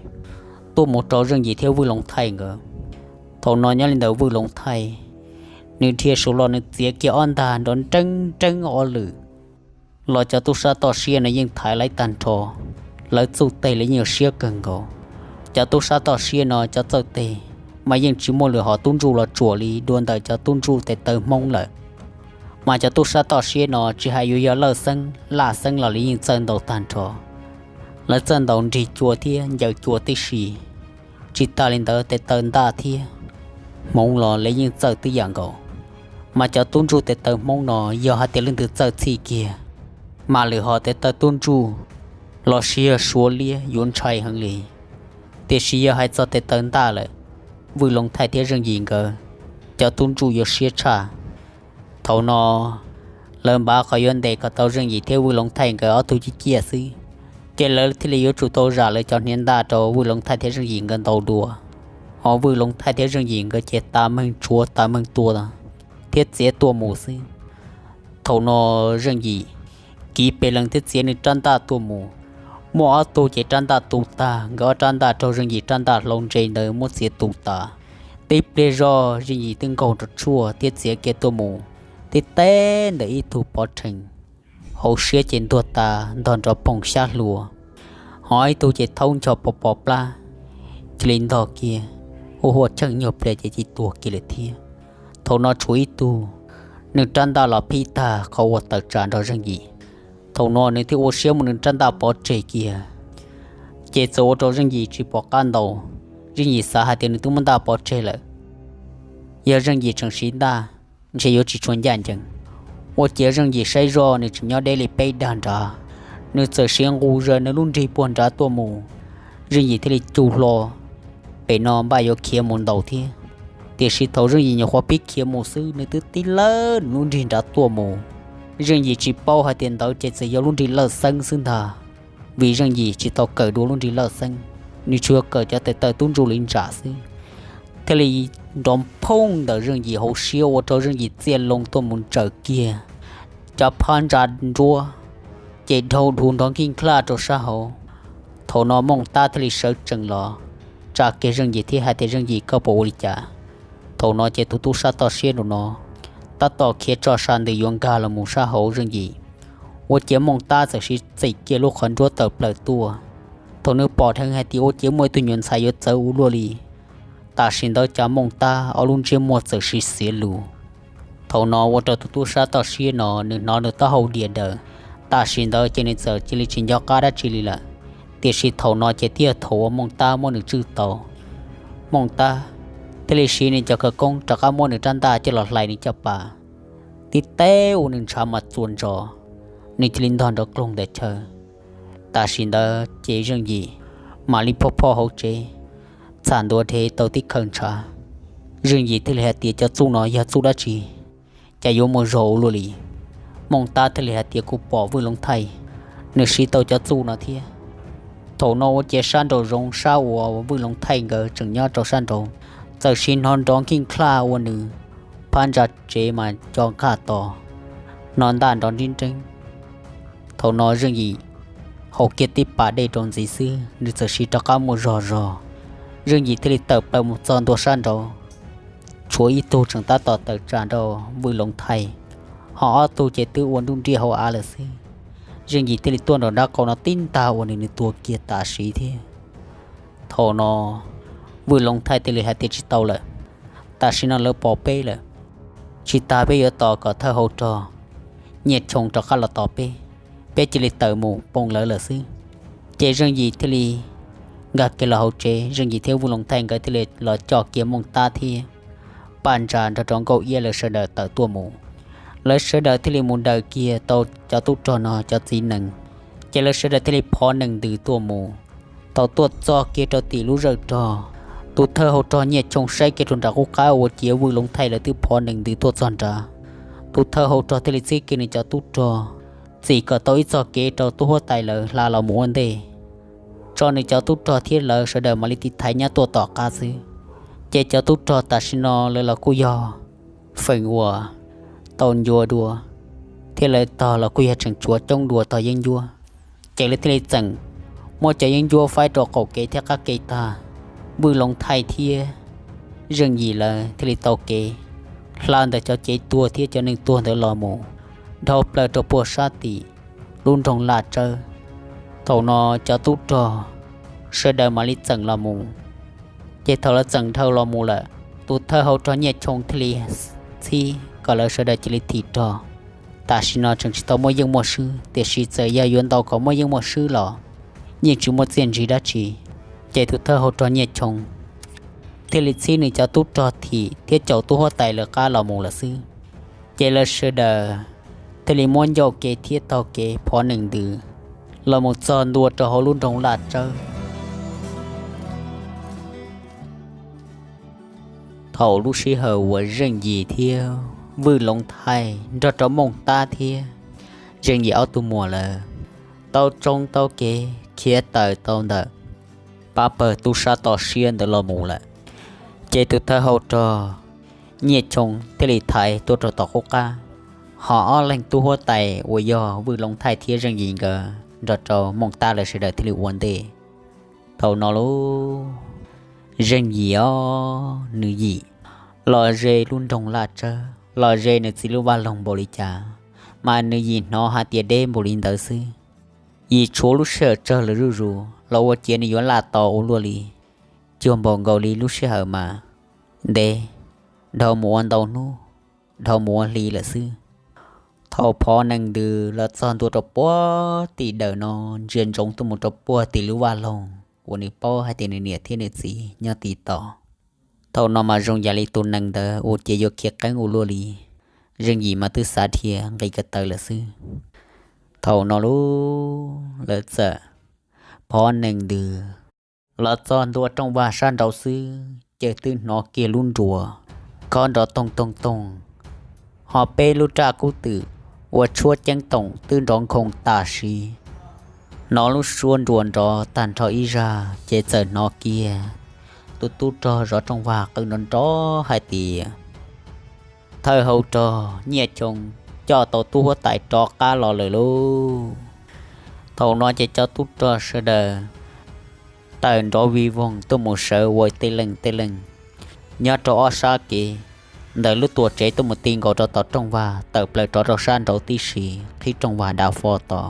tuaj mus rau Zeej Yim thiab Vwj Loov Thaij nkawd. Thaum no nyob li ntawd Vwj Loov Thaij nws dhia saud los nws txiav kiag ob ntaj nrov nreeb nreeb ob lwm los cov tub sab toj siab no yeej thaiv lawv tag nrho. Lawv txuj teg los yeej yuav siab kawg nkaus. Cov tub sab toj siab no cov txawj teg mas yeej tsis muaj lwm hom tub ntsuj los tsuam li dua ntawm cov tub ntsuj tes taw Hmoob lawm. Mas cov tub sab toj siab no tsis hais yuav yog lawj xeeb laj xeeb los lawv yeej txawj ntaus tag nrho. Lawv txawj ntaus nrig cua thiab ncaws cua tib si. Tsis tas li ntawd tes taw ntaj thiab hmoov los lawv yeej txawj tib yam nkaus. Mas cov tub ntsuj tes taw Hmoob no yog hais tias leej twg txawj txhij kiag, mas lwm hom tes taw tub ntsuj los sis yog suav liab yuav ntshai heev li. Tiam sis yog hais txog tes taw ntaj lawm, Vwj Loov Thaij thiab Zeej Yim nkawd cov tub ntsuj yuav siab tshaj. Thaum no lawv npaj qhov yuav ntes kom tau Zeej Yim thiab Vwj Loov Thaij nkawd ob tug ciaj ciaj xwb, ces lawv thiaj li yuav tsum tau zam lawv cov hniav ntaj rau Vwj Loov Thaij thiab Zeej Yim nkawd ntaus dua. Ho Vwj Loov Thaij thiab Zeej Yim nkawd ces tas meeg tshuav tas meeg tua thiab txiav tuaj mus xwb. Thaum no Zeej Yim kiv pes lees thiab txiav nws rab ntaj tuaj mus. Muaj ob tug ces rab ntaj tu tag, nkawd ob rab ntaj raug Zeej Yim rab ntaj hlau ntse ntawd muab txiav tu tas. Tib pliag zog Zeej Yim twb nkaug nrov tshuaj thiab txiav kiag tuaj mus, tib teb ntawm ib tug pov rhees, hauv siab ces ntuag tas ntog nrov poog xyab hlua. Ho ib tug ces thaub ncho pos pos plab, cia li ntog kiag, huaj huaj cheej nyuag pliag ces cia li tuag kiag lawm thiab. Thaum no tshuav ib tug, nws rab ntaj los phib tag qhov uas tawm tsam nrog Zeej Yim. Thaum no nws thiaj ua siab muab nws rab ntaj pov tseg kiag, ces txawm ua rau Zeej Yim tsis pom qab ntaus. Zeej Yim xav hais tias nws twb muab ntaj pov tseg lawm, yog Zeej Yim tseem siv ntaj ntshe yuav tsis tshua ncaj ncees. Ua ciav Zeej Yim saib zoj nws tseem nyob deb li peb dag nrad, nws txawm siv nqus zaws nws lub nrig puag nrad tuaj mus. Zeej Yim thiaj li cug hlo pem no npaj yuav khiav mus ntaus thiab. Tiam sis thaum Zeej Yim nyuam qhuav pib khiav mus xwb, nws twb tib lawb nws lub nrig nrad tuaj mus. Zeej Yim tsis paub hais tias ntawd ces txawm yog lub nrig lawj xeeb xwb ntag, vim Zeej Yim tsis tau kawm dua lub nrig lawj xeeb, nws tsuas yog kawm cov tes taw tub ntsuj li ntsam xwb. Thiaj li nrov phooj ntawm Zeej Yim hauv siab ua rau Zeej Yim txia loo tuaj mus ntsaws kiag cov phab ntsa nruab, ces dhau dhus nrov nkij nklaj rau sab hauv. Thaum no Mooj Tab thiaj li sawv tsees los tsa kiag Zeej Yim thiab hais tias, Zeej Yim, koj puas ua li cas? Thaum no ces tus tub sab toj siab nraum no tab tom khiav tso sa ntws yuav nkag los mus sab hauv Zeej Yim, ua ciav Mooj Tab txawm siv txim kiag lub qhov nruab tawm plaws tuaj. Thaum nws pom dheev hais tias ua ciav muaj ib tug nyuam ntxhais yuav txawv ua luaj li, tam sim ntawd cas Mooj Tab ob lub ntsiab muag txawm siv xiav lus. Thaum no ua rau tus tub sab toj siab no nws hnov nws taub hau diam daws. Tam sim ntawd ces nws txawm cia li tsis nco qab dab tsi li lawm. Tiam sis thaum no ces thiaj thaum uas Mooj Tab muab nws tswj tau. Mooj Tab thiaj li siv nws cov khawv koob rov qab muab nws rab ntaj coj los hlais nws caj pas. Tib teb uas nws ntshav mas txuas ntsos, nws cia li ntog nrov kloog ntawm chaw. Tam sim ntawd ces Zeej Yim mam li phoj phoj hauv tsev, txham ntua dhev tau tib khaws ntshav. Zeej Yim thiaj li hais tias, Cov txuj no yog txuj dab tsi? Cas yuav muaj zog ua luaj li? Mooj Tab thiaj li hais tias, Kuv pom Vwj Loov Thaij, nws siv tau cov txuj no thiab. Thaum no ua ciav sab nraum zoov sab uas Vwj Loov Thaij nkawd tseem nyob rau sab nraud, txawm siv hnov nrov nkij nklaj ua nws phab ntsa tsev mas co nqaj to, hnov ntaj nrov nrib nreeb. Thaum no Zeej Yim haus kiag tib pas dej rau ntxiv xwb, nws txawm siv rov qab muaj zog zog. Zeej Yim thiaj li tawm plaws mus txog ntua sab nraud, tshuav ib tug tseem tab tom tawm tsam nrog Vwj Loov Thaij, ho ob tug ces twb ua nruj nriaj hauv av lawm xwb. Zeej Yim thiaj li tuaj nraum nraub qaum no tib ntag ua nws, nws tuag kiag tam sim thiab. Thaum no Vwj Loov Thaij thiaj li hais tias, Tsis tau lawm, tam sim no lawv pom peb lawm. Tsis tas peb yuav tos kom thawj hau rog Nyiaj Choo rov qab los tos peb, peb cia li tawm mus poo lawv lawm xwb. Ces Zeej Yim thiaj li nkag kiag los hauv tsev, Zeej Yim thiab Vwj Loov Thaij nkawd thiaj li los coj kiag Mooj Tab thiab Paj Ntsa nrog rau Nkauj Iab lawv sawv daws tawm tuaj mus. Lawv sawv daws thiaj li mus daws kiag tau cov tub rog no cov txiv nees, ces lawv sawv daws thiaj li phov nees ntws tuaj mus. Thaum tuaj txog kiag rau tim lub zawj rog, tus thawj hau rog Nyiaj Choo saib kiag rau nram qub qab ua ciav Vwj Loov Thaij lawv twb phov nees ntws tuaj txog nrad. Tus thawj hau rog thiaj li txib kiag nws cov tub rog, txim kom tau ib txoj kev rau tub huab tais lawv hla los mus ua ntej, tso nws cov tub rog thiab lawv sawv daws mam li tiv thaiv nyab tuaj tom qab xwb. Ces cov tub rog tam sim no lawv los kuj yog feem uas tau ncua dua, thiab lawv tog los kuj yog tseem tshuav coob dua tog yeeb ncuab. Ces lawv thiaj li txeem muab cov yeeb ncuab faib rau qaum kev thiab qab kev tag. Vwj Loov Thaij thiab Zeej Yim lawv thiaj li tau kev hla ntawm cov cev tuag thiab cov neeg tuag ntawd los mus dhau plaws rau puag sab tim lub nroog Laj Tsawb. Thaum no cov tub rog sawv daws mam li txeem los mus. Ces thaum lawv txeem dhau los mus lawm, tus thawj hau rog Nyiaj Choo thiaj li txhib kom lawv sawv daws cia li thim rog. Tam sim no tseem tsis tau muaj yeej muaj swb, tiam sis txawm yog yuav ntaus kom muaj yeej muaj swb los yeej tsis muaj txiaj ntsig dab tsi. Ces tus thawj hau rog Nyiaj Choo thiaj li txhib nws cov tub rog thim thiab caum tub huab tais lawv qab los mus lawm xwb. Ces lawv sawv daws thiaj li muab ncauj kev thiab taug kev phov nees ntws los mus txog ntua rau hauv lub nroog Laj Tsawb. Thaum lub sij hawm uas Zeej Yim thiab Vwj Loov Thaij nrog rau Mooj Tab thiab Zeej Yim ob tug muam lawv tau tsoo tau kev khiav tawm tau ntawm pab pawg tub sab toj siab ntawd los mus lawm, ces tus thawj hau rog Nyiaj Choo thiaj li thaiv tuaj rau tom qub qab, ho ob leeg tub huab tais uas yog Vwj Loov Thaij thiab Zeej Yim nkawd nrog rau Mooj Tab lawv sawv daws thiaj li ua ntej. Thaum no lauj, Zeej Yim os, nws yim los ze lub nroog Laj Tsawb, los ze nws txiv lub vaj loog npaum li cas, mas nws yim hnov hais tias deb npaum li ntawd xwb. Yim tshuav lub sij hawm tsawg lawm zuj zus los ua ciav nws yuav laj to ua luaj li, cuag npaum nkaus li lub sij hawm mas ntev, dhau mus ua ntau hnub, dhau mus ua hli lawm xwb. Thaum phov nees ntws los txog ntua rau puag tim dawm no, ntsia ntsoov tuaj mus rau puag tim lub vaj loog uas nws paub hais tias nws niam thiab nws txiv nyob tim tod. Thaum no mas zoo yam li tus nees ntawd ua ces yuav khiav qeeb ua luaj li. Zeej Yim mas twb xav dhia nqis ko taw lawm xwb. Thaum no lub lawv txawm phov nees ntws los txog ntua rooj vag sab nraud xwb ces twb hnov kiag lub nruas khob nrov toog toog toog, ho peb lub raj kub twm uas tshuab ceeb toom twb nrov nkhoos tam sim. Hnov lub suab nruas nrov tag nrho ib zag ces txawm hnov kiag tus tub rog zov rooj vag qw nrov nrov hais tias, thawj hauv rog Nyiaj Choo coj tau tub huab tais rov qab los lawm lauj. Thaum no ces cov tub rog sawv daws tawm nrov vij voog tuaj mus sawv ua tej leej tej leej nyob rau ob sab kev ntawm lub tuam tsev tuaj mus ti nkaus rau tom rooj vag tawm plaws rov rau sab nraud tib si qhib rooj vag dav fo tod.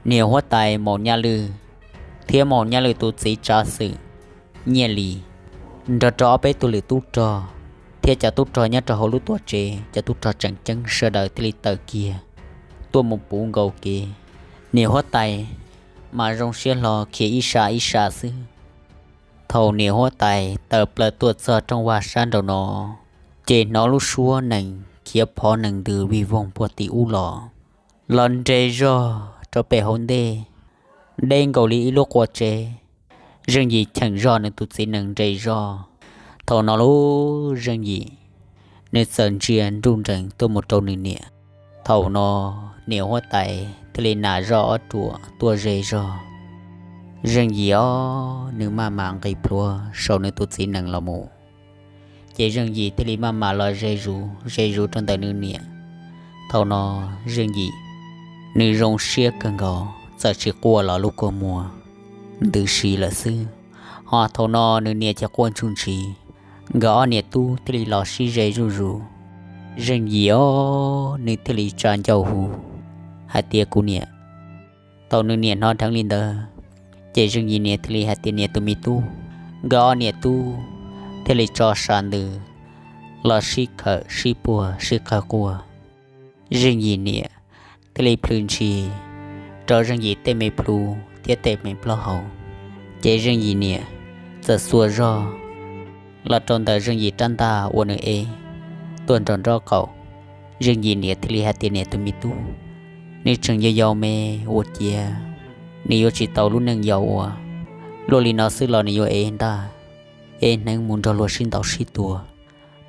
Niam huab tais Maum Nyaj Lwj thiab Maum Nyaj Lwj tus txiv tsav xwm Nyiaj Lis nrog rau ob peb tug lwm tub rog thiab cov tub rog nyob rau hauv lub tuam tsev, cov tub rog tseem ceeb sawv daws thiaj li tawm kiag tuaj mus puv nkaus kev. Niam huab tais mas zoo siab hlo khiav ib sab ib sab xwb. Thaum niam huab tais tawm plaws tuaj txog rooj vag sab nraud no, ces hnov lub suab nees khiav phov nees ntws vij voog puag tim ub los, los nres zog rau pem hauv ntej, deb nkaus li ib lub qua tsev. Zeej Yim cheem zog nws tus txiv nees nres zog. Thaum no lub Zeej Yim nws txawm ntsia nruj nrees tuaj mus rau nws niam. Thaum no niam huab tais thiaj li nam zoj ob ruam tuaj ze zog. Zeej Yim ob nws maj mam nqis plhuav saum nws tus txiv nees los mus, ces Zeej Yim thiaj li maj mam los ze zuv ze zuv rau ntawm nws niam. Thaum no Zeej Yim nws zoo siab kawg nkaus, txawm tsis quaj los lub kua muag ntws si lawm xwb. Ho thaum no nws niam ces quaj ntsuj ntsiv, nkawd ob niam tub thiaj li los sib ze zuj zus. Zeej Yim ob nws thiaj li tsa ncauj hu hais tias, kuv niam. Thaum nws niam hnov dheev li ntawd, ces Zeej Yim niam thiaj li hais tias, niam tus me tub. Nkawd ob niam tub thiaj li tso sam ntws los sib khawm sib puag sib qawg quaj. Zeej Yim niam thiaj li plhws ntshis rau Zeej Yim tej me plhu thiab tej me plaub hau, ces Zeej Yim niam txawm xuas zog los rau ntawm Zeej Yim rab ntaj uas nws ev tuaj nraum nraub qaum. Zeej Yim niam thiaj li hais tias, niam tus me tub, nws tseem yau yau me, ua ciav nws yuav tsis tau lub neej yau ua luaj li no xwb los nws yuav ev ntaj ev hneev mus nrog luag sib ntaus sib tua,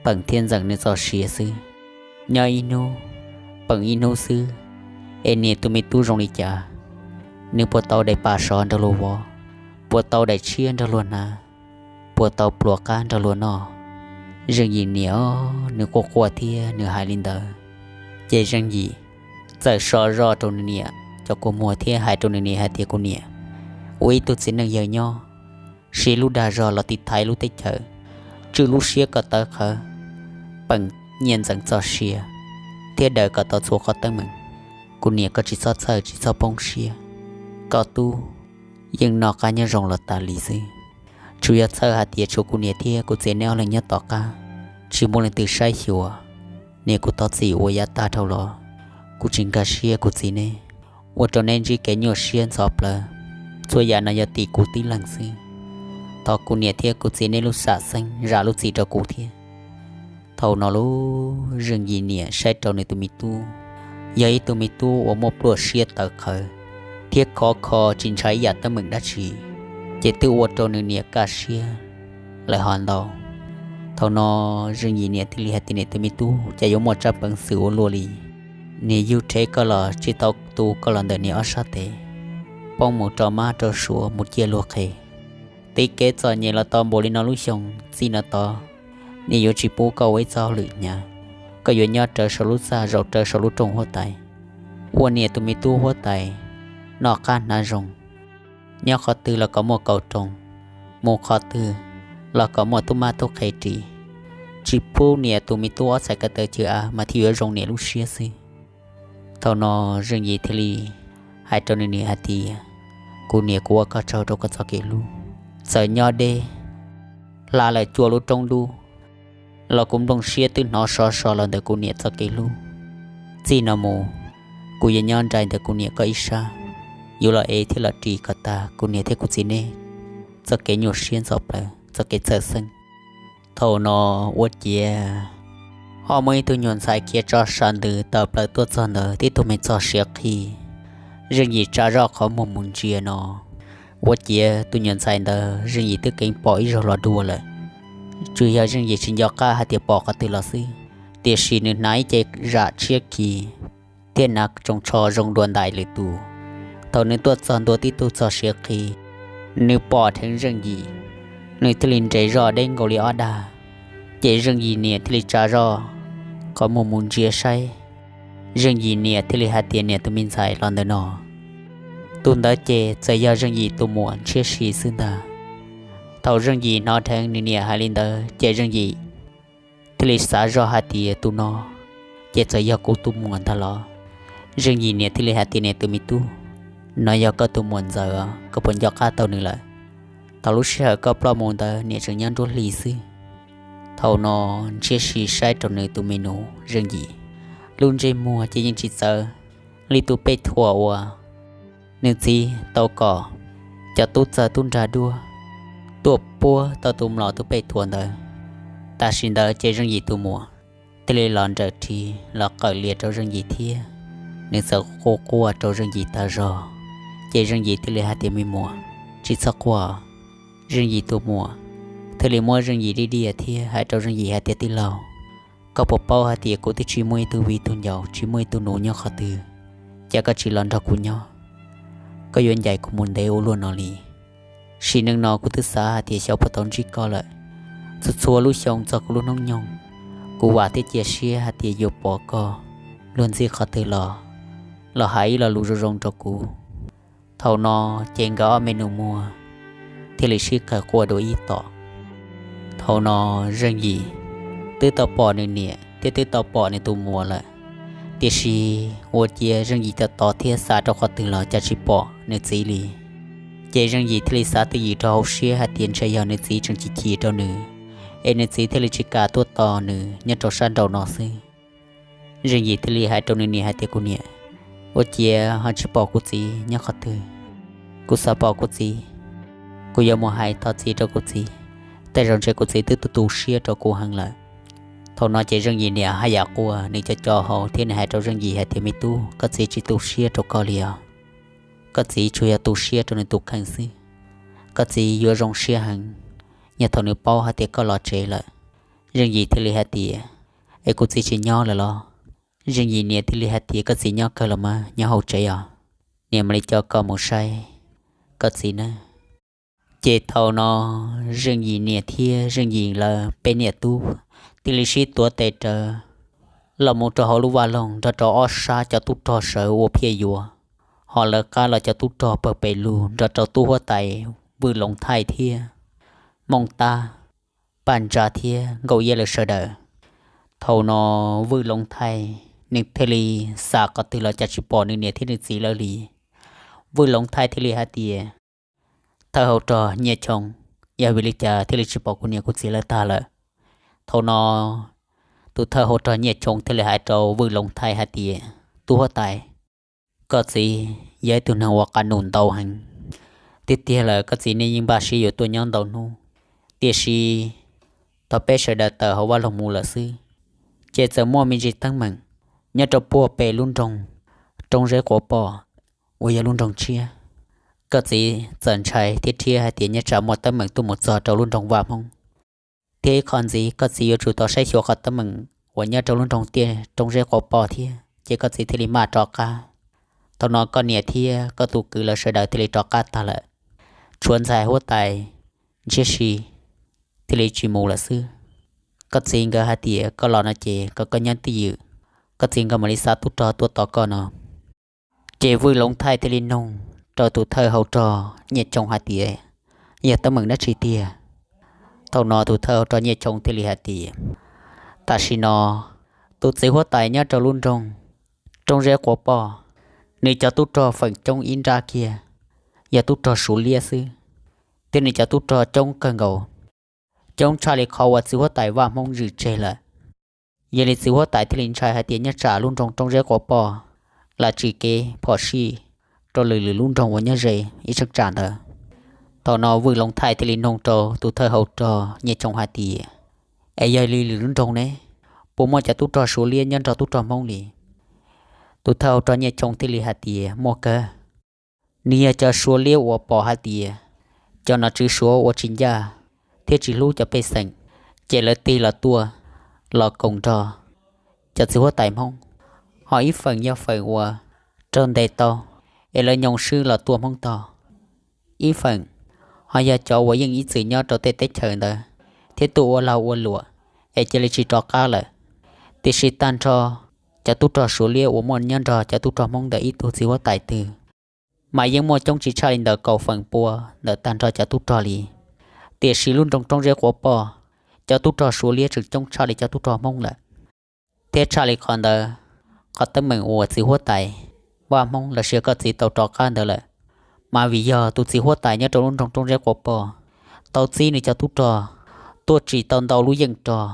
peem thiab ntxeem nws txoj sia xwb. Nyob ib hnub peem ib hnub xwb, es niam tus me tub zoo li cas? Nws puas tau daim pam sov nrog luag vov? Puas tau daim tshiab nrog luag hnav? Puas tau pluas qab nrog luag noj? Zeej Yim niam nws quaj quaj thiab nws hais li ntawd, ces Zeej Yim txawm so zog rau nws niam cov kua muag thiab hais rau nws niam hais tias, kuv niam, ua ib tug txiv neej yawg nyob, siv lub dag zog los tiv thaiv lub teb chaws, tswj lub siab kom tawv qhawv, peem nyiaj ntxeev txoj sia thiab daws kom tau txhua qhov teeb meem. Kuv niam, koj tsis txhob txhawj tsis txhob poob siab, koj tub yeej noj qab nyob zoo los tas li xwb. Tsuas yog txhawj hais tias tshuav kuv niam thiab kuv txiv neb ob leeg nyob tom qab, tsis muaj leej twg saib xyuas. Niam, kuv thov txim uas yav tag dhau los kuv tsis nkag siab kuv txiv neb, ua rau neb ntsib kev nyuaj siab ntxhov plawv. Txhua yam no yog tim kuv tib leeg xwb. Thov kuv niam thiab kuv txiv neb lub xam xeeb zam lub txim rau kuv thiab. Thaum no lub Zeej Yim niam saib rau nws tus me tub, yog ib tug me tub uas muaj pluaj siab tawv qhawv thiab khov kho tsis ntshai ib yam teeb meem dab tsi, ces twb ua rau nws niam kaj siab lawm hov ntau. Thaum no Zeej Yim niam thiaj li hais tias, niam tus me tub, cas yuav muaj tsab peev xwm ua luaj li. Niam yug rhev koj los tsis tau tu koj los ntawm niam ob sab tes, poob mus rau mab rau suav mus ciaj luag qhe. Tib kev txom nyem los tau npaum li no lub xyoo, txij no tod niam yuav tsis pub koj ua ib txoj hauj lwm hnyav. Koj yuav nyob rawv saum lub txaj zaum rawv saum lub rooj huab tais, ua niam tus me tub huab tais noj qab hnav zoo. Nyob qhov twg los kom muaj kaus roos, mus qhov twg los kom muaj tub mab tub qhe ris. Tsis pub niam tus me tub ob txhais ko taw cawv av mas thiaj yuav zoo niam lub siab xwb. Thaum no Zeej Yim thiaj li hais rau nws niam hais tias, kuv niam, kuv ua koj tsaug rau koj txoj kev hlub. Txawm nyob deb hla lawm cuaj lub roob dub los kuv nplooj siab twb hnov sov so los ntawm kuv niam txoj kev hlub. Txij no mus, kuv yuav nyob nraim ntawm kuv niam koj ib sab, yuav los ev thiab los ris kom tag kuv niam thiab kuv txiv nej txoj kev nyuaj siab ntxhov plawv, txoj kev txhawj xeeb. Thaum no ua ciav ho muaj ib tug nyuam ntxhais khiav tso sas ntws tawm plaws tuaj txog ntawd, tib tug me txog siav qhi. Zeej Yim tsa zoj qhov muag mus ntsia no, ua ciav tus nyuam ntxhais ntawd Zeej Yim twb keev pom ib zaug los dua lawm. Tsuas yog Zeej Yim tsis nco qab hais tias pom qhov twg los xwb, tiam sis nws hnav ib ce zam tshiab khiv thiab hnav tsoos tsho zoo dua ntais lwm tus. Thaum nws tuaj txog ntua tib tug txog siav qhi, nws pom dheev Zeej Yim, nws thiaj li nres zoj deb nkaus li ob dag. Ces Zeej Yim niam thiaj li tsa zoj qhov muag mus ntsia saib. Zeej Yim niam thiaj li hais tias, Niam, tus me ntxhais los ntawm no. Tus ntawd ces txawm yog Zeej Yim tus muam ntshiab si xwb ntag. Thaum Zeej Yim hnov dheev nws niam hais li ntawd ces Zeej Yim thiaj li xav zoj hais tias, Tus no ces txawm yog kuv tus muam ntag los? Zeej Yim niam thiaj li hais tias, Niam, tus me tub, no yog koj tus muam ntxawm, koj puas nco qab tau nws lawm? Thaum lub sij hawm koj ploj mus ntawd niam tseem nyob nruab hlis xwb. Thaum no ntshiab si saib rau nws tus me nus Zeej Yim, lub ntsej muag ces yeej tsis txawv li tus pej thuam uas nws txiv tau kom cov tub txawg tub nrag duab tuaj puab tau tus mlom tus pej thuam ntawd. Tam sim ntawd ces Zeej Yim tus muam thiaj li los nrawm ris los qawm lias rau Zeej Yim thiab nws txawm quaj quaj rau Zeej Yim tag zog. Ces Zeej Yim thiaj li hais tias, Me muam, tsis txhob quaj. Zeej Yim tus muam thiaj li muab Zeej Yim diaj diaj thiab hais rau Zeej Yim hais tias, Tij laug, koj puas paub hais tias kuv twb tsis muaj ib tug viv tug ncaus, tsis muaj ib tug nus nyob qhov twg, cas koj tsis los nrog kuv nyob? Koj yuav ncaim kuv mus ntev ua luaj no li? Sim neej no kuv twb xav hais tias xyov puas tau ntsib koj lawm. Txhua txhua lub xyoo txog kuv lub hnub nyoog, kuv vam thiab cia siab hais tias yuav pom koj luag ntxhi qhov twg los, los hais ib lo lus zoo zoo rau kuv. Thaum no ces nkawd ob me nus muag thiaj li sib qawm quaj dua ib tom. Thaum no Zeej Yim twb tau pom nws niam thiab twb tau pom nws tus muam lawm, tiam sis ua ciav Zeej Yim tos tos thiab xav rau qhov twg los cas tsis pom nws txiv li. Ces Zeej Yim thiaj li xav twj ywm rau hauv siab hais tias ntshe yog nws txiv tseem chim chim rau nws, es nws txiv thiaj li tsis kam tuaj tos nws nyob rau sab nraum no xwb. Zeej Yim thiaj li hais rau nws niam hais tias, Kuv niam, ua ciav ho tsis pom kuv txiv nyob qhov twg? Kuv xav pom kuv txiv, kuv yuav mus hais thov txim rau kuv txiv. Tej zaum ntshe kuv txiv twb tu tu siab rau kuv heev lawm. Thaum no ces Zeej Yim niam haj yam quaj, nws co co hau thiab nws hais rau Zeej Yim hais tias, Me tub, koj txiv tsis tu siab rau koj li os. Koj txiv tsuas yog tu siab rau nws tus kheej xwb. Koj txiv yuav zoo siab heev yog thaum nws paub hais tias koj los tsev lawm. Zeej Yim thiaj li hais tias, Es kuv txiv tsis nyob lawm los? Zeej Yim niam thiaj li hais tias, Koj txiv nyob kawg los mas, nyob hauv tsev os. Niam mam li coj koj mus saib koj txiv nawb. Ces thaum no Zeej Yim niam thiab Zeej Yim lawv peb niam tub thiaj li sib tuav tes rawv los mus rau hauv lub vaj loog nrog rau ob sab cov tub rog sawv ua phiaj yuav, ho lawv qab los cov tub rog pawg pes lug nrog rau tub huab tais Vwj Loov Thaij thiab Mooj Tab, Paj Ntsa thiab Nkauj Iab lawv sawv daws. Thaum no Vwj Loov Thaij nws thiaj li xav qhov twg los cas tsis pom nws niam thiab nws txiv lawv li. Vwj Loov Thaij thiaj li hais tias, Thawj hauv rog Nyiaj Choo, yog vim li cas thiaj li tsis pom kuv niam kuv txiv lawv tag lawm? Thaum no tus thawj hauv rog Nyiaj Choo thiaj li hais rau Vwj Loov Thaij hais tias, Tub huab tais, koj txiv yog ib tug neeg uas qas num ntau heev, tiag tiag lawm koj txiv nej yeej npaj siab yuav tuaj nyob ntau hnub, tiam sis thaum peb sawv daws tawm hauv vaj loog mus lawm xwb, ces txawm muaj me ntsis teeb meem nyob rau puag pem lub nroog Roob Zeb Quav Poj uas yog lub nroog tshiab. Koj txiv txawm ntshai thiab rhiab hais tias nyob tsam muaj teeb meem tuaj mus txog rau lub nroog Vaj Hmoob, thiab ib qho ntxiv koj txiv yuav tsum tau saib xyuas qhov teeb meem uas nyob rau lub nroog tiaj Roob Zeb Quav Poj thiab, ces koj txiv thiaj li maj rov qab. Thaum no koj niam thiab koj tus kwv lawv sawv daws thiaj li rov qab tag lawm, tshuav ntxhais huab tais Ntshiab Si thiaj li tsis mus lawm xwb. Koj txiv nkawd hais tias koj los no ces kom koj nyob twj ywm, koj txiv nkawd mam li xa tub rog tuaj tos koj no. Ces Vwj Loov Thaij thiaj li nug rau tus thawj hauv rog Nyiaj Choo hais tias, Yog teeb meem dab tsi tiag? Thaum no tus thawj hauv rog Nyiaj Choo thiaj li hais tias, Tam sim no tus txiv huab tais nyob rau lub nroog Roob Zeb Quav Poj, nws cov tub rog feem coob ib nrab kiag, yog tub rog Suav liab xwb, thiab nws cov tub rog coob kawg nkaus, coob tshaj li qhov uas txiv huab tais Vaj Hmoob zwm tseg lawm. Yog li txiv huab tais thiaj li ntshai hais tias nyob tsam lub nroog Roob Zeb Quav Poj lam tsim kev phom sij rau lwm lwm lub nroog uas nyob ze ib cheeb tsam ntawd. Thaum no Vwj Loos Thaij thiaj li nug rau tus thawj hauv rog Nyiaj Choo hais tias, es yog li lwm lub nroog ne, puas muaj cov tub rog Suav liab nyob nrog tub rog Hmoob li? Tus thawj hauv rog Nyiaj Choo thiaj li hais tias muaj kawg. Nws yog cov Suav liab uas pom hais tias cov nom tswv Suav uas tsis ncaj thiab tsis hlub cov pej xeem, ces lawv tig los tuaj los koom nrog cov txiv huab tais Hmoob. Ho ib feem yog feem uas raug ntes tau es lawv nyoo swb los tua Hmoob tog. Ib feem ho yog cov uas yeej ib txwm nyob rau tej teb chaws ntawd thiab tuaj ua lag ua luam es cia li tsis rov qab lawm. Tiam sis tag nrho cov tub rog Suav liab uas muaj nyob nrog cov tub rog Hmoob ntawm ib tug txiv huab tais twg mas yeej muaj coob tsis tshaj li ntawm kaum feem pua ntawm tag nrho cov tub rog li. Tiam sis lub nroog Roob Zeb Quav Poj, cov tub rog Suav liab tseem coob tshaj li cov tub rog Hmoob lawm. Thiab tshaj li qhov ntawd, qhov teeb meem uas txiv huab tais Vaj Hmoob los sis koj txiv tau rov qab ntawd lawm, mas vim yog tus txiv huab tais nyob rau lub nroog Roob Zeb Quav Poj tau txib nws cov tub rog tuaj tsim tau ntau lub yeej rog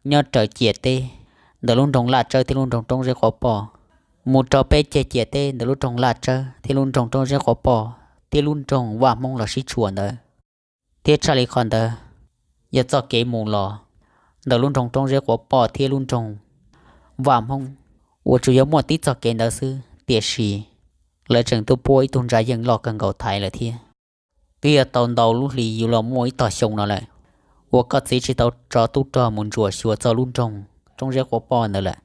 nyob raws ciam teb ntawm lub nroog Laj Tsawb thiab lub nroog Roob Zeb Quav Poj, mus rau peb ceg ciam teb ntawm lub nroog Laj Tsawb thiab lub nroog Roob Zeb Quav Poj thiab lub nroog Vaj Hmoob los sib tshuam ntawd. Thiab tshaj li qhov ntawd, yog txoj kev mus los ntawm lub nroog Roob Zeb Quav Poj thiab lub nroog Vaj Hmoob uas tsuas yog muaj tib txoj kev ntawd xwb, tiam sis lawv tseem tuaj puab ib tug ntsa yeej loj kawg nkaus thaiv lawm thiab. Twb yog tau ntau lub hlis yuav los muaj ib tog xyoo no lawm uas koj txiv tsis tau tso tub rog mus ntsuam xyuas txog lub nroog Roob Zeb Quav Poj ntawd lawm.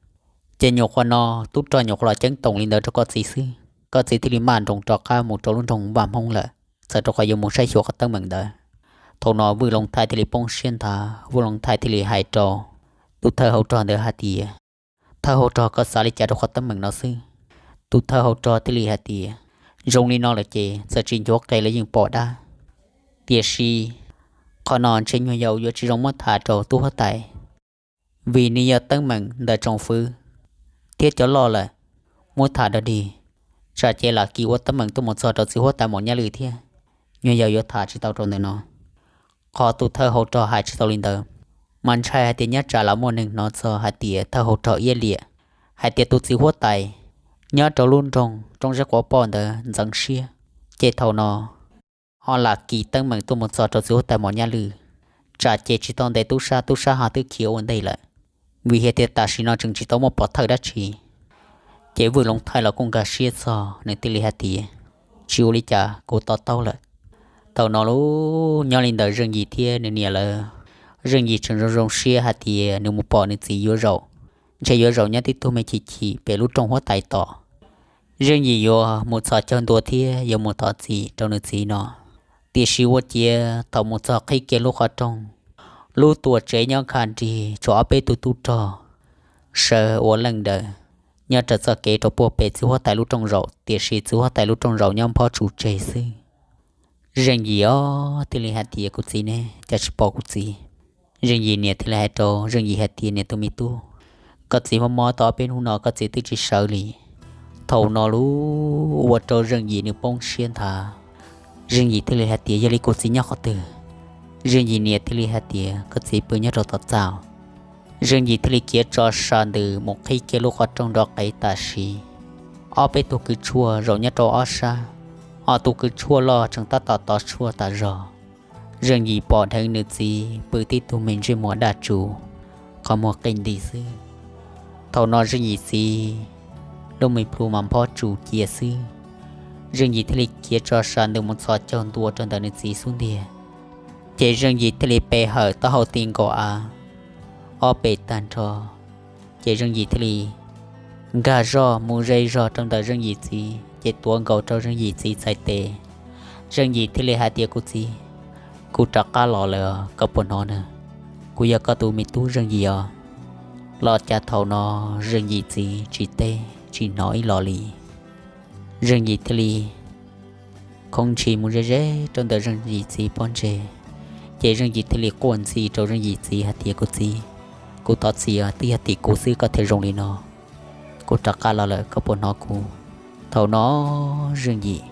Ces nyuam qhuav no tub rog nyuam qhuav los ceeb toom li ntawd rau koj txiv xwb, koj txiv thiaj li maj nroos rov qab mus rau lub nroog Vaj Hmoob lawm, txawm rau qhov yuav mus saib xyuas qhov teeb meem ntawd. Thaum no Vwj Loos Thaij thiaj li poob siab nthav, Vwj Loos Thaij thiaj li hais rau tus thawj hauv rog ntawd hais tias, thawj hauv rog, koj xav li cas rau qhov teeb meem no xwb? Tus thawj hauv rog thiaj li hais tias, zoo li no lawm ces txawm tsis nchuav qe los yeej pom dab. Tiam sis qhov no ntshe nyuag yaus yuav tsis zoo muab tham rau tub huab tais, vim nws yog teeb meem ntawm tsoom fwv thiab cov loj lawm, muab tham dog dig, tsam ces lam kis ua teeb meem tuaj mus txog rau txiv huab tais Maum Nyaj Lwm thiab, nyuag yaus yuav tham tsis tau rau ntawm no. Qhov tus thawj hauv rog hais tsis tau li ntawd, mas ntshai hais tias nyob tsam lam muaj neeg hnov txog hais tias thawj hauv rog iab liam hais tias tus txiv huab tais nyob rau lub nroog Roob Zeb Quav Poj ntawd ntxeev siab, ces thaum no ho lam kis teeb meem tuaj mus txog rau txiv huab tais Maum Nyaj Lwm, tsam ces tsis tau ntes tub sab, tub sab ho twb khiav ua ntej lawm. Vim hais tias tam sim no tseem tsis tau muaj pov thawj dab tsi. Ces Vwj Loos Thaij los kuj nkag siab txog, nws thiaj li hais tias, tsis ua li cas, kuv to taub lawm. Thaum no lub nyob li ntawm Zeej Yim thiab nws niam lawm, Zeej Yim tseem zoo zoo siab hais tias nws mus pom nws txiv yuav zaum, ntshe yuav zaum nyob tib tug me chim chim pem lub rooj huab tais tom. Zeej Yim yuav mus txhos caug ntua thiab yuav mus thov txim rau nws txiv no. Tiam sis ua ciav thaum mus txog qhib kiag lub qhov rooj, lub tuam tsev nyob nkha nrig tshuav ob peb tug tub rog sawv ua leej daws nyob raws txoj kev rau puag pem txiv huab tais lub rooj zaum, tiam sis txiv huab tais lub rooj zaum nyob nphob tsu tseg xwb. Zeej Yim os thiaj li hais tias, kuv txiv ne, cas tsis pom kuv txiv? Zeej Yim niam thiaj li hais rau Zeej Yim hais tias, niam tus me tub, koj txiv mob mob tau ob peb hnub no koj txiv twb tsis sawv li. Thaum no lub ua rau Zeej Yim nws poob siab nthav. Zeej Yim thiaj li hais tias, yog li kuv txiv nyob qhov twg? Zeej Yim niam thiaj li hais tias, koj txiv pw nyob rau tom txaj. Zeej Yim thiaj li khiav tso sa ntws mus qhib kiag lub qhov rooj nrov qev tam sim, ob peb tug kws tshuaj zaum nyob rau ob sab, ob tug kws tshuaj loj tseem tab tom tov tshuaj tas zog. Zeej Yim pom dheev nws txiv pw tib tug me ntsej muag daj tsuv, qhov muag qi nti xwb. Thaum no Zeej Yim txiv lub me plhu mas nphob tsu cia xwb. Zeej Yim thiaj li khiav tso sa ntws mus txhos caug ntua rau ntawm nws txiv xub ntiag. Ces Zeej Yim thiaj li pe hawm taub hau ti nkaus av ob pes tag nrho. Ces Zeej Yim thiaj li nkag zog mus ze zog rau ntawm Zeej Yim txiv, ces tuav nkaus rau Zeej Yim txiv txhais tes. Zeej Yim thiaj li hais tias, kuv txiv, kuv rov qab los lawm, koj puas hnov na? Kuv yog koj tus me tub Zeej Yim os. Los cas thaum no Zeej Yim txiv tsis teb tsis hnov ib los li. Zeej Yim thiaj li khoov ntshis mus ze ze rau ntawm Zeej Yim txiv pob ntseg. Ces Zeej Yim thiaj li quaj ntxhi rau Zeej Yim txiv hais tias, kuv txiv, kuv thov txim os, twb yog tim kuv xwb koj thiaj zoo li no. Kuv rov qab los lawm, koj puas hnov kuv? Thaum no Zeej Yim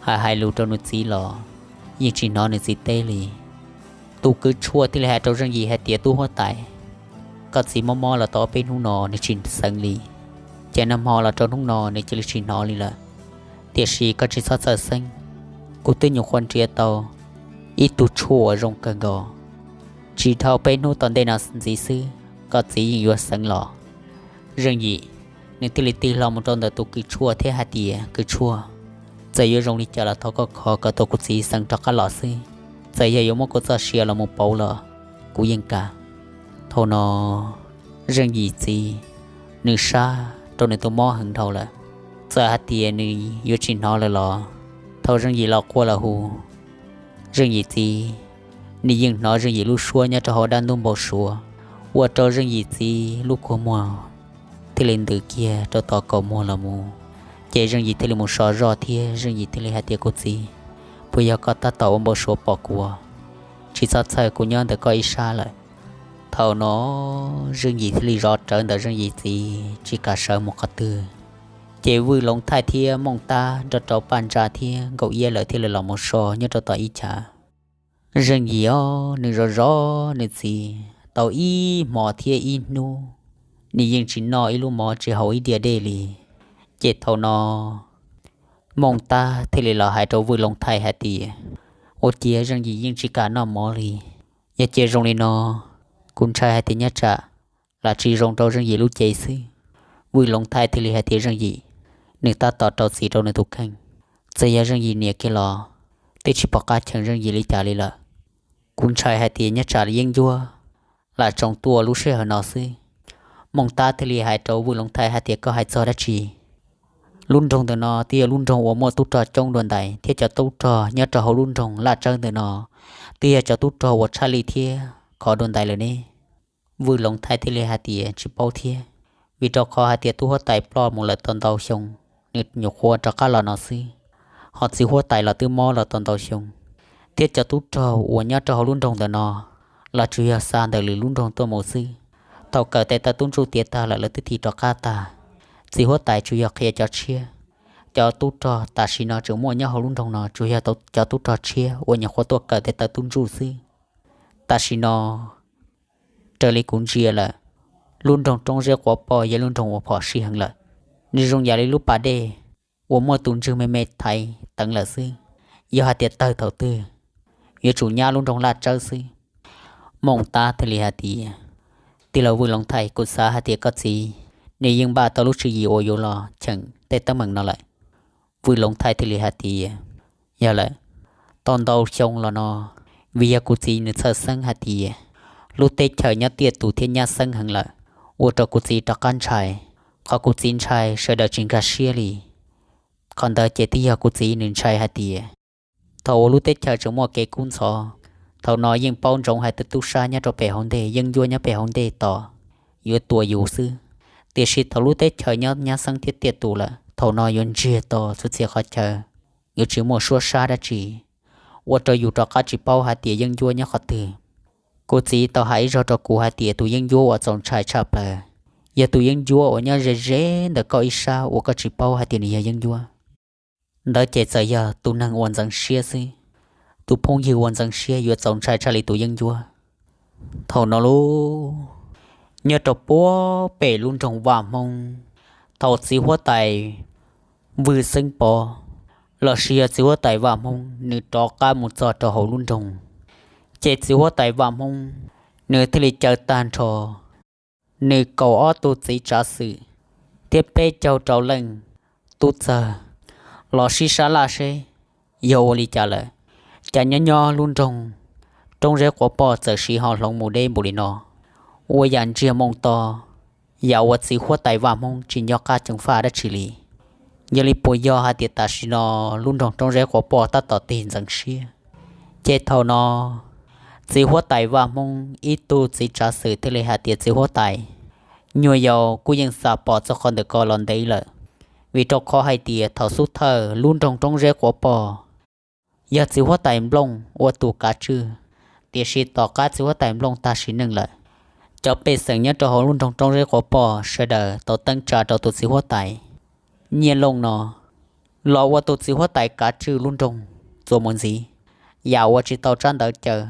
hais hais lus rau nws txiv los yeej tsis hnov nws txiv teb li. Tus kws tshuaj thiaj li hais rau Zeej Yim hais tias, tub huab tais, koj txiv mob mob los tau ob peb hnub no nws tsis xeev li, ces nag hmo los rau hnub no nws cia li tsis hnov li lawm. Tiam sis koj tsis txhob txhawj xeeb, kuv twb nyuam qhuav nrhiav tau ib tug tshuaj uas zoo kawg nkaus, tsis dhau peb hnub tom ntej no ntxiv xwb koj txiv yeej yuav xeev los. Zeej Yim, nws thiaj li tig hlo mus rau ntawm tus kws tshuaj thiab hais tias, Kws tshuaj, txawm yuav zoo li cas los thov koj kho kom tau kuv txiv xeev rov qab los xwb. Txawm yog yuav muab kuv txoj sia los mus pauv los kuv yeej kam. Thaum no Zeej Yim txiv, nws sab rau nws tus mob heev dhau lawm. Txawm hais tias nws yuav tsis hnov lawm los thaum Zeej Yim los quaj los hu, Zeej Yim txiv, nws yeej hnov Zeej Yim lub suab nyob rau hauv dab ntub npau suav, ua rau Zeej Yim txiv lub kua muag thiaj li ntws kiag rau tom kaum muag los mus. Ces Zeej Yim thiaj li mus so zoj thiab Zeej Yim thiaj li hais tias, Kuv txiv, puas yog koj tab tom ua npau suav pom kuv? Tsis txhob txhawj, kuv nyob ntawm koj ib sab lawm. Thaum no Zeej Yim thiaj li zov rawv ntawm Zeej Yim txiv tsis kam sawv mus qhov twg. Ces Vwj Loov Thaij thiab Mooj Tab nrog rau Paj Ntsa thiab Nkaus Iab lawv thiaj li los mus so nyob rau tom ib chav. Zeej Yim os, nws zov zov nws txiv tau ib hmo thiab ib hnub, nws yeej tsis noj ib lub mov tsis haus ib diav dej li. Ces thaum no Mooj Tab thiaj li los hais rau Vwj Loov Thaij hais tias, Ua ciav Zeej Yim yeej tsis kam noj mov li. Yog cia zoo li no, kuv ntshai hais tias nyob tsam lam tsis zoo rau Zeej Yim lub cev xwb. Vwj Loov Thaij thiaj li hais tias, Zeej Yim, nws tab tom rau txim rau nws tus kheej. Txawm yog Zeej Yim niam kiag los twb tsis pom qab cheem Zeej Yim li cas li lawm. Kuv ntshai hais tias nyob tsam yeeb ncuab lam tsoom tuaj lub sij hawm no xwb. Mooj Tab thiaj li hais rau Vwj Loov Thaij hais tias, Koj hais txog dab tsi? Lub nroog ntawm no twb yog lub nroog uas muaj tub rog coob dua ntais thiab cov tub rog nyob rau hauv lub nroog Laj Tsawb ntawm no twb yog cov tub rog uas tshaj lij thiab khov dua ntais lawm ne. Vwj Loov Thaij thiaj li hais tias, Tsis paub thiab, vim rau qhov hais tias tub huab tais ploj mus lawm tau ntau xyoo, nws nyuam qhuav rov qab los no xwb. Ho txiv huab tais los twb mob los tau ntau xyoo, thiab cov tub rog uas nyob rau hauv lub nroog ntawm no los tsuas yog xa ntawm lwm lub nroog tuaj mus xwb. Thaum kawm tes taw tub ntsuj tiav tag lawm lawv twb tig rov qab tag. Txiv huab tais tsuas yog qhia cov tshiab. Cov tub rog tam sim no tseem muaj nyob hauv lub nroog no tsuas yog cov tub rog tshiab uas nyuam qhuav tuaj kawm tes taw tub ntsuj xwb. Tam sim no raws li kuv ntsia lawm, lub nroog Roob Zeb Quav Poj yog lub nroog uas phom sij heev lawm. Nws zoo yam li lub pas dej uas muaj tus ntswg me me thaiv teev lawm xwb. Yog hais tias tawg thaum twg, yuav tsum nyab lub nroog Laj Tsawb xwb. Mooj Tab thiaj li hais tias, Tij laug Vwj Loov Thaij, kuv xav hais tias koj txiv nws yeej npaj tau lub tswv yim uas yuav los cheem tej teeb meem no lawm. Vwj Loov Thaij thiaj li hais tias, Yog lawm, tau ntau xyoo los no, vim yog kuv txiv nws txhawj xeeb hais tias lub teb chaws nyob tiaj tus thiab nyab xeeb heev lawm, ua rau kuv txiv rov qab ntshai. Qhov kuv txiv ntshai sawv daws tsis nkag siab li. Qhov ntawd ces twb yog kuv txiv nws ntshai hais tias thaum uas lub teb chaws tseem muaj kev kub ntxhov, thaum no yeej paub ntsoov hais tias tub sab nyob rau pem hauv ntej, yeeb ncuab nyob pem hauv ntej tos yuav tua yus xwb. Tiam sis thaum lub teb chaws nyob nyab xeeb thiab tiaj tus lawm, thaum no yuav ntsiag to txhua txhia qhov chaw, yuav tsis muaj suab sab dab tsi, ua rau yus rov qab tsis paub hais tias yeeb ncuab nyob qhov twg. Kuv txiv tau hais ib zaug rau kuv hais tias tus yeeb ncuab uas txaus ntshai tshaj plaws yog tus yeeb ncuab uas nyob ze ze ntawm koj ib sab uas koj tsis paub hais tias nws yog yeeb ncuab. Ntawd ces txawm yog tus neeg uas ntxeev siab xwb, tus phooj ywg uas ntxeev siab yuav txaus ntshai tshaj li tus yeeb ncuab. Thaum no lub, nyob rau puag pem lub nroog Vaj Hmoob, thaum txiv huab tais Vwj Xeeb Pov lossis yog txiv huab tais Vaj Hmoob nws rov qab mus txog rau hauv lub nroog, ces txiv huab tais Vaj Hmoob nws thiaj li caw tag nrho nws kaum ob tug txiv tsav xwm thiab peb caug rau leej tub txawg los sib sab laj seb yog ua li cas lawm. Cas nyob nyob lub nroog Roob Zeb Quav Poj txawm siv ho hloov mus deb npaum li no, ua yam ntsiag moo to, yam uas txiv huab tais Vaj Hmoob tsis nco qab ceev faj dab tsi li. Yog li puas yog hais tias tam sim no lub nroog Roob Zeb Quav Poj tab tom tig ntxeev siab? Ces thaum no txiv huab tais Vaj Hmoob ib tug txiv tsav xwm thiaj li hais tias, Txiv huab tais, nyuag yaus kuj yeej xam pom txog qhov ntawm ko los ntev lawm, vim rau qhov hais tias thaum xub thawj lub nroog Roob Zeb Quav Poj yog txiv huab tais Nplooj ua tus kav tswj, tiam sis tom qab txiv huab tais Nplooj tag sim neej lawm, cov pej xeem nyob rau hauv lub nroog Roob Zeb Quav Poj sawv daws tau teeb tsa rau tus txiv huab tais Nyiaj Looj no los ua tus txiv huab tais kav tswj lub nroog txuas mus ntxiv, yam uas tsis tau tsab ntawv caw,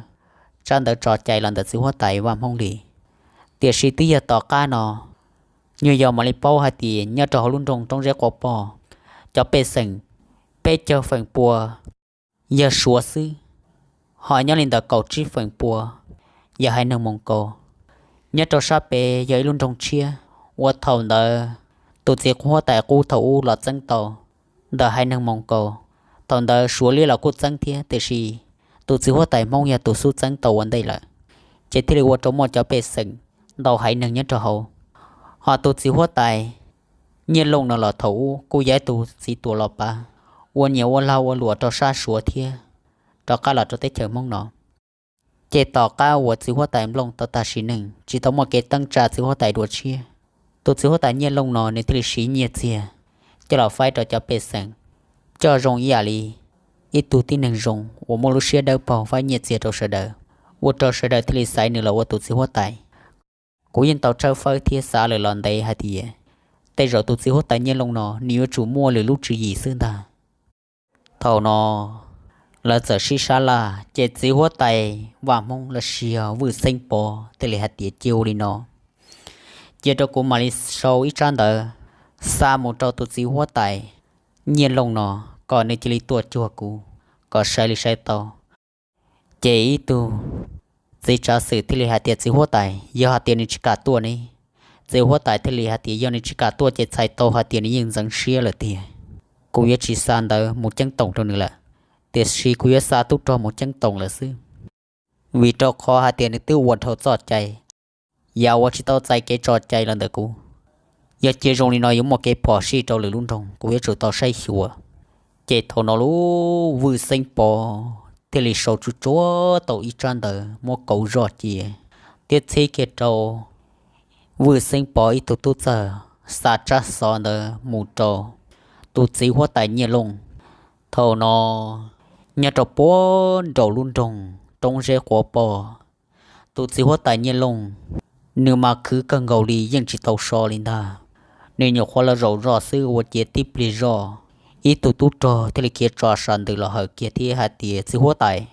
tsab ntawv tso cai los ntawm txiv huab tais Vaj Hmoob li. Tiam sis twb yog tom qab no, nyuag yog mam li paub hais tias nyob rau hauv lub nroog Roob Zeb Quav Poj, cov pej xeem peb caug feem pua yog Suav xwb, ho nyob li ntawm kaum tsib feem pua yog haiv neeg Moos Kaus. Nyob rau sab pem yog ib lub nroog tshiab uas thaum ntawd tus txiv huab tais qub thaum ub los txeeb tau ntawm haiv neeg Moos Kaus. Thaum ntawd Suav liab los kuj txeeb thiab, tiam sis tus txiv huab tais Hmoob yog tus xub txeeb tau ua ntej lawm, ces thiaj li ua rau muaj cov pej xeem ntau haiv neeg nyob rau hauv. Ho tus txiv huab tais Nyiaj Looj no los thaum ub kuj yog ib tug txiv tuam los pav, uas nyiam ua lag ua luam rau sab Suav thiab rov qab los rau teb chaws Hmoob no. Ces tom qab uas txiv huab tais Nplooj tau tag sim neej tsis tau muaj kev teeb tsa txiv huab tais dua tshiab, tus txiv huab tais Nyiaj Looj no nws thiaj li siv nyiaj txiag coj los faib rau cov pej xeem, coj zoo ib yam li ib tug tib neeg zoo uas muaj lub siab dawb paug faib nyiaj txiag rau sawv daws, ua rau sawv daws thiaj li xaiv nws los ua tus txiv huab tais. Kuv yeej tau tshawb fawb thiab xav lawm los ntev hais tias tej zaum tus txiv huab tais Nyiaj Looj no nws yuav tsum muaj lwm lub tswv yim xwb ntag. Thaum no lawv txawm sib sab laj, ces txiv huab tais Vaj Hmoob los sis Vwj Xeeb Pov thiaj li hais tias cia ua li no, cia rau kuv mam li sau ib tsab ntawv xa mus rau tus txiv huab tais Nyiaj Looj no, kom nws cia li tuaj cuag kuv, kom saib li saib tau. Ces ib tug txiv tsav xwm thiaj li hais tias txiv huab tais, yog hais tias nws tsis kam tuaj ne? Txiv huab tais thiaj li hais tias yog nws tsis kam tuaj ces txhais tau hais tias nws yeej ntxeev siab lawm tiag. Kuv yuav tsis xa ntawv mus ceeb toom rau nws lawm, tiam sis kuv yuav xa tub rog mus ceeb toom lawm xwb, vim rau qhov hais tias nws twb ua dhau txoj cai, yam uas tsis tau txais kev tso cai los ntawm kuv. Yog cia zoo li no yuav muaj kev phom sij rau lwm lub nroog, kuv yuav tsum tau saib xyuas. Ces thaum no lub Vwj Xeeb Pov thiaj li sau tsuj tsuav tau ib tsab ntawv muab kauv zoj cia thiab txhib kiag rau Vwj Xeeb Pov ib tug tub txawg xa tsab xov ntawd mus rau tus txiv huab tais Nyiaj Looj. Thaum no nyob rau puag nraum lub nroog Roob Zeb Quav Poj, tus txiv huab tais Nyiaj Looj nws mas khwv kawg nkaus li yeej tsis tau so li ntag. Nws nyuam qhuav los zaum zos xwb ua ciav tib pliag zoj, ib tug tub rog thiaj li khiav tso sam ntws los hawm kiag thiab hais tias txiv huab tais,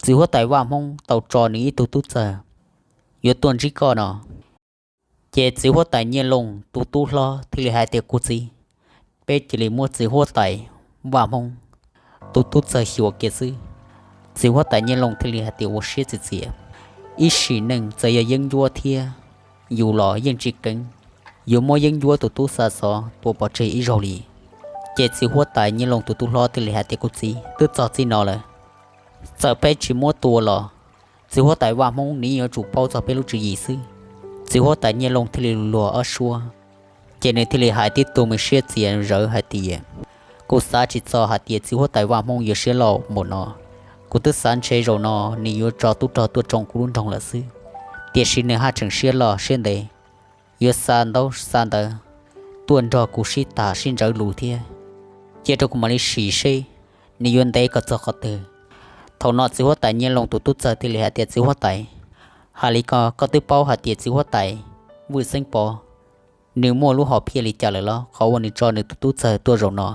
txiv huab tais Vaj Hmoob tau tso nws ib tug tub txawg yuav tuaj ntsib koj no. Ces txiv huab tais Nyiaj Looj tus tub hlob thiaj li hais tias kuv txiv, peb cia li muab txiv huab tais Vaj Hmoob tus tub txawg xyuas kiag xwb. Txiv huab tais Nyiaj Looj thiaj li hais tias ua siab txias txias, ib sim neej txawm yog yeeb ncuab thiab yus los yeej tsis keev yuav muab yeeb ncuab tus tub xa xov tua pov tseg ib zaug li. Ces txiv huab tais Nyiaj Looj tus tub hlob thiaj li hais tias kuv txiv, twb txog txij no lawm, txawm peb tsis muab tua los txiv huab tais Vaj Hmoob nws yeej yuav tsum paub txog peb lub tswv yim xwb. Txiv huab tais Nyiaj Looj thiaj li luag ob suab, ces nws thiaj li hais tib tug me siab txias zawv hais tias kuv xav tsis txog hais tias txiv huab tais Vaj Hmoob yuav siab loj npaum no. Kuv twb xav ntshe zaum no nws yuav tso tub rog tuaj tsoo kuv lub nroog lawm xwb, tiam sis nws haj tseem siab loj siab ntev, yuav xa ntaub xa ntawv tuaj nrog kuv sib tham sib ntsawv lus thiab. Cia rau kuv mam li sim seb nws yuav ntev kom txog qhov twg. Thaum no txiv huab tais Nyiaj Looj tus tub txawg thiaj li hais tias txiv huab tais, hais li ko koj twb paub hais tias txiv huab tais Vwj Xeeb Pov nws muaj lub hom phiaj li cas lawm los qhov uas nws tso nws tus tub txawg tuaj zaum no?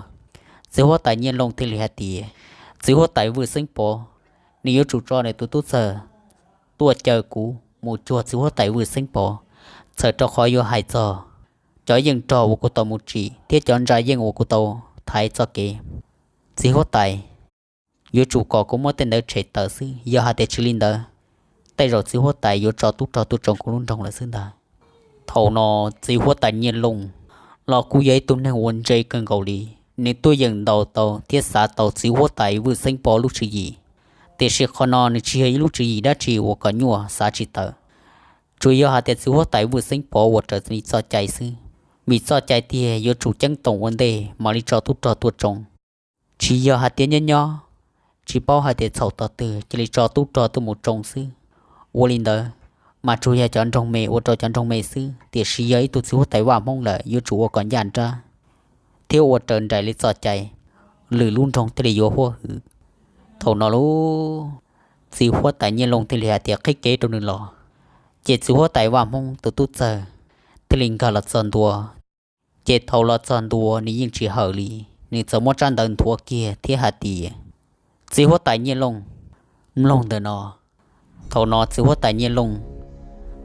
Txiv huab tais Nyiaj Looj thiaj li hais tias txiv huab tais Vwj Xeeb Pov nws yuav tsum tso nws tus tub txawg tuaj caw kuv mus cuag txiv huab tais Vwj Xeeb Pov, txhawm rau qhov yuav hais txog cov yeej rog uas kuv tau mus tsim thiab cov ntsa yeej uas kuv tau thaiv txoj kev. Txiv huab tais yuav tsum kom kuv muab tej ntawd tshem tawm xwb, yog hais tias tsis li ntawd, tej zaum txiv huab tais yuav tso tub rog tuaj tsoo kuv lub nroog lawm xwb ntag. Thaum no txiv huab tais Nyiaj Looj los kuj yog ib tug neeg uas ntse kawg nkaus li, nws tuaj yeem ntaus tau thiab xav tau txiv huab tais Vwj Xeeb Pov lub tswv yim, tiam sis qhov no nws tsis yog ib lub tswv yim dab tsi uas kom nyuaj xav tsis tawm. Tsuas yog hais tias txiv huab tais Vwj Xeeb Pov ua raws li txoj cai xwb, vim txoj cai tiag yuav tsum ceeb toom ua ntej mam li tso tub rog tuaj tsoo. Tsis yog hais tias nyob nyob tsis paub hais tias txhaum tog twg cia li tso tub rog tuaj mus tsoo xwb. Ua li ntawd mas tsuas yog cov nroog me ua rau cov nroog me xwb, tiam sis yog ib tug txiv huab tais Vaj Hmoob lawm yuav tsum ua kom ncaj nrab thiab ua raws nraim li txoj cai, lwm lub nroog thiaj li yuav huab hwm. Thaum no lub txiv huab tais Nyiaj Looj thiaj li hais tias qhib kev rau nws los, ces txiv huab tais Vaj Hmoob tus tub txawg thiaj li nkag los txog ntua. Ces thaum los txog ntua nws yeej tsis hawm li, nws txawm muab tsab ntawv nthuav kiag thiab hais tias txiv huab tais Nyiaj Looj, mloog ntawm no. Thaum no txiv huab tais Nyiaj Looj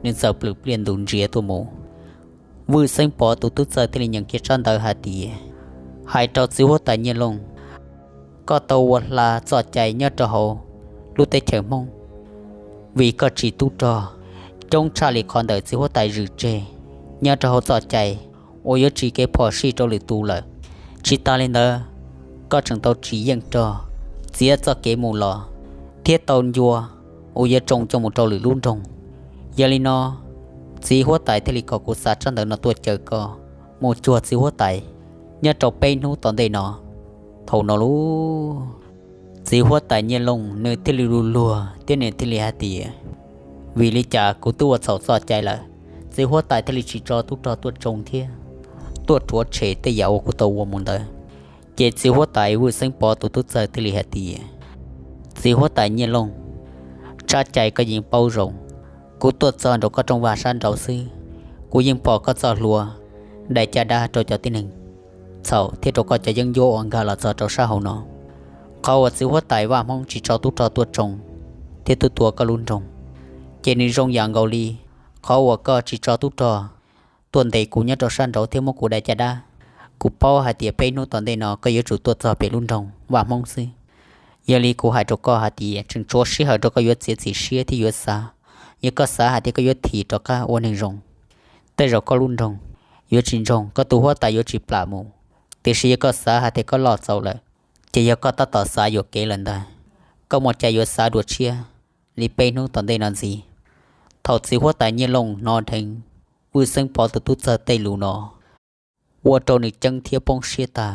nws txawm plhws pliaj ntus ntsiav tuaj mus. Vwj Xeeb Pov tus tub txawg thiaj li nyeem kiag tsab ntawv hais tias, hais rau txiv huab tais Nyiaj Looj, koj tau ua hla txoj cai nyob rau hauv lub teb chaws Hmoob, vim koj tsis tub rog coob tshaj li qhov ntawm txiv huab tais zwm tseg nyob rau hauv txoj cai uas yuav tsim kev phom sij rau lwm tus lawm. Tsis tas li ntawd, koj tseem tau tsis yeej rog txiav txoj kev mus los thiab tau ncua uas yuav tsoo coj mus rau lwm lub nroog. Yog li no, txiv huab tais thiaj li kom kuv xa tsab ntawv no tuaj caw koj mus cuag txiv huab tais nyob rau peb hnub tom ntej no. Thaum no lub txiv huab tais Nyiaj Looj nws thiaj li luag luag thiab nws thiaj li hais tias, vim li cas kuv twb ua txhaum txoj cai lawm, txiv huab tais thiaj li tsis tso tub rog tuaj tsoo thiab tuaj rhuav tshem tej yam uas kuv tau ua mus ntawd? Ces txiv huab tais Vwj Xeeb Pov tus tub txawg thiaj li hais tias, txiv huab tais Nyiaj Looj, tsab cai koj yeej paub zoo, kuv tuaj txog nraum koj rooj vag sab nraud xwb, kuv yeej pom koj txoj hlua dai caj dab rau cov tib neeg txhaum thiab rau koj cov yeeb ncuab uas nkag los txog rau sab hauv no. Qhov uas txiv huab tais Vaj Hmoob tsis tso tub rog tuaj tsoo thiab tuaj tua koj lub nroog, ces nws zoo yam nkaus li qhov uas koj tsis tso tub rog tuaj ntes kuv nyob rau sab nraud thiab muab kuv dai caj dab. Kuv paub hais tias peb hnub tom ntej no koj yuav tsum tuaj txog pem lub nroog Vaj Hmoob xwb. Yog li kuv hais rau koj hais tias tseem tshuav sij hawm rau koj yuav txiav txim siab thiab yuav xav. Yog koj xav hais tias koj yuav thim rov qab ua neeg zoo, tej zaum koj lub nroog yuav tsis ntsoog, koj tus huab tais yuav tsis plam mus. Tiam sis yog koj xav hais tias koj loj txaus lawm, ces yog koj tab tom xav yuam kev lawm ntag. Koj muaj cai yuav xav dua tshiab li peb hnub tom ntej no ntxiv. Thaum txiv huab tais Nyiaj Looj hnov dheev Vwj Xeeb Pov tus tub txawg tej lus no, ua rau nws ceeb thiab poob siab tag.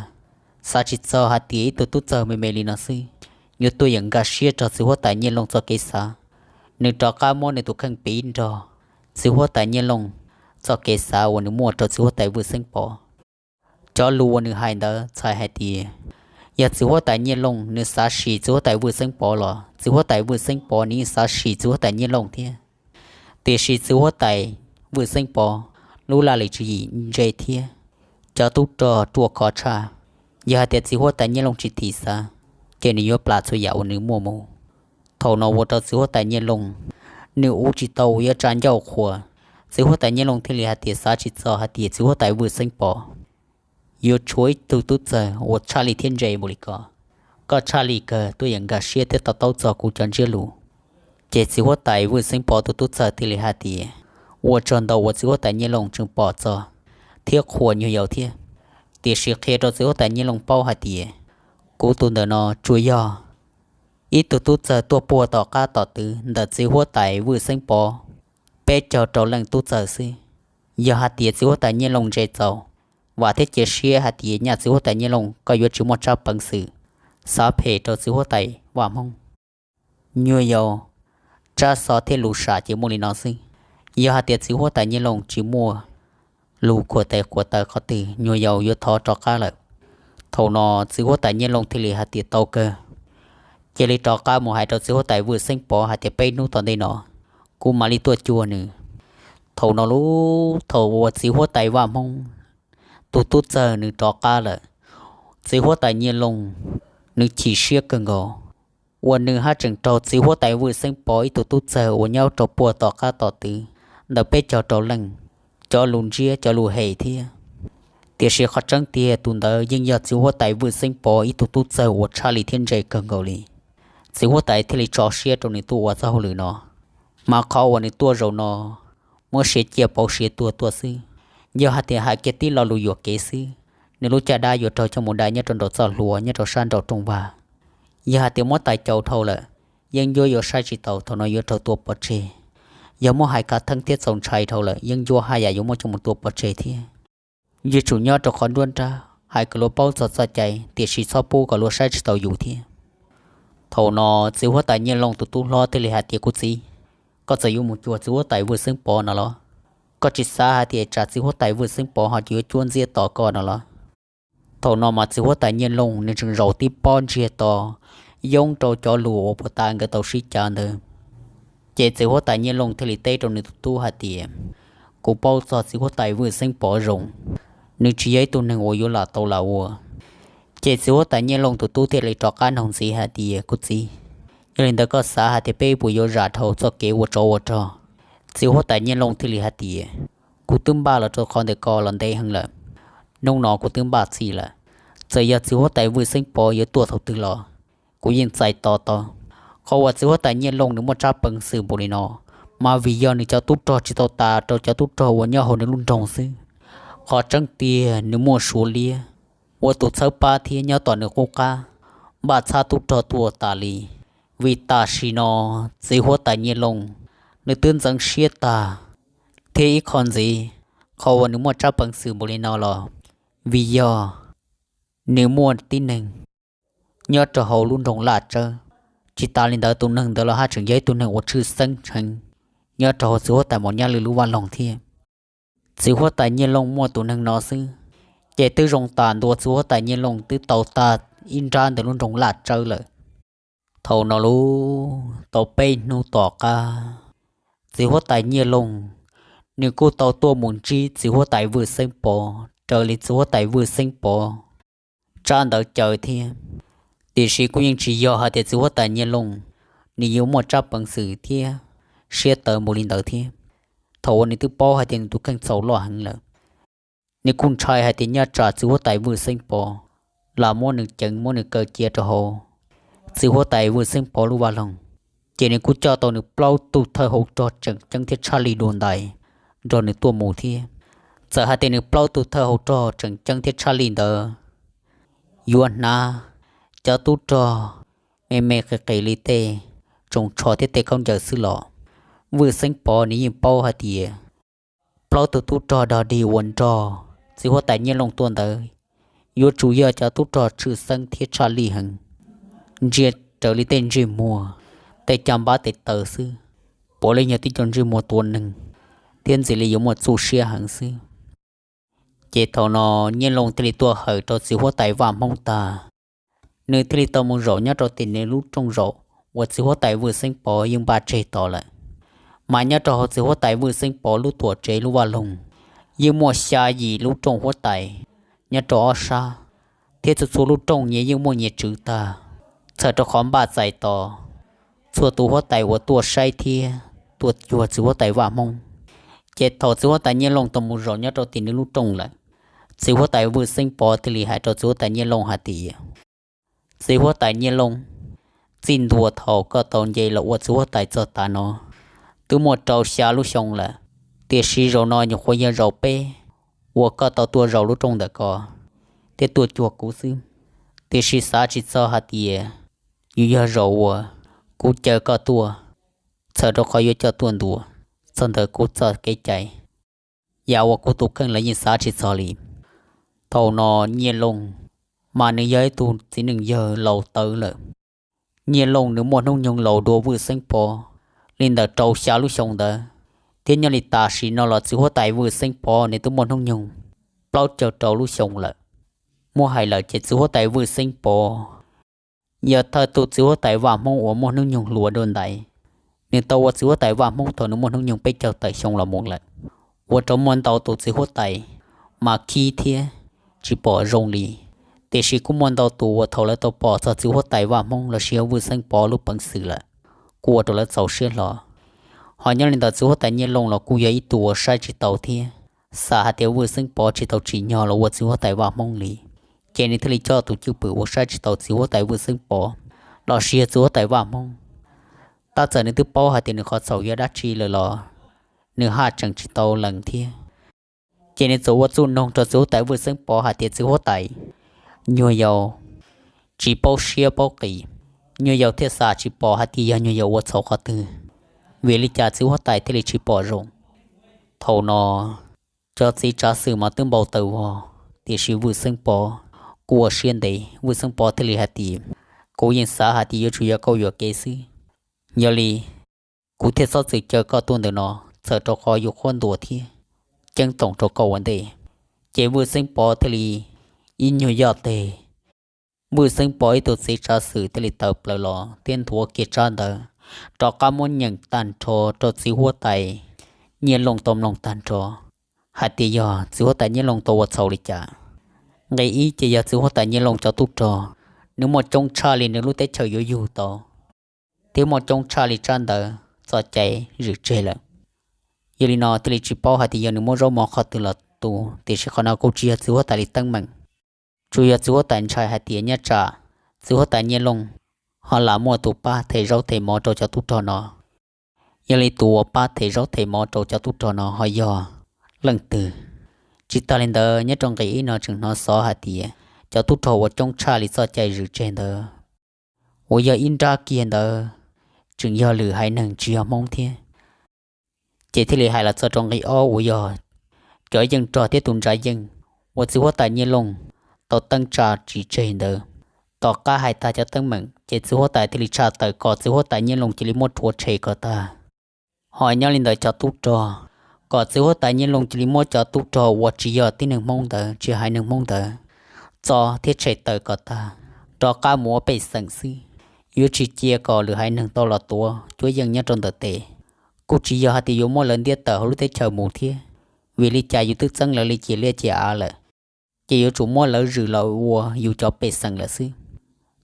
Xav tsis txog hais tias ib tug tub txawg me me li no xwb yuav tuaj yeem nkag siab rau txiv huab tais Nyiaj Looj txoj kev xav. Nws rov qab muab nws tus kheej piv nrog txiv huab tais Nyiaj Looj txoj kev xav uas nws muaj rau txiv huab tais Vwj Xeeb Pov. Cov lus uas nws hais ntawd txhais hais tias, yog txiv huab tais Nyiaj Looj nws xav sim txiv huab tais Vwj Xeeb Pov los txiv huab tais Vwj Xeeb Pov nws yeej xav sim txiv huab tais Nyiaj Looj thiab. Tiam sis txiv huab tais Vwj Xeeb Pov lub laj lim tswv yim ntse thiab cov tub rog ruaj khov tshaj. Yog hais tias txiv huab tais Nyiaj Looj tsis thim xav, ces nws yuav plam txhua yam uas nws muaj mus. Thaum no ua rau txiv huab tais Nyiaj Looj nws ua tsis tau uas yuav tsa ncauj qhuas. Txiv huab tais Nyiaj Looj thiaj li hais tias xav tsis txog hais tias txiv huab tais Vwj Xeeb Pov yuav tshuav ib tug tub txawg uas tshaj li thiab ntse npaum li ko. Koj tshaj li kawg tuaj yeem nkag siab thiab to taub txog kuv cov ntsiab lus. Ces txiv huab tais Vwj Xeeb Pov tus tub txawg thiaj li hais tias, ua tsaug ntau uas txiv huab tais Nyiaj Looj tseem pom txog thiab qhuas nyuag yaus thiab. Tiam sis qhia rau txiv huab tais Nyiaj Looj paub hais tias, kuv tus ntawm no tsuas yog ib tug tub txawg tuaj puag tom qab tom twv ntawm txiv huab tais Vwj Xeeb Pov peb caug rau leej tub txawg xwb. Yog hais tias txiv huab tais Nyiaj Looj ntse txaus, vam thiab cia siab hais tias nyaj txiv huab tais Nyiaj Looj koj yuav tsis muaj tsab peev xwm xav phem rau txiv huab tais Vaj Hmoob. Nyuag yaus, tsab xov thiab lus sam ces muaj li no xwb. Yog hais tias txiv huab tais Nyiaj Looj tsis muaj lus khuam tes khuam taw qhov twg, nyuag yaus yuav thov rov qab lawm. Thaum no txiv huab tais Nyiaj Looj thiaj li hais tias tau kawg, cia li rov qab mus hais rau txiv huab tais Vwj Xeeb Pov hais tias peb hnub tom ntej no kuv mam li tuaj cuag nws. Thaum no lub thaum uas txiv huab tais Vaj Hmoob tus tub txawg nws rov qab lawm, txiv huab tais Nyiaj Looj nws chim siab kawg nkaus uas nws haj tseem raug txiv huab tais Vwj Xeeb Pov ib tug tub txawg uas nyob rau puag tom qab tom twv ntawm peb caug rau leej cov lus ntsiab cov lus hem thiab. Tiam sis qhov tseeb tiag tus ntawd yeej yog txiv huab tais Vwj Xeeb Pov ib tug tub txawg uas tshaj li thiab ntse kawg nkaus li. Txiv huab tais thiaj li tso siab rau nws tuaj ua txoj hauj lwm no, mas qhov uas nws tuaj zaum no muab siav ciaj pauv siav tuag tuaj xwb. Yog hais tias hais kiag tib lo lus yuam kev xwb, nws lub caj dab yuav raug coj mus dai nyob rau nraum txoj hlua nyob rau sab nraum rooj vag. Yog hais tias muab tais caus dhau lawm, yeeb ncuab yuav saib tsis taus, thaum no yuav raug tua pov tseg. Yog muab hais khav theeb thiab txaus ntshai dhau lawm, yeeb ncuab haj yam yuav muab coj mus tua pov tseg thiab. Yuav tsum nyob rau qhov nruab nrab hais kom luag paub txog txoj cai, tiam sis txhob pub kom luag saib tsis taus yus thiab. Thaum no txiv huab tais Nyiaj Looj tus tub hlob thiaj li hais tias, kuv txiv, koj txawm yuav mus cuag txiv huab tais Vwj Xeeb Pov no los? Koj tsis xav hais tias tsam txiv huab tais Vwj Xeeb Pov ho yuav cuab ntxiab tos koj no los? Thaum no mas txiv huab tais Nyiaj Looj nws tseem zaum tib pob ntsiag to yoob rau cov lus uas puag ta nkawd tau sib cav ntawd. Ces txiv huab tais Nyiaj Looj thiaj li teb rau nws tus tub hais tias, kuv paub txog txiv huab tais Vwj Xeeb Pov zoo, nws tsis yog ib tug neeg uas yuav lam tau lam ua. Ces txiv huab tais Nyiaj Looj tus tub thiaj li rov qab nug ntxiv hais tias, kuv txiv, yog li ntawd koj xav hais tias peb puas yuav zam dhau txoj kev ua tsov ua rog Txiv huab tais Nyiaj Looj thiaj li hais tias, kuv twb npaj los rau qhov ntawm ko los ntev heev lawm, hnub no kuv twb npaj txhij lawm. Txawm yog txiv huab tais Vwj Xeeb Pov yuav tuaj thaum twg los kuv yeej txais tos tau. Qhov uas txiv huab tais Nyiaj Looj nws muaj tsab peev xwm npaum li no, mas vim yog nws cov tub rog tsis tau tas rau cov tub rog uas nyob hauv nws lub nroog xwb. Qhov tseeb tiag nws muaj Suav liab ua tus txhawb pab thiab nyob tom nws qub qab npaj txhab tub rog tuaj tas li. Vim tam sim no txiv huab tais Nyiaj Looj nws twb ntxeev siab tag, thiab ib qho ntxiv, qhov uas nws muaj tsab peev xwm npaum li no los vim yog nws muaj tib neeg nyob rau hauv lub nroog Laj Tsawb. Tsis tas li ntawd tus neeg ntawd los haj tseem yog ib tug neeg uas tshwj xeeb heev nyob rau hauv txiv huab tais Maum Nyaj Lwj lub vaj loog thiab. Txiv huab tais Nyiaj Looj muaj tus neeg no xwb, ces twb zoo tas ntua txiv huab tais Nyiaj Looj twb tau tag ib nrab ntawm lub nroog Laj Tsawb lawm. Thaum no lub tau peb hnub tom qab, txiv huab tais Nyiaj Looj nws kuj tau tuaj mus ntsib txiv huab tais Vwj Xeeb Pov raws li txiv huab tais Vwj Xeeb Pov tsab ntawd caw thiab. Tiam sis kuj yeej tsis yog hais tias txiv huab tais Nyiaj Looj nws yuav muaj tsab peev xwm thiab siab tawv npaum li ntawd thiab. Thaum uas nws twb paub hais tias nws tus kheej txhaum loj heev lawm, nws kuj ntshai hais tias nyaj tsam txiv huab tais Vwj Xeeb Pov lam muab nws ceev muab nws kaw cia rau hauv txiv huab tais Vwj Xeeb Pov lub vaj loog, ces nws kuj coj tau nws plaub tug thawj hauv rog tseem ceeb thiab tshaj lij dua ntais nrog nws tuaj mus thiab. Txawm hais tias nws plaub tug thawj hauv rog tseem ceeb thiab tshaj lij ntawd yuav hnav cov tub rog me me qis qis li tej tsoos tsho thiab tej khaub ncaws xwb los, Vwj Xeeb Pov nws yeej paub hais tias plaub tug tub rog dog dig uas nrog txiv huab tais Nyiaj Looj tuaj ntawd yuav tsum yog cov tub rog tshwj xeeb thiab tshaj lij heev, ntsia raws li tej ntsej muag, tej caj npab tes taw xwb, puav leej yog tib co ntsej muag tua neeg thiab ntxim li yuav muaj txuj siab heev xwb. Ces thaum no Nyiaj Looj thiaj li tuaj hawm rau txiv huab tais Vaj Hmoob tag, nws thiaj li tau mus zaum nyob rau tim nws lub rooj zaum uas txiv huab tais Vwj Xeeb Pov yeej npaj tseg tos lawm. Mas nyob rau hauv txiv huab tais Vwj Xeeb Pov lub tuam tsev lub vaj loog yeej muaj xya yim lub rooj huab tais nyob rau ob sab, thiab txhua txhua lub rooj nyias yeej muaj nyias tswv tag, txhawm rau qhov npaj txais tos txhua tus huab tais uas tuaj saib thiab tuaj cuag txiv huab tais Vaj Hmoob. Ces thaum txiv huab tais Nyiaj Looj tau mus zaum nyob rau tim nws lub rooj lawm, txiv huab tais Vwj Xeeb Pov thiaj li hais rau txiv huab tais Nyiaj Looj hais tias, txiv huab tais Nyiaj Looj, txij ntua thaum koj tau nce los ua txiv huab tais txog tav no twb muaj rau xya lub xyoo lawm, tiam sis zaum no nyuam qhuav yog zaum peb uas koj tau tuaj zaum lub rooj ntawm ko thiab tuaj cuag kuv xwb. Tiam sis xav tsis txog hais tias yuav yog zaum uas kuv caw koj tuaj, txhawm rau qhov yuav coj tuaj ntua txog ntawm kuv txoj kev cai, yam uas kuv tus kheej los yeej xav tsis txog li. Thaum no Nyiaj Looj mas nws yog ib tug txiv neej yawg laus tawv lawm. Nyiaj Looj nws muaj hnub nyoog laus dua Vwj Xeeb Pov li ntawm rau xya lub xyoo ntawd, thiab nyob li tam sim no los txiv huab tais Vwj Xeeb Pov nws twb muaj hnub nyoog plaub caug rau lub xyoo lawm. Muab hais lawm ces txiv huab tais Vwj Xeeb Pov yog thawj tug txiv huab tais Vaj Hmoob uas muaj hnub nyoog hluas dua ntais. Nws tau ua txiv huab tais Vaj Hmoob thaum nws muaj hnub nyoog peb caug tawm xyoo los mus lawm. Ua rau muaj ntau tus txiv huab tais mas khib thiab tsis pom zoo li. Tiam sis kuj muaj ntau tus uas thaum lawv tau pom txog txiv huab tais Vaj Hmoob los sis yog Vwj Xeeb Pov lub peev xwm lawm, kuj ua rau lawv txaus siab hlo. Ho nyob li ntawm txiv huab tais Nyiaj Looj los kuj yog ib tug uas saib tsis taus thiab xav hais tias Vwj Xeeb Pov tsis tau tsim nyog los ua txiv huab tais Vaj Hmoob li. Ces nws thiaj li coj tus cwj pwm uas saib tsis taus txiv huab tais Vwj Xeeb Pov los sis yog txiv huab tais Vaj Hmoob. Tab txawm nws twb paub hais tias nws qhov txhaum yog dab tsi lawm los nws haj tseem tsis tau lees thiab. Ces nws txawm ua txuj noog rau txiv huab tais Vwj Xeeb Pov hais tias, txiv huab tais, nyuag yaus tsis paub siab paub qis, nyuag yaus thiaj xav tsis pom hais tias yog nyuag yaus ua txhaum qhov twg, vim li cas txiv huab tais thiaj li tsis pom zoo? Thaum no cov txiv tsav xwm mas twb npau taws vog, tiam sis Vwj Xeeb Pov kuj ua siab ntev. Vwj Xeeb Pov thiaj li hais tias, kuv yeej xav hais tias yuav tsum yog kauj yuam kev xwb, yog li kuv thiaj txhob txwm caw koj tuaj ntawm no, txhawm rau qhov yuav qhuab ntuas thiab ceeb toom rau koj ua ntej. Ces Vwj Xeeb Pov thiaj li ib nyuag yoj tes, Vwj Xeeb Pov ib tug txiv tsav xwm thiaj li tawm plaws los thiab nthuav kiag tsab ntawv rov qab muab nyeem tag nrho rau txiv huab tais Nyiaj Looj tau mloog tag nrho, hais tias yog txiv huab tais Nyiaj Looj tau ua txhaum li cas. Nqe ib ces yog txiv huab tais Nyiaj Looj cov tub rog, nws muaj coob tshaj li nws lub teb chaws yuav yug tau, thiab muaj coob tshaj li tsab ntawv txoj cai zwm tseg lawm. Yog li no thiaj li tsis paub hais tias yog nws muab zaub mov qhov twg los tu, tiam sis qhov no kuj tsis yog txiv huab tais li teeb meem. Tsuas yog txiv huab tais ntshai hais tias nyob tsam txiv huab tais Nyiaj Looj ho lam muaj tus pab them zaub them mov rau cov tub rog no. Yog li tus uas pab them zaub them mov rau cov tub rog no ho yog leej twg? Tsis tas li ntawd, nyob rau nqe ib no tseem hnov xov hais tias cov tub rog uas coob tshaj li txoj cai zwm tseg ntawd uas yog ib nrab kiag ntawd tseem yog lwm haiv neeg tsis yog Hmoob thiab. Ces thiaj li hais los txog rau nqe ob uas yog cov yeej rog thiab tus ntsa yeej uas txiv huab tais Nyiaj Looj tau teeb tsa ris tseg ntawd. Tom qab hais tag cov teeb meem ces txiv huab tais thiaj li tshaj tawm kom txiv huab tais Nyiaj Looj cia li muab rhuav tshem kom tag. Ho nyob li ntawd cov tub rog, kom txiv huab tais Nyiaj Looj cia li muab cov tub rog uas tsis yog tib neeg Hmoob ntawd, tsis haiv neeg Hmoob ntawd, txo thiab tshem tawm kom tag, rov qab mus ua pej xeem xwb. Yuav tsis cia kom lwm haiv neeg tau los tuav cuab yeej nyob rau ntawm tes. Kuj tsis yog hais tias yuav muab lawv ntiab tawm hauv lub teb chaws mus thiab, vim li cas yus twb txeeb lawv li ciam liaj ciam av lawm, ces yuav tsum muab lawv zwm los ua yus cov pej xeem lawm xwb.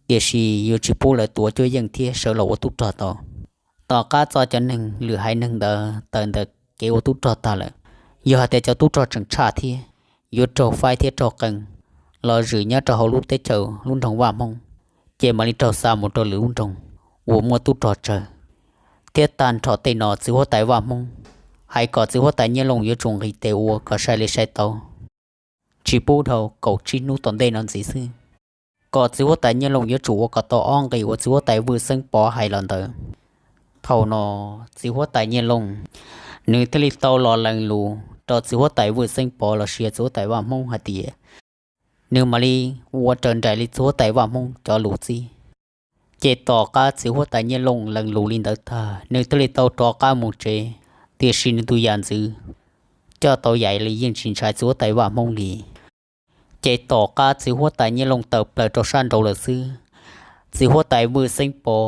Tiam sis yuav tsis pub lawv tuav cuab yeej thiab sawv los ua tub rog tau. Tom qab txo cov neeg lwm haiv neeg ntawd tawm ntawm kev ua tub rog tag lawm, yog hais tias cov tub rog tseem tshaj thiab, yuav raug faib thiab raug qee los zwm nyob rau hauv lub teb chaws lub nroog Vaj Hmoob, ces mam li raug xa mus rau lwm lub nroog uas muaj tub rog tsawg. Thiab tag nrho tej no txiv huab tais Vaj Hmoob hais kom txiv huab tais Nyiaj Looj yuav tsum nqis tes ua kom sai li sai tau, tsis pub dhau kaum tsib hnub tom ntej no ntxiv xwb, kom txiv huab tais Nyiaj Looj yuav tsum ua kom tau ob nqis uas txiv huab tais Vwj Xeeb Pov hais los ntawd. Thaum no txiv huab tais Nyiaj Looj nws thiaj li tau los lees lus rau txiv huab tais Vwj Xeeb Pov los sis txiv huab tais Vaj Hmoob hais tias nws mam li ua raws nraim li txiv huab tais Vaj Hmoob cov lus txib. Ces tom qab txiv huab tais Nyiaj Looj lees lus li ntawd tag, nws thiaj li tau rov qab mus tsev, tiam sis nws tus yam ntxwv coj tau yam li yeej tsis ntshai txiv huab tais Vaj Hmoob li. Ces tom qab txiv huab tais Nyiaj Looj tawm plaws rau sab nraud lawm xwb, txiv huab tais Vwj Xeeb Pov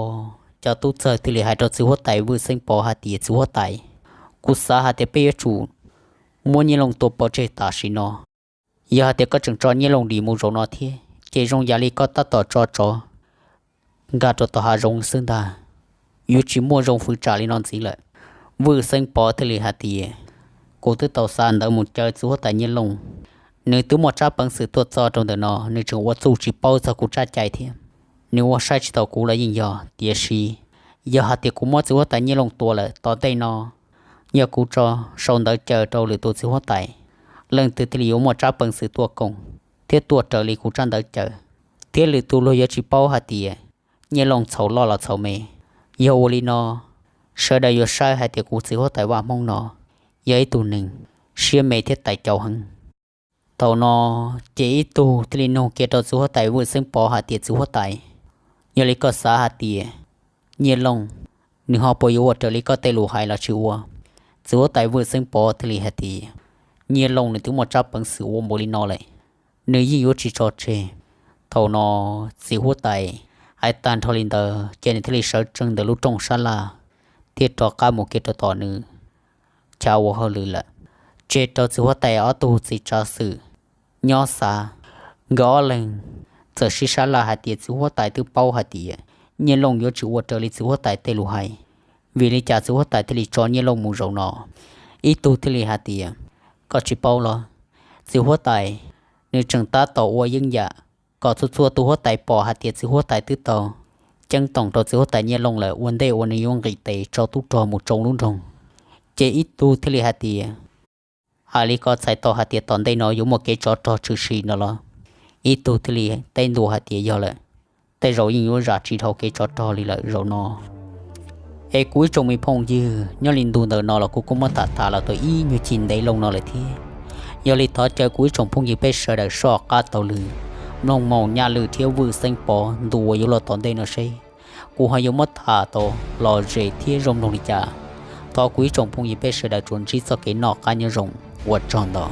cov tub txawg thiaj li hais rau txiv huab tais Vwj Xeeb Pov hais tias, txiv huab tais, kuv xav hais tias peb yuav tsum muab Nyiaj Looj tua pov tseg tam sim no. Yog hais tias koj tseem tso Nyiaj Looj dim mus zaum no thiab, ces zoo yam li koj tab tom tso tsov nkag rau tom hav zoov xwb ntag, yuav tsis muaj zoo fwv tsam li no ntxiv lawm. Vwj Xeeb Pov thiaj li hais tias, kuv twb tau xa ntawv mus caw txiv huab tais Nyiaj Looj, nws twb muaj tsab peev xwm tuaj txog rau ntawm no, nws tseem ua txuj tsis paub txog kuv tsab cai thiab, nws ua saib tsis taus kuv los yeej yog. Tiam sis yog hais tias kuv muab txiv huab tais Nyiaj Looj tua lawm tom ntej no, yog kuv tso sau ntawv caw rau lwm tus txiv huab tais, leej twg thiaj li yuav muaj tsab peev xwm tuaj koom thiab tuaj raws li kuv tsab ntawv caw, thiab lwm tus luag yuav tsis paub hais tias Nyiaj Looj txhaum loj los txhaum me. Yog ua li no, sawv daws yuav saib hais tias kuv txiv huab tais Vaj Hmoob no yog ib tug neeg siab me thiab tais caus heev. Thaum no ces ib tug thiaj li nug kiag rau txiv huab tais Vwj Xeeb Pov hais tias, txiv huab tais, yog li koj xav hais tias Nyiaj Looj nws ho puas yuav ua raws li koj tej lus hais los tsis ua? Txiv huab tais Vwj Xeeb Pov thiaj li hais tias, Nyiaj Looj nws twb muaj tsab peev xwm ua npaum li no lawm, nws yeej yuav tsis tso tseg. Thaum no txiv huab tais hais tag nrho li ntawd ces nws thiaj li sawv tsees ntawm lub rooj sab laj thiab rov qab mus kiag rau tom nws chav ua hauj lwm lawm. Tseg rau txiv huab tais ob tug txiv tsav xwm nyob xav, nkawd ob leeg txawm sib sab laj hais tias txiv huab tais twb paub hais tias Nyiaj Looj yuav tsis ua raws li txiv huab tais tej lus hais, vim li cas txiv huab tais thiaj li tso Nyiaj Looj mus zaum no? Ib tug thiaj li hais tias, koj tsis paub los? Txiv huab tais nws tseem tab tom ua yeeb yam kom txhua txhua tus huab tais pom hais tias txiv huab tais twb tau ceeb toom rau txiv huab tais Nyiaj Looj lawm ua ntej uas nws yuav nqis tes tso tub rog mus tsoo lub nroog. Ces ib tug thiaj li hais tias, hais li koj txhais tau hais tias tom ntej no yuav muaj kev tsov rog tshwm sim no los? Ib tug thiaj li teb ntua hais tias yog lawm, tej zaum yeej yuav zam tsis dhau kev tsov rog li lawm zaum no. Es kuv ib tsoom me phooj ywg, nyob li ntu ntawm no los kuv kuj muab tham tham los tau ib nyuag chim ntev loo no lawm thiab. Yog li thov caw kuv ib tsoom phooj ywg peb sawv daws soj qab taug lw mloog Maum Nyaj Lwj thiab Vwj Xeeb Pov ntu uas yuav los tom ntej no seb kuv ho yuav muab tham tau lom zem thiab zoo mloog li cas. Thov kuv ib tsoom phooj ywg peb sawv daws tsuas ntsib txoj kev noj qab nyob zoo, ua tsaug ntau.